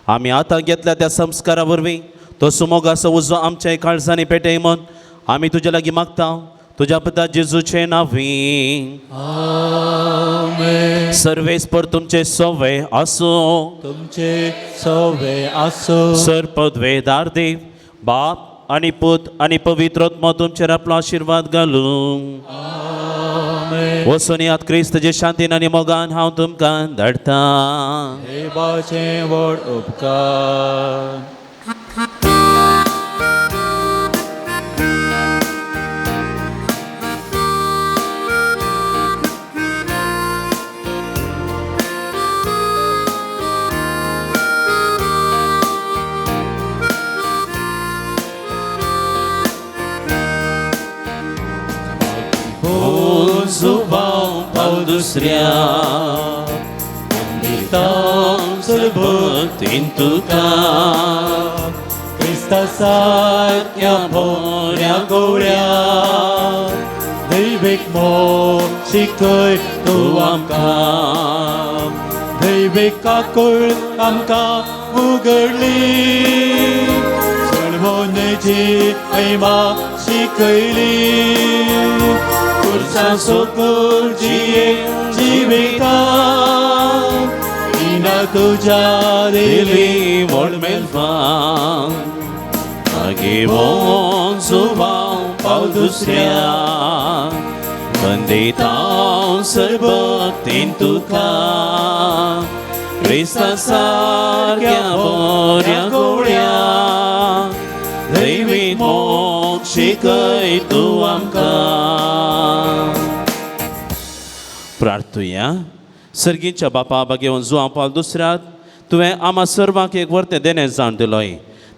Speaker 3: आमी आतां घेतल्या त्या संस्कारा वरवीं तो सुमोगाचो उजो आमच्या काळजांनी पेटय म्हूण आमी तुज्या लागीं मागता, तुज्या पुता जेजूचें नांवी.
Speaker 2: आमेन. आमेन.
Speaker 3: सर्वेस्पर तुमचे सवे आसूं.
Speaker 2: तुमचे सवे आसो.
Speaker 3: सर पदवेदार देव बाप आनी पूत आनी पवित्र आत्मो तुमचेर आपलो आशिर्वाद घालूं.
Speaker 2: आमेन.
Speaker 3: वचून यात क्रिस्तचे शांतीन आनी मोगान हांव तुमकां धाडटा.
Speaker 2: देवाचे व्हड उपकार.
Speaker 3: जुवांव दुसऱ्या भक्तीन तुका
Speaker 2: क्रिस्ता सारक्या भोऱ्या गोळ्या दैवीक मोग शिकय तूं आमकां, दैवीक काकूळ आमकां उगडली, सळवणेची महिमा शिकयली, पुरसा सोकूर जिये जिविता ना तुज्या दिली
Speaker 3: दिली व्हड मेलफां मागीर जुवांव पाव दुसऱ्या वंदितां सर्वतीन तुका क्रिस्ता सारक्या बऱ्या गोळ्या दैवी मोग शिकय तूं आमकां. प्रार्थुया. सर्गीच्या बापा बागेवन जुवां पावल दुसऱ्यात तुवें आमा सर्वांक एक वर्तें देणें जावन दिलोय.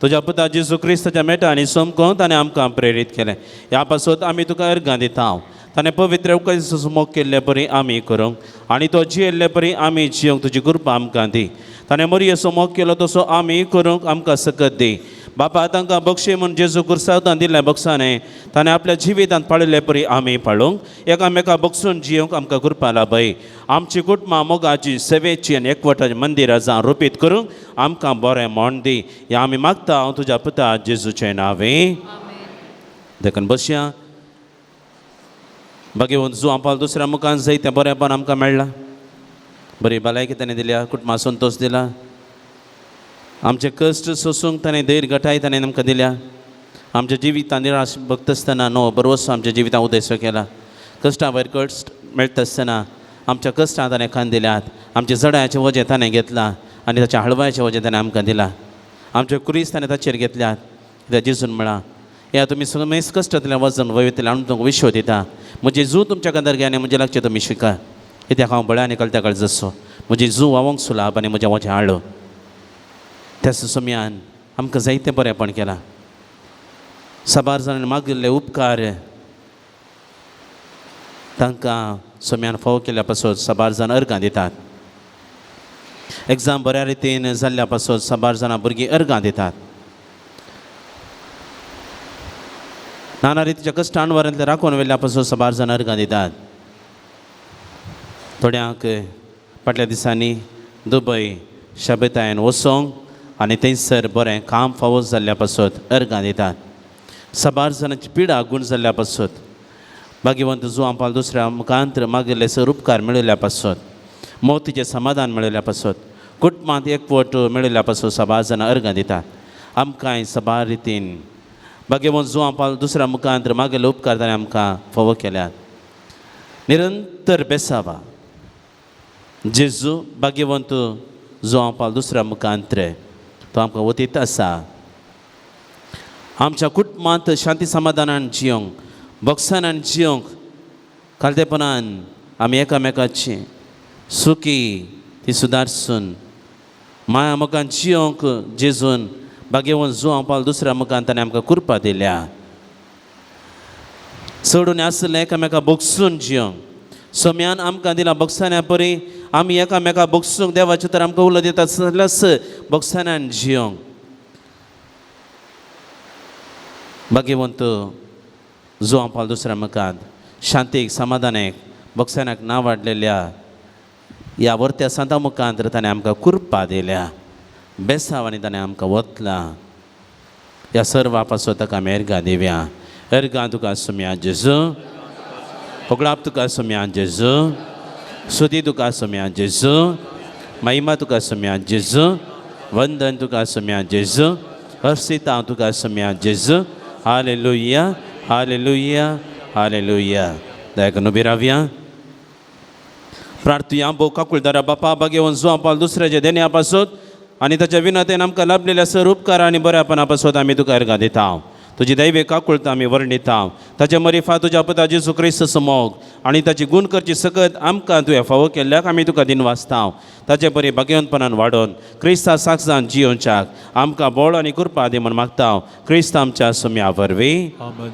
Speaker 3: तुज्या पुता जेजू क्रिस्ताच्या मेटा आनी समकोन ताणें आमकां प्रेरीत केलें. ह्या पासत आमी तुका अर्गां दिता. ताणें पवित्र उपकाराचो मोग केल्ले परी आमी करूंक आनी तो जियेल्ले परी आमी जियोंक तुजी कृपा आमकां दी. ताणें मरयेचो मोग केलो तसो आमी करूंक आमकां सकत दी. बापा तांकां बक्षी म्हूण जेजू कुर्सावतान दिल्लें बक्षाणें ताणें आपल्या जिवितांत पाळिल्ले परी आमी पाळूंक एकामेका बक्षून जियोंक आमकां कृपा लाभय. आमची कुटुंबां मोगाची सेवेची आनी एकवटाची मंदिरां जावन रुपीत करूंक आमकां बरें म्हण दी. हें आमी मागता हांव तुज्या पुता जेजूचें नांवें. देखून बसया. बागेवन जुवां पावल दुसऱ्या मुखान जंय तें बरेंपण आमकां मेळ्ळां. बरी भलायकी ताणें दिल्या, कुटुंबा संतोश दिला, आमचे कश्ट सोसूंक ताणें धैर्य घटाय ताणें आमकां दिल्या. आमच्या जिवितांत निराश भक्त आसतना नवो बरोसो आमच्या जिवितांत उदयसो केला. कश्टां वयर कश्ट मेळटा आसतना आमच्या कश्टां ताणें खान दिल्यात. आमच्या जडायाचें वजें ताणें घेतलां आनी ताच्या हळवायचें वजें ताणें आमकां दिलां. आमचे क्रुयस ताणें ताचेर घेतल्यात. कित्याक जेजून म्हळां, ह्या तुमी सगळें कश्टांतलें वजन वयतलें हांव तुमकां विश्व दिता. म्हजें जू तुमच्या कांदार घे आनी म्हजें लागचें तुमी शिका. कित्याक हांव बळ्या आनी कळत्या काळ जसो म्हजी जू वावंक सुलाप आनी म्हजें वजें हाडलो. त्या सुम्यान आमकां जायतें बरेंपण केलां. साबार जाणांनी मागिल्ले उपकार तांकां सोम्यान फावो केल्या पासत साबार जाण अर्गां दितात. एग्जाम बऱ्या रितीन जाल्ल्या पासत साबार जाणां भुरगीं अर्गां दितात. नाना रितीच्या कश्टान वरांतले राखून व्हेल्ल्या पासत साबार जाणां अर्गां दितात. थोड्यांक फाटल्या दिसांनी दुबय शबेतायन वचोंक आनी थंयसर बरें काम फावो जाल्ल्या पासत अर्गां दितात. साबार जाणांची पिडा गूण जाल्ल्या पासत भाग्यवंत जुवां पावल दुसऱ्या मुखांत्र मागिल्ले सर उपकार मेळिल्ल्या पासत मोतीचें समाधान मेळिल्ल्या पासत कुटुंबांत एकवट मेळिल्ल्या पासत साबार जाणां अर्गां दितात. आमकांय साबार रितीन भाग्यवंत जुवां पावल दुसऱ्या मुखांत्र मागिल्ले उपकार ताणें आमकां फावो केल्यात. निरंतर बेसावा जेजू भाग्यवंत जुवां पावल दुसऱ्या मुखांत्र तो आमकां वतीत आसा. आमच्या कुटुंबांत शांती समाधानान जियोंक, बक्षानान जियोंक, खालतेपणान आमी एकामेकाची सुखी ती सुदारसून माया मोगान जियोंक जेजून भाग्यवंत जुवां पावल दुसऱ्या मुखान ताणें आमकां कृपा दिल्या. चडून आसलें एकामेका बक्षून जियोंक सोम्यान आमकां दिला बक्षाण्या परी आमी एकामेका बक्षूंक देवाचें तर आमकां उलो दिता जाल्यार बक्षाण्यान जियोंक. भाग्यवंत जुवां पावल दुसऱ्या मुखांत शांतीक समाधानाक बक्षाण्याक नांव वाडलेल्या ह्या वर्त्या सांता मुखांत ताणें आमकां कृपा दिल्या. बेसाव आनी ताणें आमकां वतलां. ह्या सर्वा पासत ताका आमी अर्गां दिवया. अर्गां तुका सुम्या जेजू, होगडाप तुका सुम्या जेजू. सुदी तुका सोम्या जेजू, महिमा तुका सोम्या जेजू, वंदन तुका सोम्या जेजू, हर्षिता तुका सोम्या जेजू. Hallelujah, hallelujah, hallelujah. दया उबी रावया. प्रार्थुया. भोव काकुळदारा बापा, बागेवन जुवां पावल दुसऱ्याच्या देण्या पासत आनी ताच्या विनतेन आमकां लाभलेल्या सर उपकार आनी बऱ्यापणा पासत आमी तुका अर्गां दिता. तुजी दैवी काकुळता आमी वर्णिता. ताचे मरिफा तुज्या पुता जेजू क्रिस्त मोग आनी ताची गुण करची सकत आमकां तुवें फावो केल्ल्याक आमी तुका दिनवासता. ताचे बरी भाग्यवंतपणान वाडोवन क्रिस्ता साक्षान जियोवच्याक आमकां बळ आनी कृपा दी म्हूण मागता, क्रिस्त आमच्या सुम्या वरवीं.
Speaker 2: आमेन.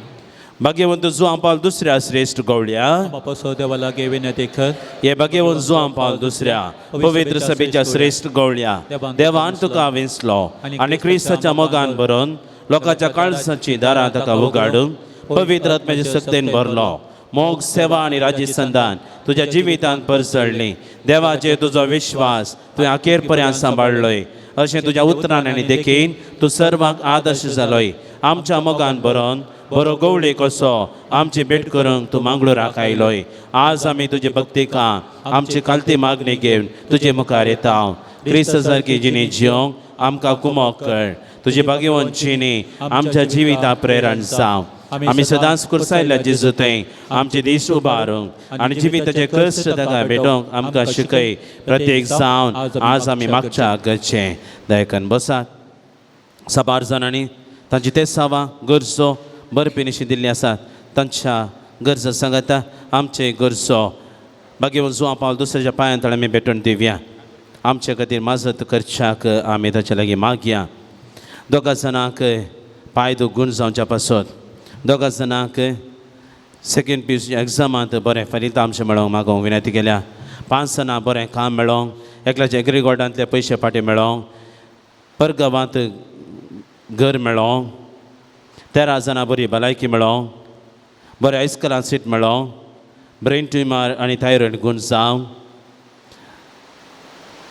Speaker 3: भाग्यवंत जुवां पावल दुसऱ्या, श्रेश्ठ गवळ्या,
Speaker 2: आमच्या देवा लागीं विनंती कर.
Speaker 3: हे भाग्यवंत जुवां पावल दुसऱ्या, पवित्र सभेच्या श्रेश्ठ गवळ्या, देवान तुका विंचलो आनी क्रिस्ताच्या मोगान भरून लोकांच्या काळजाची दारां ताका उगाडून पवित्र आत्म्याच्या शक्तीन भरलो. मोग, सेवा आनी राजी संदान तुज्या जिवितांत परसळ्ळी. देवाचेर तुजो विश्वास तुवें अखेर पर्यंत सांबाळ्ळोय. अशें तुज्या उतरान आनी देखीन तूं सर्वांक आदर्श जालोय. आमच्या मोगान भरोन बरो गवळी कसो आमची भेट करूंक तूं मांगलोराक आयलोय. आज आमी तुजी भक्तिका आमची खालती मागणी घेवन तुजे मुखार येता. क्रिस्त सारकी जिणी जिवंक आमकां कुमोक कर. तुजी भाग्यवंत जिणी आमच्या जिविता प्रेरण जावं. आमी सदांच कुर्सायल्या जेजू थंय आमचे दीस उबारूंक आनी जिविताचे कश्ट ताका भेटोवंक आमकां शिकय. प्रत्येक जावन आज आमी मागच्या गरचें. दयकन बसात. साबार जाणांनी तांची ते सावा गरजो बरपी निशी दिल्ली आसात. तांच्या गरजा सांगता आमचे गरजो भाग्यवंत जुवां पावल दुसऱ्याच्या पांयां तळे आमी भेटून दिवया. आमचे खातीर माजत करच्याक आमी ताचे लागीं मागया. दोगा जाणांक पांय दुगून जावच्या पासत, दोगा जाणांक सेकेंड पी यू एग्जामांत बरें फलितांश मेळोवंक मागोवंक विनंती केल्या. पांच जाणां बरें काम मेळोवंक, एकल्याचे एग्रीगोल्डांतले पयशे फाटीं मेळोवंक, परगांवांत घर मेळोवंक, 13 जाणां बरी भलायकी मेळोवंक, बरें हायस्कुलांत सीट मेळोवंक, ब्रेन ट्युमर आनी थायरॉयड गूण जावं,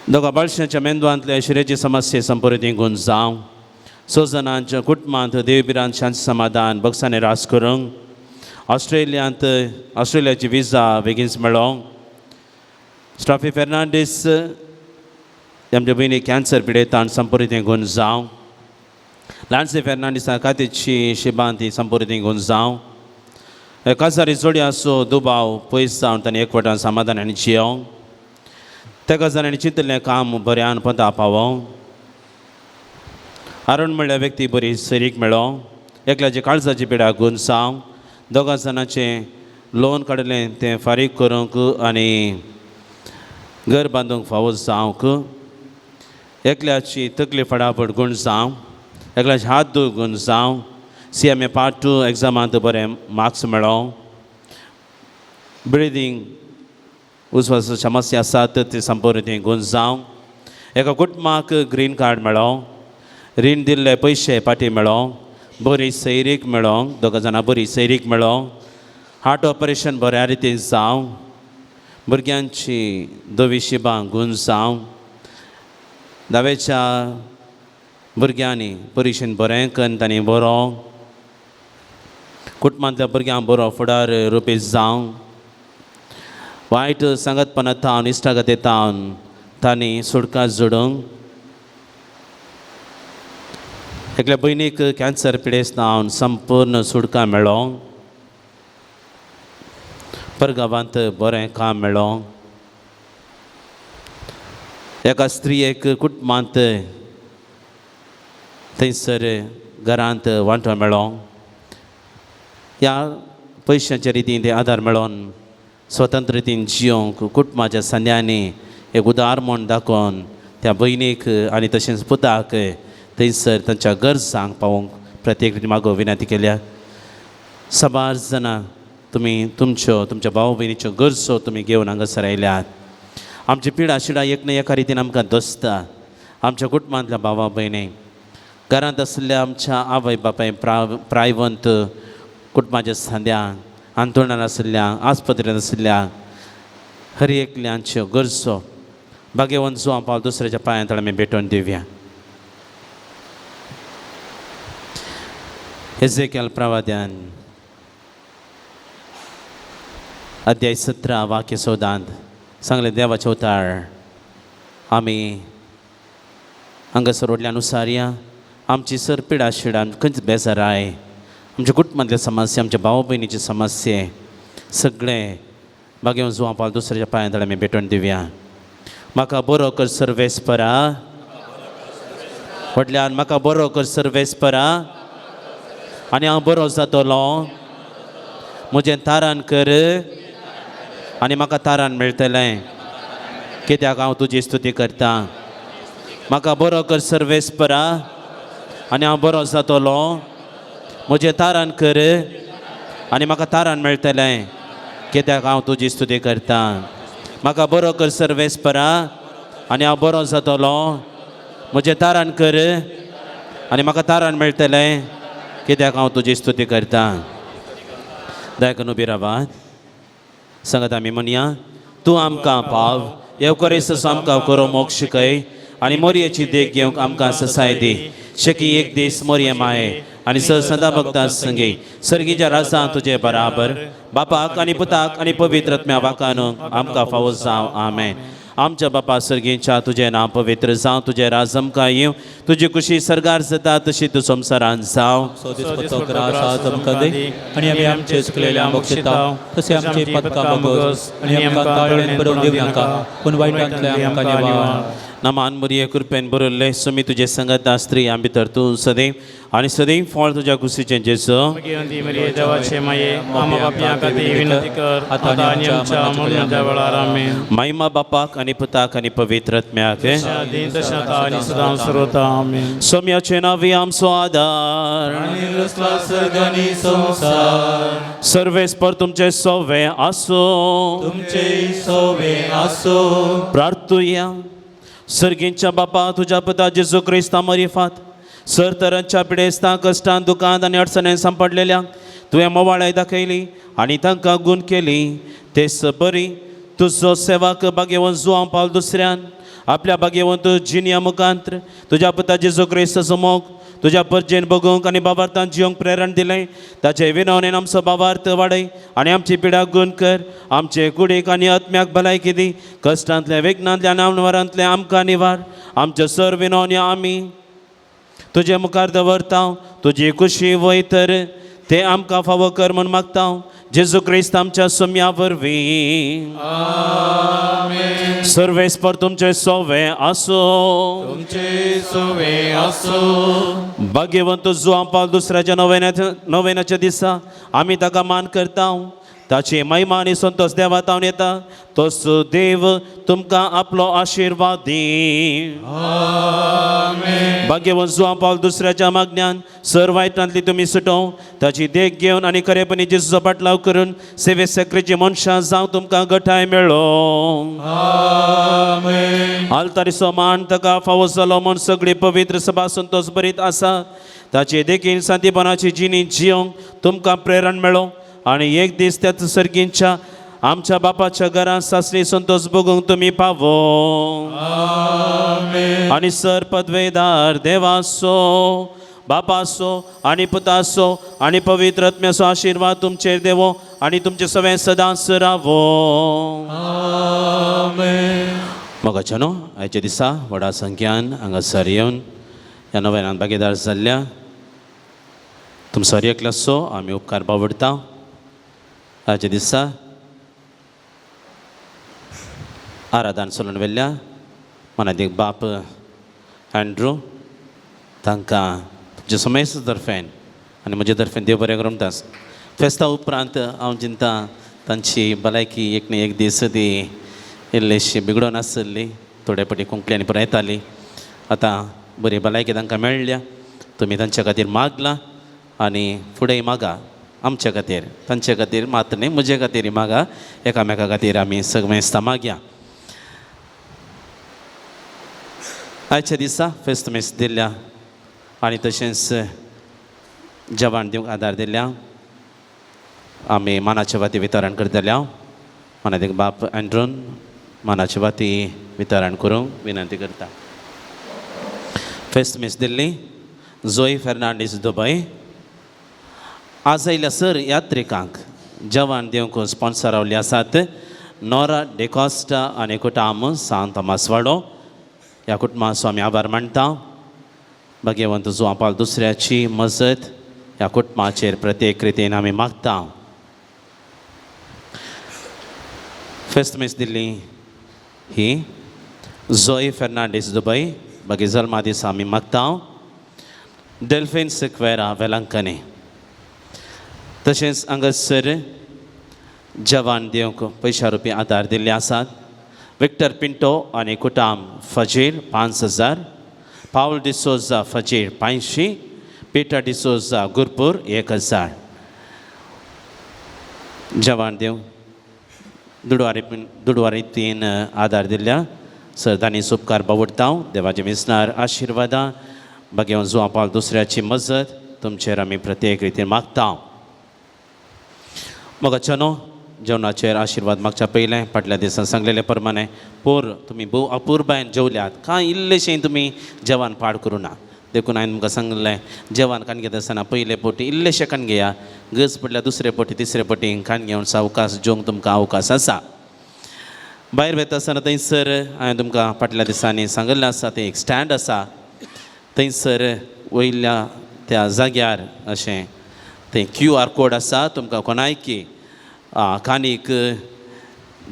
Speaker 3: दोगा बाळशांच्या मेंदवांतले शिरेची समस्ये संपुर्ती गूण जावं, स जाणांच्या कुटुंबांत देवबिरांत शांत समाधान बक्षांनी रास करूंक, ऑस्ट्रेलियांत ऑस्ट्रेलियाची विजा बेगीनच मेळोवंक, स्ट्रॉफी फेर्नांडीस आमच्या भयणी कॅन्सर पिडेतान संपुर्ती गूण जावं, लान्सी फेर्नांडीसा कातीची शिबांती संपुर्ती गूण जावं, काजारी जोडी आसो दुबाव पयस जावन तांणी एकवटान समाधान आनी जियोवंक, तेका जाणांनी चिंतलें काम बऱ्यान पदा पावोवंक, आरण म्हणल्यार व्यक्ती बरी सरीक मेळोवंक, एकल्याचे काळजाची पिडा गूण जावं, दोगां जाणांचें लोन काडलें तें फारीक करूंक आनी घर बांदूंक फावो जावंक, एकल्याची तकली फटाफट गूण जावं, एकल्याचे हात दूख गूण जावं, CMA part 2 एग्जामांत बरें मार्क्स मेळोवंक, ब्रिदींग उस्वासाची समस्या आसात ती संपूर्ण गूण जावं, एका कुटुंबाक ग्रीन कार्ड मेळोवंक, रीण दिल्ले पयशे फाटीं मेळोवंक, बरी सैरीक मेळोवंक, दोगां जाणां बरी सैरीक मेळोवंक, हार्ट ऑपरेशन बऱ्या रितीन जावं, भुरग्यांची धवी शिबां गूण जावं, धावेच्या भुरग्यांनी परिक्षेन बरें करून तांणी बरो कुटुंबांतल्या भुरग्यांक बरो फुडार रुपी जावं, वायट सांगतपणा थावन इश्टागती थावन तांणी सुटका जोडूंक, एकल्या भयणीक कॅन्सर पिडेस्त जावन संपूर्ण सुटका मेळोवंक, परगांवांत बरें काम मेळोवंक, एका स्त्रियेक कुटुंबांत थंयसर घरांत वांटो मेळोवंक, ह्या पयशांच्या रितीन ते आदार मेळोवन स्वतंत्र रितीन जियोंक कुटुंबाच्या सांद्यांनी एक उदार म्हूण दाखोवन त्या भयणीक आनी तशेंच पुताक थंयसर तांच्या गरजांक पावोवंक प्रत्येक रितीन मागो विनंती केल्या. साबार जाणां तुमी तुमच्यो तुमच्या भाव भयणीच्यो गरजो तुमी घेवन हांगासर आयल्यात. आमची पिडा शिडा एक ना एका रितीन आमकां दसता. आमच्या कुटुंबांतल्या भावा भयणी, घरांत आशिल्ल्या आमच्या आवय बापाय प्रायवंत कुटुंबाच्या सांद्यांक, आंतोळणान आशिल्ल्या, आस्पत्रेंत आशिल्ल्या हर एकल्यांच्यो गरजो भाग्यवंत जुवां पावल दुसऱ्याच्या पांयां तळे आमी भेटोवन दिवया. एझेकियल प्रवाद्यान अध्याय 17 वाक्य 14 सांगलें देवाचें उतार आमी हांगासर व्हडल्यान उसारया आमची सर पिडा शिडा खंयच बेजाराय आमच्या कुटुंबांतले समस्या आमच्या भाव भयणीची समस्ये सगळें बागेवन जुवां पावल दुसऱ्याच्या पांयां तळे आमी भेटोवन दिवया. म्हाका बरो कर सर्वेस्परा, व्हडल्यान म्हाका बरो कर सर्वेस्परा, आनी हांव बरो जातलो. म्हजें तारान कर आनी म्हाका तारान मेळटलें, कित्याक हांव तुजी स्तुती करतां. म्हाका बरो कर सर्वेस्परा आनी हांव बरो जातलो. म्हजें तारान कर आनी म्हाका तारान मेळटलें, कित्याक हांव तुजी स्तुती करतां. म्हाका बरो कर सर्वेस्परा आनी हांव बरो जातलो. म्हजें तारान कर आनी म्हाका तारान मेळटलें, कित्याक हांव तुजी स्तुती करतां. दया करून उबी रावात. सांगात आमी म्हणया, तूं आमकां पाव येवकरेस आमकां करो मोग शिकय आनी मोरयेची देख घेवंक आमकां ससाय दी. शकी एक दीस मोरये माये आनी सदा भक्तां संगी सर्गीच्या राजां तुजे बराबर बापाक आनी पुताक आनी पवित्र आत्म्या वाकानू आमकां फावो जावं. आमेन. आमच्या बापा सर्गीच्या तुजें नांव पवित्र जावं, तुजें राज आमकां येवं, तुजी खुशी सर्गार जाता तशी तूं संवसारान जावं.
Speaker 2: सो दिसपट्टो ग्रास आज आमकां दी आनी आमी आमचे चुकलेल्या बक्षिता तशें आमचे पदकां बोगस आनी आमकां ताळ्यान बरोवन दिवं नाका, पूण वायटांतल्यान आमकां निवार.
Speaker 3: नामान मुरये कृपेन बरयल्लें सुमी तुजे संगत स्त्रियां भितर तूं सदैव आनी सदैव फळ तुज्या कुशीचें जेजू.
Speaker 6: भगवंती मरिये देवाचे माये, आमा पापयां खातीर विनंती कर आतां आनी आमच्या मरणाच्या वेळार. आमेन.
Speaker 3: महिमा बापाक आनी पुताक आनी पवित्र आत्म्याक,
Speaker 6: आदीं तशें आतां आनी सदां सर्वता. आमेन.
Speaker 3: सोम्याचे नांवी आमचो आदार,
Speaker 2: संसार
Speaker 3: सर्वेस्पर तुमचे सोवे आसूं.
Speaker 2: तुमचे सोवे आसो.
Speaker 3: प्रार्थुया. सर्गींच्या बापा, तुज्या पुता जेजू क्रिस्ता मरिफात सर तरांच्या पिडेस्तां कश्टां दुकांत आनी अडचणेन सांपडलेल्या तुवें मोवाळाय दाखयली आनी तांकां गूण केली. तेच बरी तुजो सेवाक भाग्यवंत जुवां पावल दुसऱ्यान आपल्या भाग्यवंत जिनिया मुखांत्र तुज्या पुता जेजू क्रिस्ताचो मोग तुज्या परजेन बगूंक आनी बाबार्थान जियोंक प्रेरण दिलें. ताचे विनवणेन आमचो बाबार्थ वाडय आनी आमची पिडा गूण कर. आमचे कुडीक आनी आत्म्याक भलायकी दी. कश्टांतले विघ्नांतले आनी आमवारांतले आमकां निवार. आमचे सर विनवणी आमी तुजे मुखार दवरता. तुजी खुशी वय तर ते आमकां फावो कर म्हूण मागता, जेजू क्रिस्त आमच्या सुम्या वरवीं. सर्वेस्पर तुमचे सोवे आसूं.
Speaker 6: तुमचे सोवे आसो.
Speaker 3: भाग्यवंत जुवां पावल दुसऱ्याच्या नोवेनाच्या दिसा आमी ताका मान करता. ताची महिमा आनी संतोष देवा तावन येता. तोच देव तुमकां आपलो आशिर्वाद दी. भाग्यवंत जुवां पावल दुसऱ्याच्या मागण्यान सर वायटांतली तुमी सुटोवं. ताची देख घेवन आनी खरेपणी जेजूचो पाटलाव करून सेवे सक्रेची मनशां जावं तुमकां गठाय मेळो. आल्तारीचो मान ताका फावो जालो म्हूण सगळी पवित्र सभा संतोष बरीत आसा. ताचे देखीन सांतीपणाची जिणी जियोंक तुमकां प्रेरण मेळो आनी एक दीस त्याच सर्गींच्या आमच्या बापाच्या घरांत सासरी संतोष भोगूंक तुमी पावो. आनी सर पदवेदार देवाचो बापाचो आनी पुताचो आनी पवित्र आत्म्याचो आशिर्वाद तुमचेर देवो आनी तुमचे सगळें सदांच रावो. मोगाच्या न्हू, आयच्या दिसा व्हडा संख्यान हांगासर येवन ह्या नव्यान भागीदार जाल्ल्या तुमचो हर एकल्याचो आमी उपकार बावडटा. आयच्या दिसा आराधन चलून व्हेल्ल्या मनादीक बाप अँड्रू तांकां तुमच्या समेस्त तर्फेन आनी म्हजे तर्फेन देव बरें करूं म्हणटा. फेस्ता उपरांत हांव चिंता तांची भलायकी एक न्ही एक दीस ती इल्लीशी बिगडोन आसली, थोडे फावटी कुंकली आनी परत येताली. आतां बरी भलायकी तांकां मेळ्ळ्या. तुमी तांच्या खातीर मागलां आनी फुडेंय मागा आमच्या खातीर, तांचे खातीर मात्र न्ही म्हजे खातीर मागा. एकामेका खातीर आमी सगळें मागया. आयच्या दिसा फेस्त मेस दिल्ल्या आनी तशेंच जेवण दिवंक आदार दिल्ल्या आमी मानाचे वाती वितरण करतल्या मानादीक बाप अँड्रून मानाचे वाती वितरण करूंक विनंती करता. फेस्त मेस दिल्ली जोय फेर्नांडीस दुबय. आज आयिल्ल्या सर यात्रिकांक जेवण दिवंक स्पॉन्सर रावल्ले आसात. नोरा डेकॉस्टा आनी कुटाम सांत तोमासवाडो ह्या कुटुंबाचो आमी आभार मानता. भाग्यवंत जुवापाल दुसऱ्याची मजत ह्या कुटुंबाचेर प्रत्येक रितीन आमी मागता. फेस्त मेस दिल्ली ही जोय फेर्नांडीस दुबय बाकी जल्मा दिसा आमी मागता. डेल्फिन सिक्वेरा वेलंकनी तशेंच हांगासर जवान दिवंक पयशा रुपया आदार दिल्ले आसात. विक्टर पिंटो आनी कुटाम फजीर 5000, पावल डिसोजा फजीर 500, पिटर डिसोजा गुरपूर 1000. जवान दिवंक दुडवारी तीन आदार दिल्ल्या सरदानी उपकार बावडता. देवाचे मिसनार आशिर्वादां भाग्यवंत जुवापाल दुसऱ्याची मजत तुमचेर आमी प्रत्येक रितीन मागता. मोगाच्यानो जेवणाचेर आशिर्वाद मागच्या पयलें फाटल्या दिसान सांगलेले प्रमाणे पोर तुमी भोव अपुरबायन जेवल्यात, कांय इल्लेशें तुमी जेवण पाड करूं ना. देखून हांवें तुमकां सांगलें जेवण कान घेता आसतना पयले पोटी इल्लेशें कान घेया, गज पडल्यार दुसरे पोटी तिसरे पोटी कान घेवन सावकास जेवंक तुमकां अवकाश आसा. भायर वता आसतना थंयसर हांवें तुमकां फाटल्या दिसांनी सांगिल्लें आसा, थंय एक स्टँड आसा, थंयसर वयल्या त्या जाग्यार अशें थंय क्यू आर कोड आसा, तुमकां कोणायकी कानीक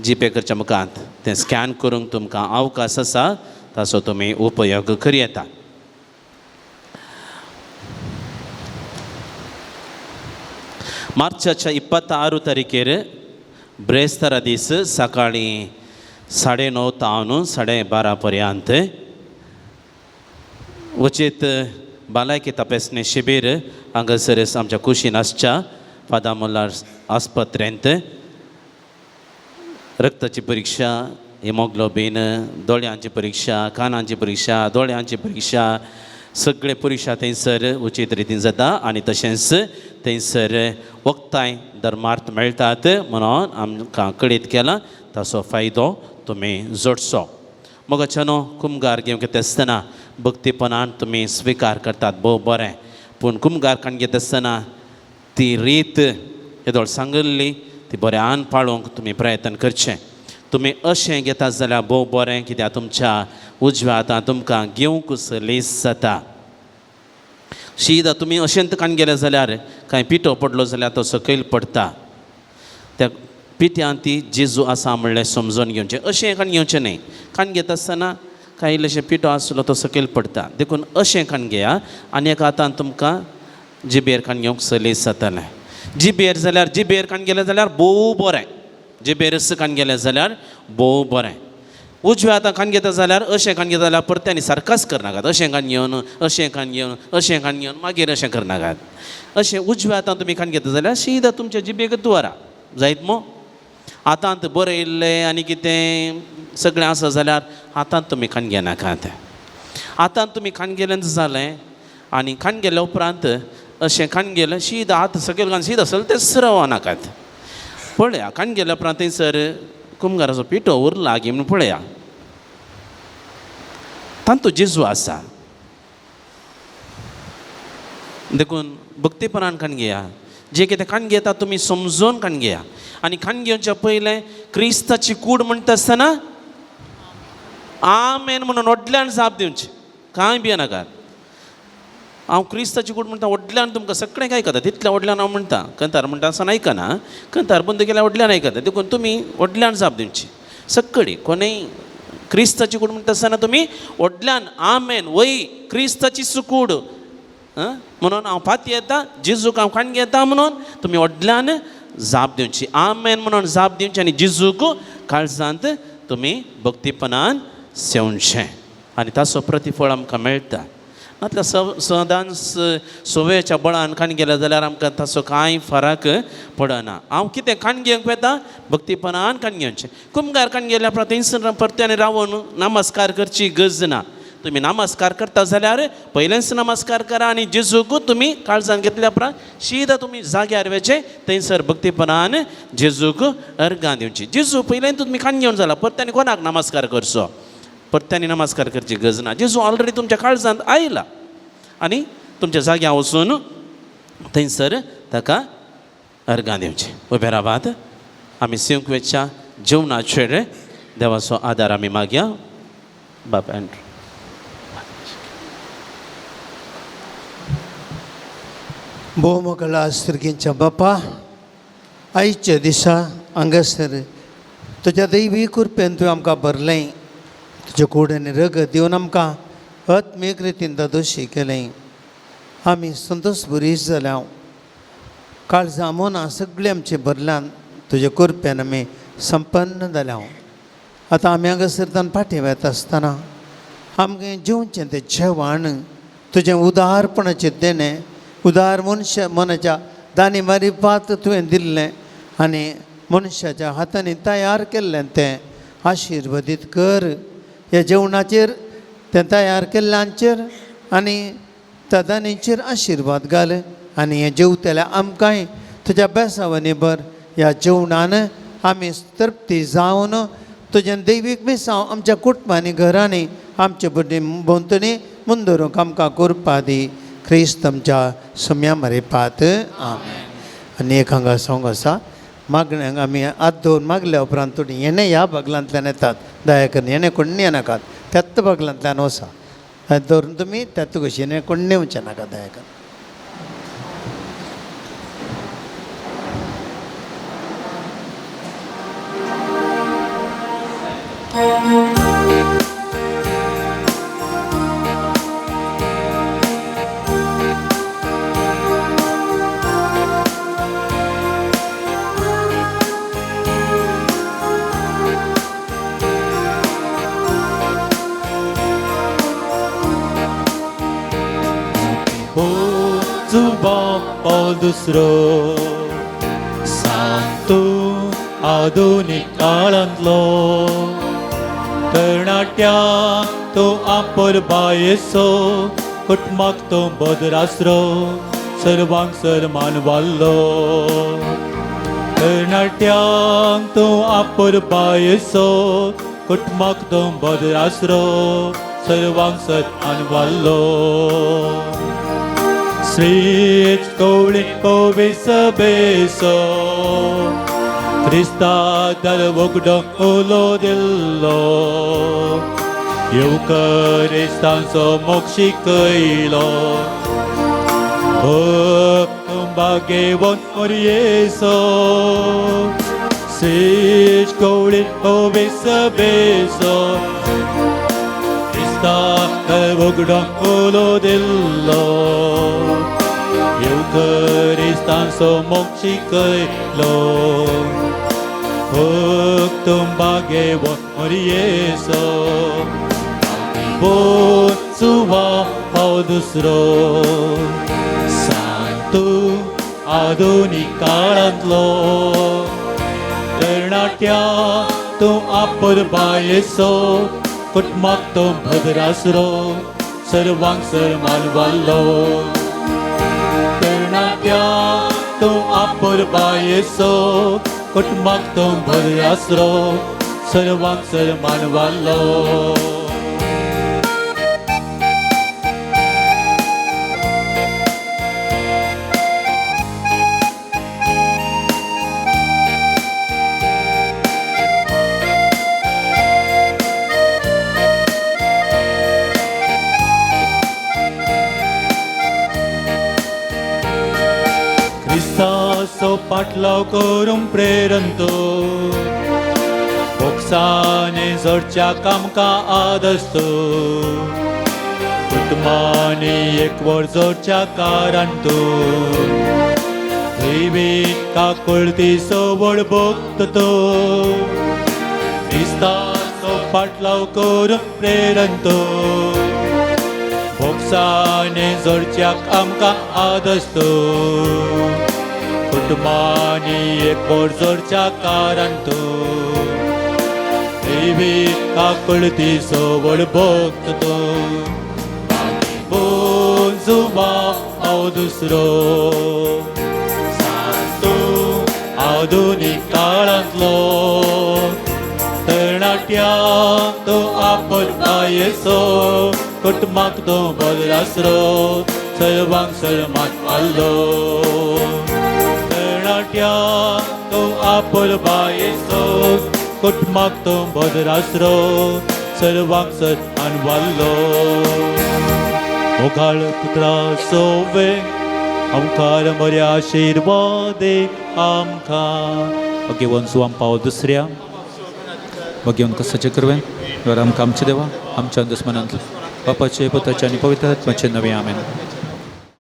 Speaker 3: जीपे करच्या मुखांत तें स्कॅन करूंक तुमकां अवकाश आसा, ताचो तुमी उपयोग करूं येता. मार्चाच्या 26 तारखेर ब्रेस्तारा दीस सकाळीं 9:30 तावन 12:30 पर्यंत उचीत भलायकी तपासणी शिबीर हांगासर आमच्या कुशीन आसच्या फादर मुल्लार आस्पत्रेंत रक्ताची परिक्षा, हिमोग्लोबीन, दोळ्यांची परिक्षा, कानांची परिक्षा, दोळ्यांची परिक्षा, सगळे परिक्षा थंयसर उचीत रितीन जाता आनी तशेंच थंयसर वखदांय धर्मार्थ मेळटात म्हणून आमकां कळीत केलां, ताचो फायदो तुमी जोडचो. मोगाच्यानो कुमगार घेवंक घेता आसतना भक्तीपणान तुमी स्विकार करतात भोव बरें, पूण कुमगार काण घेता आसतना ती रीत येदोळ सांगिल्ली ती बऱ्यान पाळोवंक तुमी प्रयत्न करचें. तुमी अशें घेता जाल्यार भोव बरें, कित्याक तुमच्या उजव्या हातान तुमकां घेवंक सलीस जाता. शीदा तुमी अशेंत कान गेले जाल्यार कांय पिठो पडलो जाल्यार तो सकयल पडटा, त्या पिठ्यान ती जेजू आसा म्हणलें समजून घेवचें, अशें कान घेवचें न्हय. कान घेता आसतना कांय इल्लेशें पिठो आसलो तो सकयल पडटा, देखून अशें कान घेया आनी एका हातान तुमकां जिबेर कान घेवंक सलीस जातलें. जिबेर जाल्यार जिबेर कान गेलें जाल्यार भोव बरें, जिबेरच कान गेलें जाल्यार भोव बरें. उजव्या हातान कान घेता जाल्यार अशें कान घेता जाल्यार परतें आनी सारकाच करनाकात, अशें कान घेवन अशें कान घेवन अशें कान घेवन मागीर अशें करनाकात. अशें उजव्या हातान तुमी कान घेता जाल्यार शीदा तुमच्या जिबेक द्वारा जायत मो. हातांत बरयल्लें आनी कितें सगळें आसा जाल्यार हातांत तुमी कान घेनाकात. हातांत तुमी कान गेलें जालें आनी कान गेल्या उपरांत अशें कान गेलें शीदा हात सकयल घालून शीदा सलतेच रावनाकात. पळया कान गेल्या उपरांत थंयसर कुमगाराचो पिठो उरला गी म्हणून पळया, तांतू जेजू आसा. देखून भक्तीपणान कान घेया, जे कितें कान घेता तुमी समजून कान घेया. आनी कान घेवच्या पयलें क्रिस्ताची कूड म्हणटा आसतना आमेन म्हणून व्हडल्यान जाप दिवची, कांय भियेनाकात. हांव क्रिस्ताची कूड म्हणटा व्हडल्यान तुमकां सगळें आयकता, तितल्या व्हडल्यान हांव म्हणटा, कंतार म्हणटा आसतना आयकना, कंतार बंद केल्यार व्हडल्यान आयकता. देखून तुमी व्हडल्यान जाप दिवची सगळी. कोणूय क्रिस्ताची कूड म्हणटा आसतना तुमी व्हडल्यान आमेन वय क्रिस्ताची सुकूड म्हणून हांव फाती येता, जेजूक हांव खाण घेता म्हणून तुमी व्हडल्यान जाप दिवची, आमेन म्हणून जाप दिवची आनी जेजूक काळजांत तुमी भक्तीपणान सेवचें आनी ताचो प्रतिफळ आमकां मेळटा. नातल्यार सदांच सवयेच्या बळान खाण गेले जाल्यार आमकां ताचो कांय फरक पडना. हांव कितें खाण घेवंक वता भक्तीपणान खाण घेवचें. कुमगार खाण गेल्या उपरांत थंयसर परत्यान रावन नमस्कार करची गरज ना. तुमी नमस्कार करता जाल्यार पयलेंच नमस्कार करा आनी जेजूक तुमी काळजान घेतल्या उपरांत शीदा तुमी जाग्यार वचें, थंयसर भक्तीपणान जेजूक अर्गां दिवची. जेजू पयलें तुमी खाण घेवन जाला परत्यान कोणाक नमस्कार करचो, परत्यानी नमस्कार करची गरज ना. जेजू ऑलरेडी तुमच्या काळजांत आयला आनी तुमच्या जाग्यार वचून थंयसर ताका अर्गां दिवची. उबे रावात, आमी सिवंक वेच्या जेवणाचेर देवाचो आदार आमी मागया. बाब एंड्रू.
Speaker 1: भोवमकला सर्गींच्या बापा, आयच्या दिसा हांगासर तुज्या दैवी कृपेन तुवें आमकां भरलें, तुज्या कूड आनी रगत दिवन आमकां आत्मीक रितीन दोशी केलें. आमी संतोश बरीच जाल्या, काळजां मनां सगळीं आमचीं भरल्यान तुज्या कृपेन आमी संपन्न जाल्या. आतां आमी हांगासर तान फाटीं वता आसतना आमगें जेवचें तें जेवण तुजें उदारपणाचें देणें, उदार मनशा मनाच्या दानी मारी पात तुवें दिल्लें आनी मनशाच्या हातांनी तयार केल्लें तें आशिर्वादीत कर. ह्या जेवणाचेर तें तयार केल्ल्यांचेर आनी त्या दानीचेर आशिर्वाद घाल आनी हें जेवतल्या आमकांय तुज्या बेसावांनी भर. ह्या जेवणान आमी तृप्ती जावन तुजें दैवीक मिसांव आमच्या कुटुंबांनी घरांनी आमचे भोंवतणी मुंदरूंक आमकां करपा दी. क्रिस्त आमच्या सम्या मरेपात. आमेन. आनी एक हांगा सोंग आसा मागण्यांक आमी हात दवरून मागल्या उपरांत थोडीं येणे ह्या बागलांतल्यान येतात, दया करून येणे कोण्णी येनाकात, त्याच बागलांतल्यान वसा हात दवरून तुमी त्याच कशी येणे कोण्णी वचचे नाका, दया करून.
Speaker 2: दुसरो सांतू आधुनीक काळांतलो तरणाट्या तो आपर बायेसो कुटुंबाक तो बदरासरो सर्वांक सरमान वाल्लो. तरणाट्यांक तो आपर बायेसो कुटुंबाक तो बदरासरो सर्वांक सरमान वाल्लो. श्रीच कोवळी कोवी सभेसो क्रिस्ता दर उगडो उलो दिल्लो येवकरिस्तांचो मोक्ष शिकयलो बागेवन मोरयेसो. श्रीच कोवळी कोवी सभेसो क्रिस्ता दर उगडो उलो दिल्लो येवकरिस्तांचो मोक्ष शिकयलो कुटुंबागेवन मोरयेसो. बोचुवा हो दुसरो सांतू आधुनीक काळांतलो तरणाट्या तूं आपर बायेसो कुटुंबाक तो भद्रासरो सर्वांक सरमान वाल्लो. तरणाट्या तूं आपर बायेसो कुटुंबाक तो भद्रासरो सर्वांक सरमान वाल्लो. पाटलाव करूंक प्रेरंतो बोक्साने जोडच्या कामकां आदस्तो कुटुंबानी एकवट जोडच्या कारान तो दैवी काकुळती सवड भोगतो तो क्रिस्ताचो पाटलाव करूंक प्रेरंतो बोक्साने जोडच्या आमकां आदस्तो कुटुंबानी एकवट जोडच्या कारान तो देवी काकुळती सवड भोगतो तो बोजुवा हांव दुसरो सांतू आधुनीक काळांतलो तरणाट्या तो आपर बायेसो कुटुंबाक तो बदरासरो सर्वांक सरमान वाल्लो. तरणाट्या तो आपर बायेसो कुटुंबाक तूं बदर आसरो सर्वांक सर अनवाल्लो मोगाळ पुत्रा सोवे आमकार बऱ्या आशिर्वादे आमकां भगवंत सुवाम पाव दुसऱ्या भगवंत कसाचें करवें द्वारा आमकां आमचे देवा आमच्या दुस्मनांतले बापाचे पुताचे आनी पवित्र आत्माचे नवे आमेन.